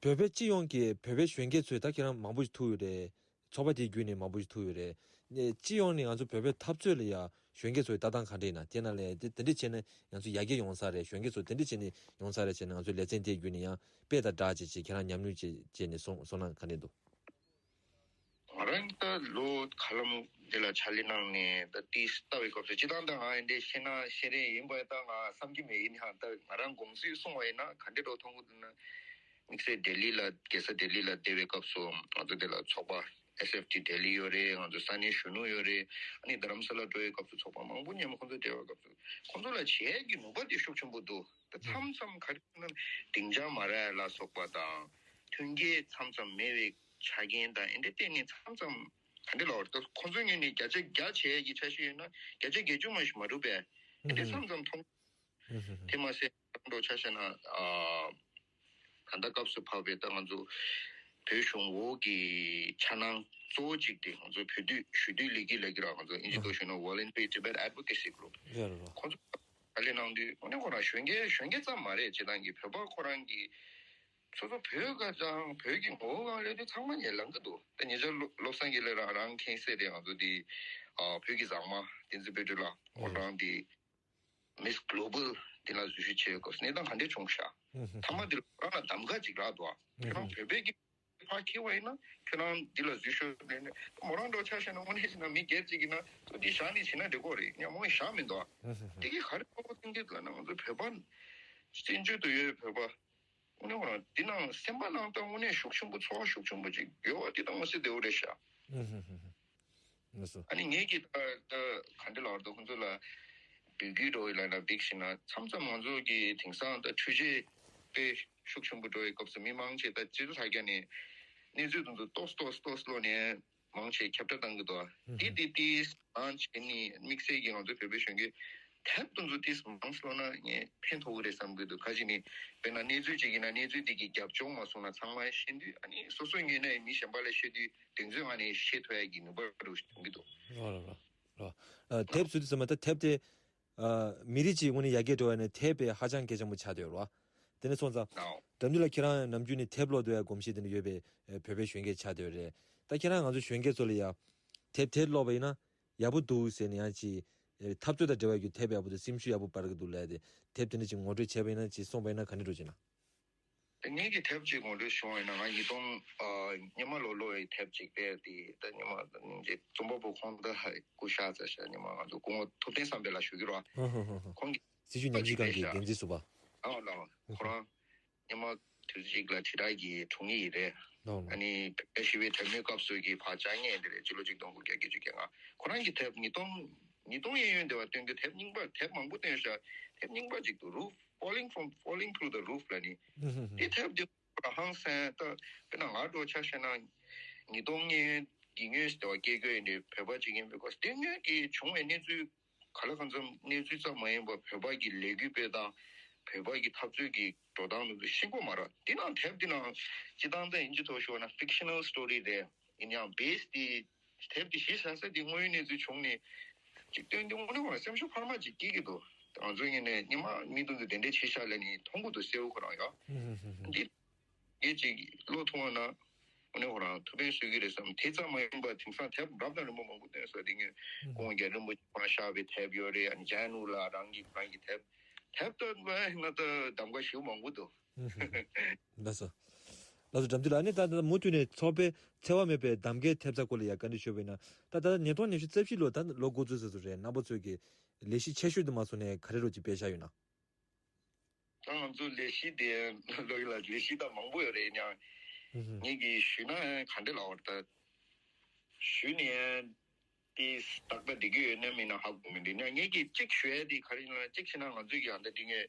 བོད་པའི་སྤྱི་ཡོངས་ཀྱི་བོད་པའི་གཞོན་སྐྱེས་ཚོས་ད་ཁྱེད་རང་མང་པོ་ཞིག་ཐུག་ཡོད་རེད། ཚོགས་པ་དེའི་བརྒྱུད་ནས་མང་པོ་ཞིག་ཐུག་ཡོད་རེད། ནས་སྤྱི་ཡོངས་ནས་ང་ཚོ་བོད་པའི་འཐབ་རྩོད་ལ་ཡ་གཞོན་སྐྱེས་ཚོའི་ལྟ་སྟངས་ག་འདྲ་ཡིན་ན་དེ་ན་ལས་དེ་དེ་འདྲ་བྱས་ནས་ང་ཚོ་ཡར་རྒྱས་ཡོང་ས་རེད། གཞོན་སྐྱེས་ཚོ་དེ་འདྲ་བྱས་ནས་ཡོང་ས་རེད་བྱས་ནས་ང་ཚོ་ལེ་ཚན་དེའི་བརྒྱུད་ནས་ཡང་དཔེ་དང་སྦྲགས་བྱས་བྱས་ཁྱེད་རང་ཉམས་མྱོང་བྱས་བྱས་ནས་གསུང་གསུང་གནང་ག་འདྲ་འདུག་ང་རང་ད་ལོ་ག་ལམ་འདི་ལ་ཕྱག་ལས་གནང་ནས་ད་ཏིས་ལྟ་བའི་སྐབས་སུ་སྤྱིར་བཏང་ད་ང་འདི་ཤེས་ན་ཤེས་རེད་ཡིན་པ་ད་ང་བསམ་གྱི་མེད། ཡིན་ཡང་ད་ང་རང་དགོངས་ཚུལ་གསུང་བ་ཡིན་ན་ག་འདྲ་འགྲོ་མཐོང་གི་འདུག་ན། དམིགས་བསལ་ལྡི་ལི་ལ་རྒྱལ་ས་ལྡི་ལི་ལ་བསྡད་པའི་སྐབས་སུ་ང་ཚོ་འདི་ལ་ཚོགས་པ་S F T ལྡི་ལི་ཡོད་རེད། ང་ཚོ་ས་གནས་གཞོན་ནུ་ཡོད་རེད། ཨ་ནི་རྡ་རམ་ས་ལ་འགྲོ་བའི་སྐབས་སུ་ཚོགས་པ་མང་པོ་མཉམ་ཁོང་ཚོ་བསྡད་པའི་སྐབས་སུ་ཁོང་ཚོ་ལ་བྱེད་ཡས་ཀྱི་ནུས་པ་དེ་ཤུགས་ཆེན་པོ་འདུག་ད་མཚམས་མཚམས་ག་རེ་ཟེར་ན་སྡིངས་ཆ་མ་རག་ལ་སོགས་པ་དང་མཐུན་རྐྱེན་མཚམས་མཚམས་མེད་པའི་ཆ་རྐྱེན་དང་ཨེ་འདྲ་བརྟེན་ནས་མཚམས་མཚམས་ག་འདྲ་ལབ་དགོས་རེད། ད་ཁོང་ཚོའི་ངོས་ནས་བརྒྱ་ཆ་བརྒྱ་བྱེད་ཡས་ཀྱི་འཆར་གཞི་ཡོད་ན་བརྒྱ་ཆ་བརྒྱད་ཅུ་མ་ཞིག་མ་འགྲུབ་པས་ཨེ་འདྲ་མཚམས་མཚམས་མཐོང་། དེ་མ་ཟད་འགྲོ་ཆ་བཞག་ན་ཨ་ད་ལྟ་སྐབས་སུ་བབས་པའི་ད་ང་ཚོ་བོད་གཞུང་འོག་གི་འཆར་སྣང་གཙོ་བོ་གཅིག་དེ་ང་ཚོ་བོད་དུས་ཞུ་དུས་ལས་ཀྱི་ལས་ཀྱི་ར་ང་ཚོ་ཨིན་ཇི་ཐོག་ཞུས་ན་Voluntary Tibet Advocacy Group ཁོང་ཚོ་ཕྱག་ལས་གནང་དུས་དངོས་གནས་ཁོ་རང་གཞོན་སྐྱེས་གཞོན་སྐྱེས་ཙམ་མ་རེད། སྤྱིར་བཏང་གི་བོད་པ་ཁོ་རང་གི་སོ་སོ་བོད་ག་ཅང་བོད་ཀྱི་ངོ་བོ་གང་ལས་དུས་ཚང་མ་ཉེ་ལམ་གི་འདུག་ད་ཉེ་ཆར་བློ་བློ་བཟང་དགེ་ལེགས་རང་རང་མཁྱེན་གསལ་རེད། ང་ཚོ་འདི་ཨ་བོད་ཀྱི་མཛངས་མ་བསྟན་འཛིན་དཔལ་སྒྲོན་ལགས་ཁོ་རང་འདི་Miss Global་འདི་ལ་འཛུལ་ཞུགས་བྱས་ཡོད་སྐབས་སུ་གནས་སྟངས་ག་འདྲས་བྱུང་ཤག་ཐ་མ་འདི་ལ་ཁོ་རང་ལ་གདམ་ག་ཅིག་རག་འདུག་ཁྱོད་རང་བོད་པའི་གི་ཕར་འཁྱེར་བ་ཡིན་ན་ཁྱོད་རང་འདི་ལ་འཛུལ་ཞུགས་ལས་ནས་མོ་རང་འགྲོ་ཆ་བཞག་ན་དངོས་གནས་བྱས་ན་མི་སྒེར་ཅིག་ཡིན་ན་ཚོ་འདི་བཞག་ནས་བྱེད་ན་འགྲིག་གོ་རེད། ཡང་མོ་བཞག་མི་འདུག་དེ་གི་ག་རེ་གཙོ་བོ་བསྟན་འཛིན་ལ་ན་ང་ཚོ་བོད་པ་ བཙན་བྱོལ་དུ་ཡོད་བོད་པ་དངོས་གནས་ཁོ་རང་འདི་ནང་སེམས་པ་ནང་ད་དངོས་གནས་ཤུགས་ཆེན་པོ་ཚོར་བ་ཤུགས་ཆེན་པོ་ཅིག་ཡོད་པ་འདི་ད་མངོན་གསལ་དོད་པོ་རེད་ཤག་ཨུ་ཧུ་ཧུ་ཧུ། ལགས་སོ། ཨ་ནི་ངེད་ཀྱིས་ད་ད་ག་འདྲ་ལབ་རེད། ད་ཁོང་ཚོ་ལ་འབོད་སྐུལ་འགྲོ་བའི་ལན་ལ་འབིགས་ཤིག་ན་མཚམས་མཚམས་ང་ཚོ་གི་དེང་སང་ད་འཕྲུལ་ཆས་དཔེ་ཤུགས་ཆེན་པོ་འགྲོ་བའི་སྐབས་སུ་མི་མང་ཆེ་ད་སྤྱི་ཚོགས་ལྷག་རྒྱ་ནས་གནས་ཚུལ་དེ་ཚོ་ཏོག་ཙམ་ཏོག་ཙམ་ཏོག་ཙམ་ཀློག་ནས་མང་ཆེ་ཁྱབ་བསྒྲགས་གཏང་གི་འདུག་ཨ། ཏི་ཏི་ཏི་མང་ཆེ་ནི་དམིགས་བསལ་གྱི་ང་ཚོ་བོད་པའི་གཞོན་སྐྱེས་དེབ་དེ་ཚོ་ཏིས་མང་ཙམ་ཀློག་ན་ངས་ཕན་ཐོགས་ཀྱི་རེད་བསམ་གྱི་འདུག་ཁ་ཅིག་ནི་དཔེར་ན་གནས་ཚུལ་ཅིག་ཡིན་ན་གནས་ཚུལ་དེ་གི་རྒྱབ་ལྗོངས་མ་གསུངས་ན་ཚང་མ་ཤེས་དུས། ཨ་ནི་སོ་སོ་ཉོས་ནས་མི་གཞན་པ་ལ་བཤད་དུས་དེ་ཚོའི་ངང་ནས་ཤེས་ཐུབ་ཡ་གི་ནུས་པ་འདྲ་བོ་ཞིག་ཐོན་གྱི་འདུག་རོ་རོ་རོ། རོ། ཨ། དེབ་ཚོ་དེ་ཚོ་མ་ད་དེབ་དེ། ཨ། མི་རིགས་གཅིག་དངོས་གནས་ཡར་རྒྱས་འགྲོ་བ་ནས་དེབ་དཔེ་ཧ་ཅང་གལ་ཆེན་པོ་ཆགས་བསྡད་ཡོད་རེད་བ། དེ་ནས་སོང་ཙང་། ནའོ། འགྲམ་རྒྱུད་ལ་ཁྱེད་རང་ནམ་རྒྱུན་ནས་དེབ་ཀློག་འདོད་ཡ་གོམས་གཤིས་དེ་འདྲ་ཡོད་པའི་ཨ་བོད་པའི་གཞོན་སྐྱེས་ཆགས་བསྡད་ཡོད་རེད། ད་ཁྱེད་རང་ང་ཚོ་གཞོན་སྐྱེས་ཚོ་ལ་ཡ། དེབ་དེ་ཀློག་པ་ཡིན་ན་ཡག་པོ་འདུག་ཟེར་ནས་ཡང་ཅིག་ཨེ། འཐབ་རྩོད་དང་འབྲེལ་བ་ཡོད་དེབ་ཡག་པོ་འདུག་སེམས་ཤུགས་ཡག་པོ་སྤར་གི་འདུག་ལབ་ཡ་དེ་དེབ་དེ་འདྲ་ཅིག་ངོ་སྤྲོད་བྱས་པ་ཡིན་ན་ཅིག་གསུངས་པ་ཡིན་ན་ག་འདྲ་འདྲ་བོ་ཅིག་ན། ངེད་ཀྱི་དེབ་ཅིག་ངོ་སྤྲོད་ཞུ་བ་ཡིན་ན། ང་ཉིས་སྟོང་ཨ་སྔོན་མ་ལོ་ཀློག་པའི་དེབ་ཅིག་རེད། དེ་ད་སྔོན་མ་ཅིག་རྩོམ་པ་པོ་ཁོང་ད་སྐུ་གཤེགས་ཚར་ཤག་སྔོན་མ་ང་ཚོ་སྐུ་ངོ་ཐུབ་བསྟན་བསམ་འཕེལ་ལགས་ཞུ་གི་རེད་བ། ཧ་ཧ་ཧ་ཧ། ཁོང་གི་སྲིད་བྱུས་ཉམས་ཞིབ་ཁང་གི་འགན་འཛིན་ཟུར་པ། ཨ་ལགས། ཁོ་རང་སྔོན་མ་དུས་ཚོད་ཅིག་ལ་དྲིལ་བསྒྲགས་ཀྱི་དྲུང་ཡིག་རེད། ལགས་ལགས། ཨ་ནི་བོད་པའི་ཞི་བའི་གྲོས་མོལ་སྐབས་སུ་གི་ཕར་བཅར་མཁན་དེ་རེད། སྤྱི་ལོ་ཆིག་སྟོང་དགུ་བརྒྱ་བརྒྱད་ཅུ་གྱ་ལྔ། ཁོ་རང་གི་དེབ་ཉིས་སྟོང་ཉིས་སྟོང་གཡས་གཡོན་དེ་བ་སྟོན་གྱི་དེབ་རྙིང་པ་དེབ་མང་པོ་བཏོན་ཤག་དེབ་རྙིང་པ་ཅིག་འདུག Roof Falling from Falling Through the Roof ལ་ནི། ཨུ་ཧུ་ཧུ། དེ་དེབ་དེ་ཧང་སང་ད། དཔེར་ན་ང་འདྲ་བོ་ཆ་བཞག་ན་ཉིས་སྟོང་གཡས་གཡོན་གྱི་སྔོན་དེ་བ་སྐྱེས་དགོས་ཡིན་དུས་བོད་པ་ཅིག་ཡིན་པའི་སྐོར་དེ་སྔོན་གྱི་བྱུང་བའི་གནས་ཚུལ་ག་ལ་གང་འཚམ་གནས་ཚུལ་ཙམ་མ་ཡིན་པར་བོད་པ་གི་ལས་འགུལ་སྤེལ་སྟངས། བོད་པ་གི་འཐབ་རྩོད་ཀྱི་འགྲོ་སྟངས་དེ་ཚོ་ཤེས་དགོས་མ་རེད། དེ་ནང་དེབ་དེ་ནང་སྤྱིར་བཏང་ད་ཡིན་གཅིག་ཐོག་ཞུ་བ་ན་fictional story རེད། ཡིན་ཡང་base དེ་དེབ་དེ་གཞི་བཞག་ས་དེ་དངོས་ཡོད་གནས་ཚུལ་བྱུང་ནས་ཅིག་སྟོན་དུས་དངོས་གནས་ཁོ་རང་སེམས་ཤུགས་འཕར་མ་ཅིག་སྐྱེ་གི་འདུག་ང་ཚོ་ངོས་ནས་སྔོན་མ་མི་དེ་ཚོ་དེ་འདྲས་བྱས་ཤག་ལབ་ནས་མཐོང་གི་འདུག་གསལ་པོ་ཁོ་རང་ཡོད། ཧུམ་ཧུམ་ཧུམ་ཧུམ། འདི་ངས་ཅིག་ཀློག་ཐུབ་པ་ན་དངོས་གནས་ཁོ་རང་ཐུགས་ཕན་གསོས་ཀྱི་རེད་བསམ། དེ་ཙམ་མ་ཡིན་པར་དེང་སང་དེབ་རབ་དང་རིམ་པ་མང་པོ་བཏོན་སོང་། དེ་སྔོན་ཧུམ། སྐུ་ངོ་རྒྱལ་བ་རིན་པོ་ཆེ་ཁོ་རང་བཞག་པའི་དེབ་ཡོད་རེད། ཨ་ནི་ཇན་ནུ་ལགས་རང་གི་ཁོ་རང་གི་དེབ། དེབ་ལྟ་བུ་ཡིན་ན་ད་གདམ་ག་ཞེ་པོ་མང་པོ་འདུག་ཧུམ་ཧུམ་ཧུམ། ལགས་སོ། ལགས་སོ། འགྲམ་དུ་ལ་ནི་ད་ད་མུ་མཐུད་ནས་ཚོགས་པའི་འཚེ་བ་མེད་པའི་གདམ་གའི་ཐེབས་རྩ་སྐོར་ལ་ཡ་བཀའ་འདྲི་ཞུས་པ་ཡིན་ན། ད་ད་ཉིས་སྟོང་ཉི་ཤུ་རྩ་བཞི་ལོ་ད་ལོ་འགོ་བཙུགས་ཚར་སོང་རེད། རྣམ་པ་ཚོས་ཀྱི་ལས་གཞི་ཆེ་ཤོས་དུ་མ་སོང་ནས་ག་རེ་རོགས་ཅིག་སྤེལ་བཞག་ཡོད་ན། ད་ང་ཚོ་ལས་གཞི་དེ་ལོ་ཡི་ལ་ལས་གཞི་ད་མང་པོ་ཡོད་རེད། ཡིན་ཡང་ངེད་ཀྱིས་ཞུས་ན་ག་འདྲ་ལབ་པ་རེད། ད་ཞུས་ནས་དེ་ཏག་ཏག་འགྲིག་གི་ཡོད་ན་མིན་ན་ཧ་གོ་མི་འདུག་ཡིན་ཡང་ངེད་ཀྱིས་གཅིག་ཞུ་ཡ་དེ་ག་རེ་ཡིན་ན། གཅིག་བྱས་ན་ང་ཚོས་ཀྱི་ཡང་ད་འདི་ངས་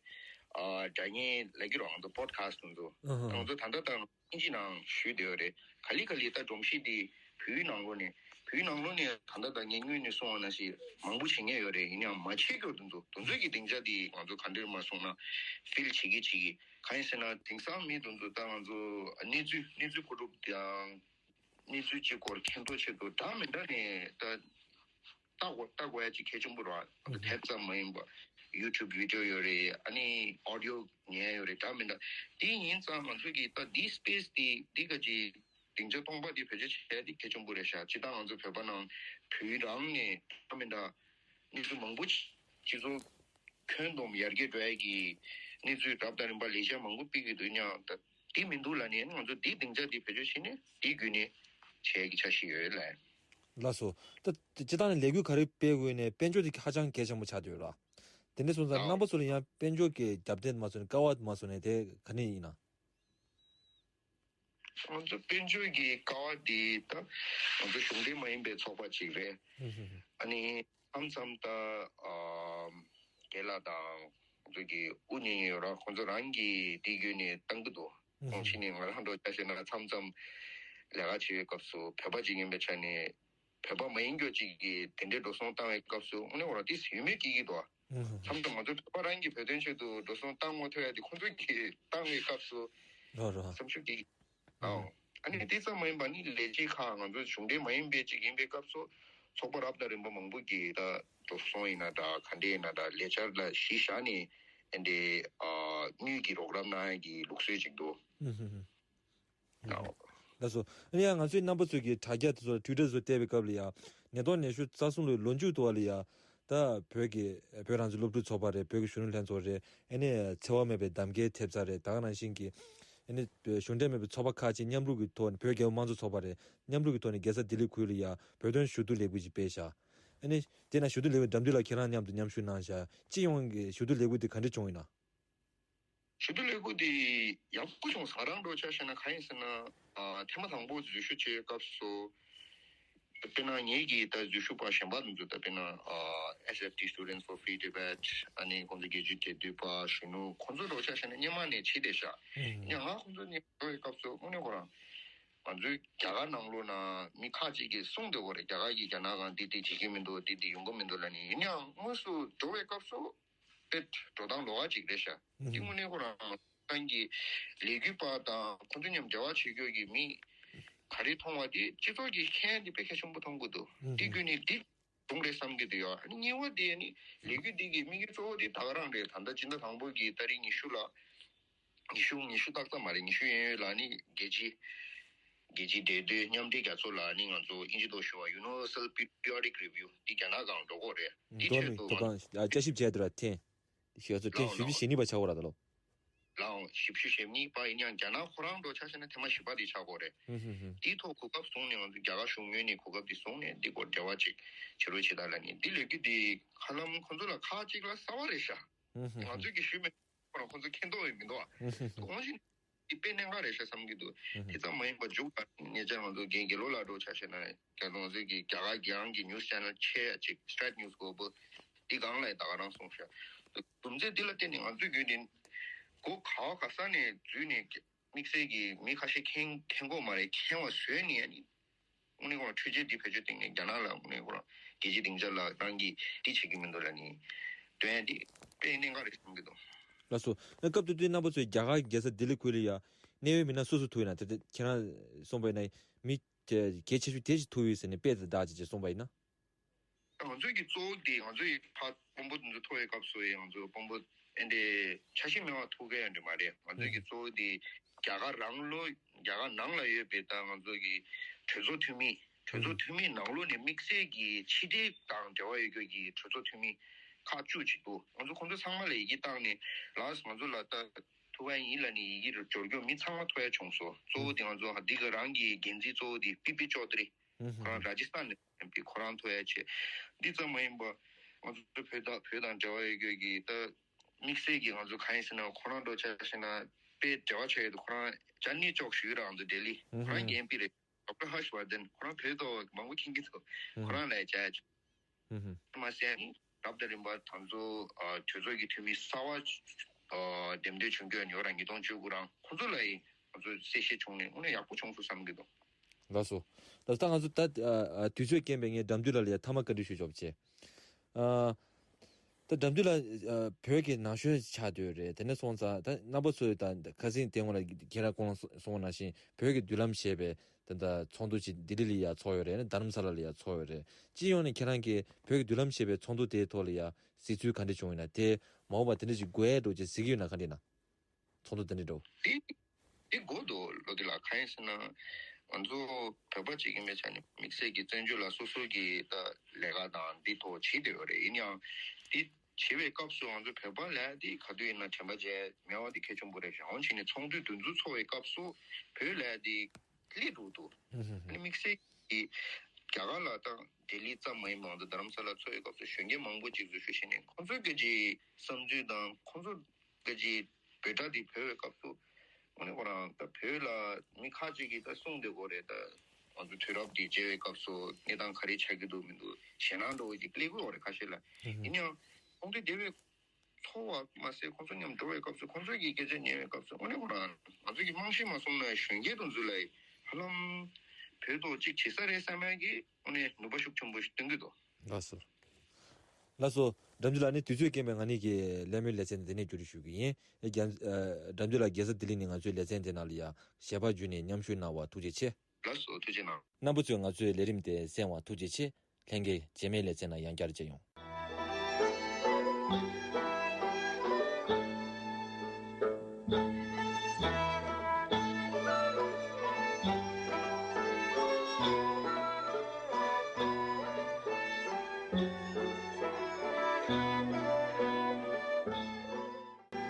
ཨ་སྒྲ་སྙན་ལབ་ཀྱི་རེད། ང་ཚོ་podcast དེ་ཚོ་ང་ཚོ་ད་ལྟ་ད་ལྟ་ཨིན་ཇི་ནང་ཞུས་བསྡད་ཡོད་རེད། ག་ལེ་ག་ལེ་ད་སྒྲོམ་གཞི་འདི་བོད་ཡིག་ནང་ལོགས་ནས་བོད་ཡིག་ནང་ལོགས་ནས་ད་ལྟ་ད་ངས་སྔོན་ནས་གསུངས་པ་ནང་བཞིན་མང་པོ་བྱེད་མཁན་ཡོད་རེད། ཡིན་ཡང་མ་བྱེད་མཁན་དེ་ཚོ་དེ་ཚོ་གི་སྡིངས་ཆ་འདི་ང་ཚོ་ག་འདྲ་མ་གསུངས་ན་ཕིལ་བྱེད་ཀྱི་བྱེད་ཀྱི། གང་ཡིན་ཟེར་ན་དེང་སང་མི་དེ་ཚོ་ད་ང་ཚོ་གནས་ཚུལ་གནས་ཚུལ་གོ་སྒྲུབ་དང་གནས་ཚུལ་གཅིག་སྐོར་མཁྱེན་རྟོགས་ཆེད་དུ་འདྲ་མི་འདྲ་ནས་ད། ལྟ་དགོས་ལྟ་དགོས་ཡ་ཅིག་གལ་ཆེན་པོ་རེད། ཨ་ནི་དེབ་ཙམ་མ་ཡིན་པ་YouTube video ཡོད་རེད། ཨ་ནི་audio ཉན་ཡ་ཡོད་རེད། འདྲ་མི་འདྲ་དེ་ཡིན་ཙང་ང་ཚོ་གི་ད་འདི་space འདི་འདི་ག་ཅིག་སྡིངས་ཆ་སྟོང་པ་འདི་བེད་སྤྱོད་བྱེད་ཡ་འདི་གལ་ཆེན་པོ་རེད་ཤག་སྤྱིར་བཏང་ང་ཚོ་བོད་པ་ནང་བོད་རང་ནས་འདྲ་མི་འདྲ་གནས་ཚུལ་མང་པོ་སྤྱི་ཚོགས་ཁྱོན་བསྡོམས་ཡར་རྒྱས་འགྲོ་ཡ་གི་གནས་ཚུལ་རབ་དང་རིམ་པ་ལས་འཆར་མང་པོ་སྤེལ་གྱི་འདུག་ཡིན་ཡང་ད། དེ་མི་འདུག་ལབ་ནས་ང་ཚོ་འདི་སྡིངས་ཆ་འདི་བེད་སྤྱོད་བྱས་ནས་འདི་བརྒྱུད་ནས་བྱེད་ཀྱི་འཆར་གཞི་ཡོད་ལ། ལགས་སོ། ད་སྤྱིར་བཏང་ནས་ལས་འགུལ་ག་རེ་སྤེལ་དགོས་ནས་དཔལ་འབྱོར་དེ་ཧ་ཅང་གལ་ཆེན་པོ་ཆགས་བསྡད་ཡོད་ར། དེ་འདྲ་སོང་ཙང་ཨོ། རྣམ་པ་ཚོ་ལ་ཡང་དཔལ་འབྱོར་གྱི་རྒྱབ་རྟེན་མ་སོང་ནས་ཀ་བ་མ་སོང་ནས་དེ་ག་ནས་ཡིན་ན། ང་ཚོ་དཔལ་འབྱོར་གྱི་ཀ་བ་འདི་ད་ང་ཚོ་གཞུང་འབྲེལ་མ་ཡིན་པའི་ཚོགས་པ་ཅིག་རེད། ཧུམ་ཧུམ་ཧུམ། ཨ་ནི། མཚམས་མཚམས་ད་ཨ་རྒན་ལགས་དང་ང་ཚོ་གི་དབུ་བརྙེས་ཡོད་ར། ཁོང་ཚོ་རང་གིས་དེ་བརྒྱུད་ནས་བཏང་གི་འདུག་ཨུ་ཁོང་ཧུ། ཕྱིན་ནས་ང་རང་འདྲ་བོ་ཆ་བཞག་ན་མཚམས་མཚམས་ལས་ཀ་བྱེད་པའི་སྐབས་སུ་བོད་པ་ཅིག་ཡིན་པའི་ཆ་ནས་བོད་པ་མ་ཡིན་རྒྱུ་ཅིག་གིས་དེ་འདྲའི་འགྲོ་སོང་བཏང་བའི་སྐབས་སུ་དངོས་གནས་ཁོ་རང་ཏོག་ཙམ་ཡིད་མོས་སྐྱེ་གི་འདུག་ཨུ་ཧུ། མཚམས་མཚམས་ང་ཚོ་བོད་པ་རང་གིས་བོད་དོན་ཆེད་དུ་འགྲོ་སོང་བཏང་མ་ཐུབ་ཡ་དེ་ཁོང་ཚོ་གིས་བཏང་བའི་སྐབས་སུ་རོ་རོ། སེམས་ཤུགས་སྐྱེ་གི། ཨོ། ཨ་ནི་དེ་ཙམ་མ་ཡིན་པ་ནི་ལས་བྱེད་ཁག་ང་ཚོ་གཞུང་འབྲེལ་མ་ཡིན་པའི་ཅིག་ཡིན་པའི་སྐབས་སུ་ཚོགས་པ་རབ་དང་རིམ་པ་མང་པོ་གིས་ད་འགྲོ་སོང་ཡིན་ན་འདྲ་ག་འདྲ་ཡིན་ན་འདྲ་ལས་འཆར་ལ་གཞི་བཞག་ནས་ཨ་འདྲའི་ཨ་དངུལ་གྱི་རོགས་རམ་གནང་ཡ་གི་ལུགས་སྲོལ་ཅིག་འདུག་ཨུ་ཧུ་ཧུ། ཨོ། ལགས་སོ། ཨ་ནི་ཡང་ང་ཚོའི་རྣམ་པ་ཚོས་ཀྱི་དྲ་རྒྱ་དེ་ཚོ་ལ་Twitter་དེ་ཚོ་བལྟས་པའི་སྐབས་ལ་ཡ། ཉིས་སྟོང་ཉི་ཤུ་རྩ་གསུམ་ལོའི་ལོ་མཇུག་ཏུ་བ་ལ་ཡ། ད་བོད་ཀྱི་བོད་རང་བཙན་སློབ་ཕྲུག་ཚོགས་པ་རེད། བོད་ཀྱི་གཞོན་ནུ་ལྷན་ཚོགས་རེད། ཨ་ནི་འཚེ་བ་མེད་པའི་གདམ་གའི་ཐེབས་རྩ་རེད། ད་ག་ནང་བཞིན་གྱི་ཨ་ནི་གཞུང་འབྲེལ་མེད་པའི་ཚོགས་པ་ཁག་ཅིག་མཉམ་རུབ་ཀྱི་ཐོག་ནས་བོད་རྒྱལ་ཡོངས་དམངས་གཙོ་ཚོགས་པ་རེད། མཉམ་རུབ་ཀྱི་ཐོག་ནས་རྒྱལ་ས་ལྡི་ལི་ཁུལ་ལ་ཡ་བོད་དོན་ཞུ་གཏུག་ལས་འགུལ་ཅིག་སྤེལ་ཤག་ཨ་ནི་དེ་ན་ཞུ་གཏུག་ལས་འགུལ་འགྲམ་དུ་ལ་ཁྱེད་རང་མཉམ་དུ་མཉམ་ཞུགས་གནང་ཤག་སྤྱི་ཡོངས་ཀྱི་ཞུ་གཏུག་ལས་འགུལ་དེ་ག་འདྲ་བྱུང་ཡིན་ན། ཞི་བདེ་ལས་འགུལ་འདི་ཡག་པོ་བྱུང་། ང་རང་འདྲ་ཆ་བཞག་ན་གང་ཡིན་ཟེར་ན། ཨ། ཐེངས་མ་དང་པོ་འཛུལ་ཞུགས་བྱེད་སྐབས་སུ། དཔེར་ན་ངེད་ཀྱི་ད་འཛུལ་ཞུགས་པ་གཞན་པ་དེ་ཚོ་ད་དཔེར་ན་ཨ། S F T, Students for Free Tibet། ཨ་ནི་ཁོང་ཚོ་རྒྱལ་སྤྱིའི་འབྲེལ་མཐུད་པ། གཞོན་ནུ། ཁོང་ཚོ་འདྲ་ཆ་བཞག་ན་སྔོན་མ་ནས་བྱས་བསྡད་ཤག་ཡིན་ཡང་ང་ཁོང་ཚོ་ནས་འགྲོ་བའི་སྐབས་སུ་དངོས་གནས་ཁོ་རང་ང་ཚོའི་རྒྱ་གར་ནང་ལོགས་ན་མི་ཁག་ཅིག་གིས་གསུངས་བསྡད་ཡོད་རེད། རྒྱ་གར་གྱིས་རྒྱ་ནག་གང་འདི་འདི་བྱེད་ཀྱི་མི་འདུག་འདི་འདི་ཡོང་གི་མི་འདུག་ལབ་ནས། ཡིན་ཡང་དངོས་སུ་འགྲོ་བའི་སྐབས་སུ་དཔེ་འགྲོ་སྟངས་ལོགས་ཀ་ཅིག་རེད་ཤག་འདི་དངོས་གནས་ཁོ་རང་ཏང་གི་ལས་འགུལ་པ་དང་ཁོང་ཚོ་མཉམ་འབྲེལ་བ་བྱེད་མཁན་གྱི་མི་ག་རེ་མཐོང་བ་དེ་སྤྱི་ཚོགས་ཀྱི་ཁྱད་དེ་དཔེ་གལ་ཆེན་པོ་མཐོང་གི་འདུག་འདི་བརྒྱུད་ནས་འདི་བྱུང་རེད་བསམ་གྱི་འདུག་ཡ། ཨ་ནི་གཉིས་པ་དེ་ནི་ལས་འགུལ་འདི་གི་དམིགས་ཡུལ་གཙོ་བོ་དེ་ད་ག་རང་རེད། ད་ལྟ་སྤྱི་ཟླ་དང་པོ་གི་ཏ་རིག་ཉི་ཤུ་ལ། ཉི་ཤུ། ཉི་ཤུ་ཏག་ཏག་མ་རེད། ཉི་ཤུ་ཡན་ཡོད་ལ་ནི་རྒྱལ་སྤྱི། རྒྱལ་སྤྱིའི་འབྲེལ་མཐུད་མཉམ་འབྲེལ་རྒྱལ་ཚོགས་ལ་ནི་ང་ཚོ་དབྱིན་ཇི་ཐོག་ཞུ་བ་Universal Periodic Review འདི་རྒྱ་ནག་སྒང་འགྲོ་གི་རེད། འདི་འགྲོ་ཆེད་ནི་དུ་དུ་ང་གང་བསྐྱར་ཞིབ་བྱས་དུ་ར་ཐེངས། ཞུ་ཚོ་ཐེངས་ལའོ་ཞེ་གཉིས་པ་ཆགས་ཡོད་ར་ད་ལོ། ལའོ་བཞི་བཅུ་ཞེ་གཉིས་པ་ཡིན་ཡང་རྒྱ་ནག་ཁོ་རང་འགྲོ་ཆ་བཞག་ན་ཐེངས་མ་བཞི་པ་དེ་ཆགས་ཀྱི་རེད། ཧུམ་ཧུམ་ཧུམ། དེའི་ཐོག་གོ་སྐབས་བཟུང་ནས་ང་ཚོ་རྒྱ་གར་གཞུང་ངོས་ནས་གོ་སྐབས་དེ་བཟུང་ནས་འདི་སྐོར་འབྲེལ་བ་ཅིག་བྱེད་རོགས་བྱེད་དང་ལབ་ནས་འདི་ལས་འགུལ་འདི་ཧ་ལམ་ཁོང་ཚོ་ལ་ཁག་ཅིག་ལ་གསར་བ་རེད་ཤག་ཧུམ་ཧུམ་ང་ཚོས་ཀྱི་ཞུས་མེད་ཁོ་རང་ཁོང་ཚོ་མཁྱེན་རྟོགས་ཡོད་མི་འདུག་ཨ། ཧུམ་ཧུམ་ཧུམ། དེ་གོང་བཞིན་འདི་དཔེ་གནད་འགག་རེད་ཤག་བསམ་གྱི་འདུག་ཧུམ་ཧུམ། དེ་ཙམ་མ་ཡིན་པ་འཇུག་པ་ཉེ་ཆར་ང་ཚོ་རྒན་དགེ་ལོ་ལགས་འགྲོ་ཆ་བཞག་ན་རྒྱ་ནག་ཚོས་ཀྱི་རྒྱ་གར་རྒྱལ་ཡོངས་ཀྱི་news channel ཆེ་ཡ་ཅིག་Strait News Global འདི་སྒང་ལ་ད་ག་རང་གསུངས་ཤག་རྒྱུ་མཚན་འདི་ལ་བརྟེན་ནས་ང་ཚོའི་བརྒྱུད་འདི་སྒོ་ག་བ་ག་ས་ནས་འཛུལ་ནས་དམིགས་བསལ་གྱི་མི་ཁ་ཤས་མཁྱེན་མཁྱེན་གོ་མ་རེད། མཁྱེན་པ་བཟོས་ནས་ཨ་ནི་དངོས་གནས་ཁོ་རང་འཕྲུལ་ཆས་འདི་བེད་སྤྱོད་བཏང་ནས་རྒྱ་ནག་ལ་དངོས་གནས་ཁོ་རང་རྒྱལ་སྤྱིའི་སྡིངས་ཆ་ལ་རང་གིས་འདི་བྱེད་ཀྱི་མི་འདུག་ལབ་ནས་སྟོན་ཡ་འདི་དཔེ་གནད་འགག་རེད་བསམ་གྱི་འདུག་ལགས་སོ། སྐབས་དེ་དུས་རྣམ་པ་ཚོས་རྒྱ་གར་རྒྱལ་ས་ལྡི་ལི་ཁུལ་ལ་ཡ་གནད་ཡོད་མི་སྣ་སུ་སུ་ཐུག་ཡོད་ན། དེ་དེ་ཁྱེད་རང་གསུངས་པ་ཡིན་ན་མི་གལ་ཆེ་ཤོས་དེ་ཞིག་ཐུག་ཡོད་ཟེར་ནས་དཔེ་དེ་དག་ཅིག་ཅིག་གསུངས་པ་ཡིན་ན། ང་ཚོའི་གི་གཙོ་བོ་དེ་ང་ཚོའི་ཕ་དཔོན་པོ་དེ་ཚོ་ཐུག་པའི་སྐབས་སུ་ཡང་ང་ཚོ་དཔོན་པོ་ཨེ་འདྲའི་ཆ་ཤས་མེད་པ་ཐུག་གི་ཡོད་འདྲ་མ་རེད། ང་ཚོའི་གི་གཙོ་བོ་དེ་རྒྱ་གར་རང་ལོ་རྒྱ་གར་ནང་ལ་ཡོད་པའི་ད་ང་ཚོ་གི་གྲོས་ཚོགས་འཐུས་མི་གྲོས་ཚོགས་འཐུས་མིའི་ནང་ལོགས་ནས་དམིགས་བསལ་གྱི་ཕྱི་འབྲེལ་དང་འབྲེལ་བ་ཡོད་རྒྱུ་གི་གྲོས་ཚོགས་འཐུས་མི་ཁག་བཅུ་ཅིག་འདུག་ང་ཚོ་ཁོང་ཚོ་ཚང་མ་ལ་ཡི་གེ་བཏང་ནས་ལགས་ང་ཚོ་ལ་ད་ཐུག་ག་ཡིན་ལབ་ནས་ཡི་གེ་འབྱོར་རྒྱུ་མི་ཚང་མ་ཐུག་ཡ་བྱུང་སོང་། གཙོ་བོ་དེ་ང་ཚོ་འདི་ག་རང་གི་འགན་འཛིན་གཙོ་བོ་དེ་པི་པི་ཅོ་དྷི་རི། ཁོ་རང་ར་ཇི་སྟན་ནས་ཡིན་པའི་ཁོ་རང་ཐུག་ཡ་ཆེ། འདི་ཙམ་མ་ཡིན་པ་ང་ཚོ་བོད་དང་བོད་དང་འབྲེལ་བ་ཡོད་རྒྱུ་གི་ད་དམིགས་བསལ་གྱི་ང་ཚོ་གང་ཡིན་ཟེར་ན་ཁོ་རང་འགྲོ་ཆ་བཞག་ན་དཔེ་འབྲེལ་བ་ཆགས་ཡོད་དུ་ཁོ་རང་ཇར་ནལ་ཅིག་ཞུ་གི་རེད། ང་ཚོ་ལྡི་ལི་ཁོ་རང་གི་ཨེམ་པི་རེད། ཌོག་ཊར་ཧརཤ་ཝར་དན་ཁོ་རང་བོད་ཐོག་མང་པོ་མཁྱེན་གྱི་འདུག་ཁོ་རང་ལ་ཡ་བྱ་ཡ་ཆེ། མ་ཟད་ནི་རབ་དང་རིམ་པ་ད་ཚོ་གྲོས་ཚོགས་ཀྱི་འཐུས་མི་གསར་བ་འདེམས་ཐོན་བྱུང་རྒྱུ་ཡོད་ར་ཉིས་སྟོང་བཅུ་དགུ་རང་ཁོང་ཚོ་ལ་ཡིན་ང་ཚོ་གསལ་བཤད་བྱུང་ནས་དངོས་གནས་ཡག་པོ་བྱུང་སོང་བསམ་གྱི་འདུག་ལགས་སོ། ལགས་སོ། ད་ང་ཚོ་ད་དུས་ཚོད་རྐྱེན་པས་ངས་འགྲམ་དུས་ལ་ལ་ཡ་ཐ་མ་བཀའ་འདྲི་ཞུ་ཆོག་པ་བྱས། ད་འགྲམ་དུས་ལ་བོད་ཀྱི་ནང་ཆོས་ཆགས་བསྡད་ཡོད་རེད། དེ་ནས་སོང་ཙང་ད་རྣམ་པ་ཚོས་ད་ཁ་སང་དེ་སྔོན་ལ་ཁྱེད་རང་གོང་ལ་གསུངས་པ་ནང་བཞིན་བོད་ཀྱི་མདུན་ལམ་ཞེས་པའི་ད་ད་ཚོགས་འདུ་ཅིག་ལྡི་ལི་ལ་ཡ་ཚོགས་ཡོད་རེད། རྡ་རམ་ས་ལ་ལ་ཡ་ཚོགས་ཡོད་རེད། སྤྱི་ཡོངས་ནས་ཁྱེད་རང་གིས་བོད་ཀྱི་མདུན་ལམ་ཞེས་པའི་ཚོགས་འདུ་དེའི་ཐོག་ལ་ཡ་གཟིགས་ཚུལ་ག་འདྲ་བྱུང་ཡོད་ན། དེ་མ་འོངས་པ་དེ་འདྲ་ཞིག་དགོས་ཡ་འགྲོ་ཅེས་གཟིགས་ཀྱི་ཡོད་ན་ག་འདྲ་ཡིན་ན། ཚོགས་འདུ་དེ་འདྲ་འགྲོ། དེ་དེ་དགོས་འདུག་ལོ། དེ་ལ་གང་ཡིན་ཟེར་ན་ང་ཚོ་བོད་པ་གཅིག་ཡིན་པའི་ཆ་ནས་དམིགས་བསལ་གྱི་བཙན་བྱོལ་ལ་སོ་སོ་གི་ད་ལས་ཀ་དང་འདི་ཐོག་བྱེད་བསྡད་ཡོད་རེད། ཡིན་ཡང་དེ་བྱེད་པའི་སྐབས་སུ་ང་ཚོ་བོད་པ་ལ་དེ་ག་དུས་ཡིན་ན་དྲན་པ་བརྗེད་མེད་པ་དེ་གལ་ཆེན་པོ་རེད། རང་བྱས་ནས་ཚོགས་འདུ་དེ་ཚོ་ཚོགས་པའི་སྐབས་སུ་བོད་ལ་དེ་སླེབས་འགྲོ་འདུག་ཨ་ནི་དམིགས་བསལ་གྱི་རྒྱ་གར་ལ་ད་ལྡི་ལི་ཙམ་མ་ཡིན་པར་ང་ཚོ་རྡ་རམ་ས་ལ་ཚོགས་པའི་སྐབས་སུ་གཞོན་སྐྱེས་མང་པོ་ཅིག་འཛུལ་ཞུགས་བྱས་ནས་ཁོང་ཚོའི་སྐད་ཀྱི་བསམ་ཚུལ་དང་ཁོང་ཚོ་སྐད་ཀྱི་འབོད་སྒྲ་དེ་བོད་པའི་སྐབས་སུ་དངོས་གནས་ཁོ་རང་ད་བོད་ལ་མི་ཁ་ཅིག་གིས་ད་གསུངས་བསྡད་ཀྱི་ཡོད་རེད། ད་ང་ཚོ་དུས་རབས་འདི་མཇལ་བའི་སྐབས་སུ་གནས་སྟངས་ག་རེ་ཆགས་ཀྱི་འདུག་མི་འདུག་ཞེད་སྣང་འདྲ་བོ་ཅིག་སླེབས་ཀྱི་ཡོད་རེད་ཁ་ཤས་ལ། ཡིན་ཡང་ཁོང་ཚོས་འདས་པའི་ཚོར་བ་མ་ཟད་ཁོང་ཚོ་མཉམ་འགྲོ་བའི་སྐབས་སུ་ཁོང་ཚོས་ཀྱི་སྐད་ཆ་ཉན་པའི་སྐབས་སུ་དངོས་གནས་ཁོ་རང་ང་ཚོ་གི་རྨང་གཞི་མ་སོང་ན་གཞོན་སྐྱེས་དེ་ཚོ་ལ་ཧ་ལམ་བོད་ཐོག་ཅིག་བྱེད་ས་རེད་བསམ་ཡག་གི་དངོས་གནས་ནུས་པ་ཤུགས་ཆེན་པོ་ཞིག་སྟོན་གྱི་འདུག་ལགས་སོ། ལགས་སོ། འགྲམ་རྒྱུད་ལགས་ནི་དུས་ཚོད་རྐྱེན་པས་ང་གཉིས་ཀྱི་གླེང་མོལ་ལེ་ཚན་འདི་ནས་མཇུག་སྒྲིལ་ཞུ་གི་ཡིན། རྒན། ཨ། འགྲམ་རྒྱུད་ལགས་རྒྱལ་ས་ལྡི་ལི་ནས་ང་ཚོའི་ལེ་ཚན་དེ་ནང་ལ་ཡ་ཞལ་པར་བརྒྱུད་ནས་མཉམ་ཞུགས་གནང་བར་ཐུགས་རྗེ་ཆེ། ལགས་སོ། ཐུགས་རྗེ་གནང་། རྣམ་པ་ཚོས་ང་ཚོའི་ལས་རིམ་དེ་གསན་པར་ཐུགས་རྗེ་ཆེ། ལྷན་རྒྱས་རྗེས་མའི་ལེ་ཚན་ནང་ཡང་བསྐྱར་མཇལ་ཡོང་།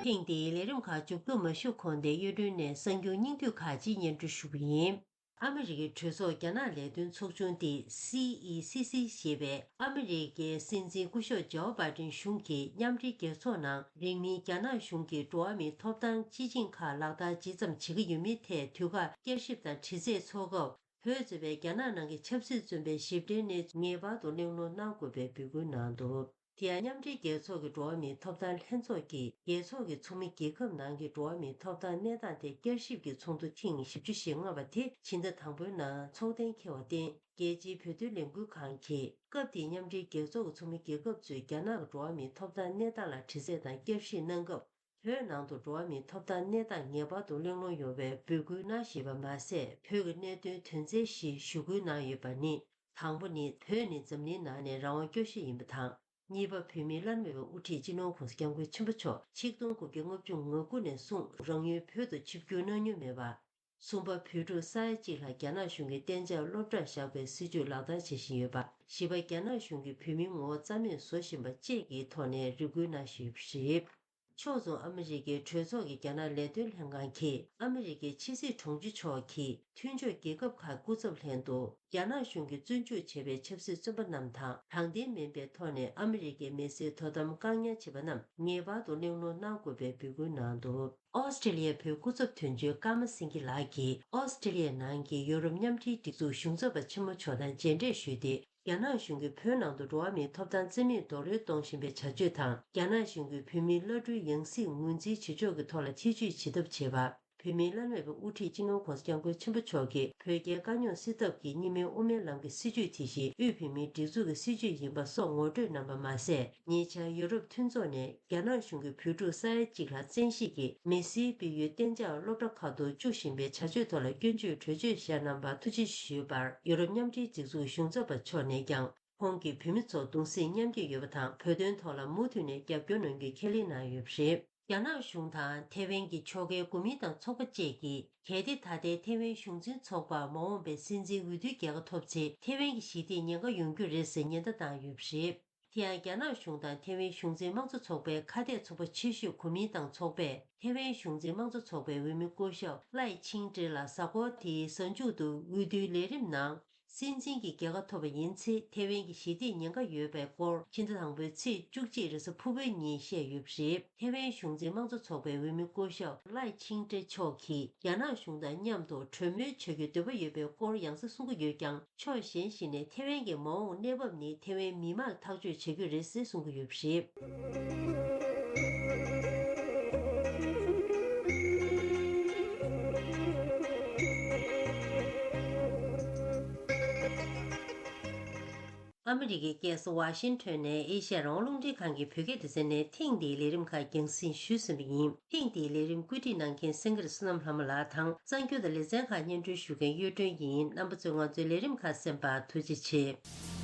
ཐེངས་འདིའི་ལས་རིམ་ཁག་མཇུག་བསྡོམས་མ་ཞུ་གོང་དེ་གཡུ་སྒྲོན་ནས་གསར་འགྱུར་སྙིང་བསྡུས་ཁག་ཅིག་སྙན་སྒྲོན་ཞུ་གི་ཡིན། ཨ་མི་རི་ཀའི་གྲོས་ཚོགས་རྒྱ་ནག་ལས་དོན་ཚོགས་ཆུང་སྟེ་སི་ཨི་སི་སི་ཞེས་པས་ཨ་མི་རི་ཀའི་སྲིད་འཛིན་སྐུ་ཞབས་ཇོ་བྷའི་ཏིན་གཞུང་གིས་མཉམ་འབྲེལ་རྒྱལ་ཚོགས་ནང་རིང་མིན་རྒྱ་ནག་གཞུང་གིས་འགྲོ་བ་མིའི་ཐོབ་ཐང་སྤྱི་ཆིངས་ཁག་ལག་བསྟར་ཇི་ཙམ་བྱེད་ཀྱི་ཡོད་མེད་ཐད་དུས་བཀག་བསྐྱར་ཞིབ་དང་དྲི་རྩད་འཚོགས་སྐབས། བོད་གཙོས་པའི་རྒྱ་ནག་ནང་གི་ཆབ་སྲིད་བཙོན་པའི་ཞིབ་ཕྲའི་གནས་ཚུལ་ངེས་པར་དུ་གླེང་སློང་གནང་དགོས་པའི་འབོད་སྐུལ་གནང་འདུག་དེ་ཡང་མཉམ་འབྲེལ་རྒྱལ་ཚོགས་ཀྱི་འགྲོ་བ་མིའི་ཐོབ་ཐང་ལྷན་ཚོགས་ཀྱིས་རྒྱལ་ཚོགས་ཀྱི་ཚོགས་མི་རྒྱལ་ཁབ་ནང་གི་འགྲོ་བ་མིའི་ཐོབ་ཐང་གནས་སྟངས་ཐད་བསྐྱར་ཞིབ་ཀྱི་ཚོགས་འདུ་ཐེངས་བཞི་བཅུ་ཞེ་ལྔ་པ་དེ་ཕྱི་ཟླ་དང་པོའི་ནང་ཚོགས་གཏན་འཁེལ་བར་བརྟེན། རྒྱལ་སྤྱིའི་བོད་དོན་ལས་འགུལ་ཁང་གིས་སྐབས་དེའི་མཉམ་འབྲེལ་རྒྱལ་ཚོགས་ཀྱི་ཚོགས་མི་རྒྱལ་ཁབ་ཚོས་རྒྱ་ནག་གི་འགྲོ་བ་མིའི་ཐོབ་ཐང་གནས་སྟངས་ལ་དྲི་རྩད་དང་བསྐྱར་ཞིབ་གནང་སྐབས། བོད་ནང་དུ་འགྲོ་བ་མིའི་ཐོབ་ཐང་གནས་སྟངས་ངེས་པར་དུ་གླེང་སློང་ཡོང་བའི་འབོད་སྐུལ་གནང་བཞིན་པ་མ་ཟད། བོད་ཀྱི་གནད་དོན་དོན་ཚན་བཞི་ཞུ་སྐུལ་གནང་ཡོད་པ་ནི། དང་པོ་ནི། བོད་ནི་འཛམ་གླིང་ནང་ནས་རང་དབང་སྐྱོ་ཤོས་ཡིན་པ་དང་། གཉིས་པ། བོད་མིའི་བླ་ན་མེད་པའི་དབུ་ཁྲིད་སྤྱི་ནོར་༧གོང་ས་༧སྐྱབས་མགོན་ཆེན་པོ་མཆོག་ཆིག་སྟོང་དགུ་བརྒྱ་ལྔ་བཅུ་ང་དགུ་ནས་བཟུང་རང་ཡུལ་བོད་དུ་ཆིབས་བསྒྱུར་གནང་མྱོང་མེད་པ། གསུམ་པ། བོད་ཕྲུག་ས་ཡ་གཅིག་ལྷག་རྒྱ་ནག་གཞུང་གིས་གཏན་འཇགས་སློབ་གྲྭར་བཞག་པའི་སྲིད་བྱུས་ལག་བསྟར་བྱེད་བཞིན་ཡོད་པ། བཞི་པ། རྒྱ་ནག་གཞུང་གིས་བོད་མིའི་ངོ་བོ་རྩ་མེད་བཟོ་བཞིན་པ་བཅས་ཀྱི་ཐོག་ནས་རེ་སྐུལ་གནང་བཞིན་ཡོད་པ་རེད། ཕྱོགས་མཚུངས་ཨ་མི་རི་ཀའི་གྲོས་ཚོགས་ཀྱི་རྒྱ་ནག་ལས་དོན་ལྷན་ཁང་གིས་ཨ་མི་རི་ཀའི་ཕྱི་སྲིད་དྲུང་ཆེ་མཆོག་གིས་མཐུན་ཕྱོགས་རྒྱལ་ཁབ་ཁག་སྐུ་ཚབ་ལྷན་དུ་རྒྱ་ནག་གཞུང་གིས་བཙོན་འཇུག་བྱས་པའི་ཆབ་སྲིད་བཙོན་པ་རྣམས་དང་དྲང་བདེན་མིན་པའི་ཐོག་ནས་ཨ་མི་རི་ཀའི་མི་སེར་དོ་དམ་བཀག་ཉར་བྱས་པ་རྣམས་ངེས་པར་དུ་གླེང་སློང་གནང་དགོས་པའི་འབོད་སྐུལ་གནང་འདུག་ཨོ་སི་ཀྲི་ལི་ཡའི་བོད་སྐུ་ཚབ་དོན་གཅོད་ཀརྨ་སེང་གེ་ལགས་ཀྱིས་ཨོ་སི་ཀྲི་ལི་ཡའི་ནང་གི་ཡོ་རོབ་མཉམ་འབྲེལ་སྒྲིག་འཛུགས་གཞུང་ཚབ་པ་ཆེན་མོ་མཆོག་དང་མཇལ་འཕྲད་ཞུས་ཏེ། རྒྱ་ནག་གཞུང་གིས་བོད་ནང་དུ་འགྲོ་བ་མིའི་ཐོབ་ཐང་རྩིས་མེད་རྡོག་རོལ་གཏོང་བཞིན་པའི་བྱ་སྤྱོད་དང་། རྒྱ་ནག་གཞུང་གིས་བོད་མིའི་བླ་སྤྲུལ་ཡང་སྲིད་ངོས་འཛིན་བྱེད་ཕྱོགས་ཀྱི་ཐོག་ལ་ཐེ་བྱུས་བྱེད་ཐབས་བྱེད་པ། བོད་མིའི་བླ་ན་མེད་པའི་དབུ་ཁྲིད་སྤྱི་ནོར་༧གོང་ས་༧སྐྱབས་མགོན་ཆེན་པོ་མཆོག་གིས་བོད་རྒྱའི་དཀའ་རྙོག་སེལ་ཐབས་ཀྱི་གཉིས་སྨན་དབུ་མའི་ལམ་གྱི་སྲིད་བྱུས་དེ་བཞིན་དབུས་བོད་མིའི་སྒྲིག་འཛུགས་ཀྱི་སྲིད་བྱུས་ཡིན་པ་སོགས་ངོ་སྤྲོད་གནང་པ་མ་ཟད། ཉེ་ཆར་ཡུ་རོབ་མཐུན་ཚོགས་ནས་རྒྱ་ནག་གཞུང་གིས་བོད་ཕྲུག་ས་ཡ་གཅིག་ལྷག་བཙན་ཤེད་ཀྱིས་མི་སེར་སྤེལ་ཡུལ་གཏན་འཇགས་སློབ་གྲྭ་ཁག་ཏུ་བཅུག་བཞིན་པའི་བྱ་སྤྱོད་ཐོག་ལ་སྐྱོན་བརྗོད་གྲོས་ཆོད་བཞག་གནང་བར་ཐུགས་རྗེ་ཆེ་ཞུས་པར། ཡུ་རོབ་མཉམ་འབྲེལ་སྒྲིག་འཛུགས་གཞུང་ཚབ་པ་མཆོག་ནས་ཀྱང་ཁོང་གིས་བོད་མི་ཚོ་གདུང་སེམས་མཉམ་སྐྱེད་ཡོད་པ་དང་། བོད་དོན་ཐོག་ལ་མུ་མཐུད་ནས་རྒྱབ་སྐྱོར་གནང་རྒྱུའི་ཁས་ལེན་གནང་ཡོད་པ་རེད། རྒྱ་ནག་གཞུང་དང་ཐེ་ཝན་གྱི་ཕྱོགས་འགལ་གོ་མིན་ཏང་ཚོགས་པ་བཅས་ཀྱིས། གལ་ཏེ་ད་ལྟའི་ཐེ་ཝན་གཞུང་འཛིན་ཚོགས་པར་མ་འོངས་པའི་སྲིད་འཛིན་འོས་བསྡུའི་རྒྱལ་ཁ་ཐོབ་ཚེ། ཐེ་ཝན་གྱི་ཞི་བདེ་ཉེན་ཁ་ཡོང་རྒྱུ་རེད་ཟེར་ཉེན་བརྡ་བཏང་ཡོད་པ་རེད། དེ་ཡང་། རྒྱ་ནག་གཞུང་དང་ཐེ་ཝན་གཞུང་འཛིན་དམངས་གཙོ་ཚོགས་པའི་ཁ་གཏད་ཚོགས་པ་ཆེ་ཤོས་གོ་མིན་ཏང་ཚོགས་པས། ཐེ་ཝན་གཞུང་འཛིན་དམངས་གཙོ་ཚོགས་པའི་འོས་མི་སྐུ་ཞབས་ལའེ་ཆིང་ཀྲེ་ལ་གཟའ་འཁོར་དེའི་གཟའ་མཇུག་ཏུ་འོས་བསྡུའི་ལས་རིམ་ནང་། སྲིད་འཛིན་གྱི་རྒྱལ་ཁ་ཐོབ་པ་ཡིན་ཚེ། ཐེ་ཝན་གྱི་ཞི་བདེའི་ཉེན་ཁ་ཡོད་པའི་སྐོར། ཕྱི་ཟླ་དང་པོའི་ཚེས་བཅུ་གཅིག་རེས་གཟའ་ཕུར་བུའི་ཉིན་བཤད་ཡོད་པ་རེད། ཐེ་ཝན་གཞུང་འཛིན་དམངས་གཙོ་ཚོགས་པའི་འོས་མི་སྐུ་ཞབས་ལའེ་ཆིང་ཀྲེ་མཆོག་གིས། རྒྱ་ནག་གཞུང་དང་མཉམ་དུ་གྲོས་མོལ་བྱ་རྒྱུའི་འདོད་པ་ཡོད་པའི་སྐོར་ཡང་སེ་གསུང་གི་ཡོད་ཀྱང་། ཕྱོགས་གཞན་ཞིག་ནས་ཐེ་ཝན་གྱི་མ་འོངས་གནས་བབ་ནི་ཐེ་ཝན་མི་དམངས་ཐག་གཅོད་བྱ་རྒྱུ་རེད་ཟེར་གསུང་གི་ཡོད་པ་རེད། ཨ་མི་རི་ཀའི་རྒྱལ་ས་ཝ་ཤིང་ཊོན་ནས་ཨེ་ཤ་ཡ་རང་དབང་རླུང་འཕྲིན་ཁང་གི་བོད་སྐད་སྡེ་ཚན་ནས་ཐེངས་འདིའི་ལས་རིམ་ཁག་རྒྱང་སྲིང་ཞུས་ཟིན་པ་ཡིན། ཐེངས་འདིའི་ལས་རིམ་བཀོད་སྒྲིག་གནང་མཁན་སེང་གེ་བསོད་ནམས་ལྷ་མོ་ལགས་དང་། གསར་འགྱུར་དང་ལེ་ཚན་ཁག་སྙན་སྒྲོན་ཞུ་མཁན་གཡུ་སྒྲོན་ཡིན། རྣམ་པ་ཚོས་ང་ཚོའི་ལས་རིམ་ཁག་གསན་པར་ཐུགས་རྗེ་ཆེ།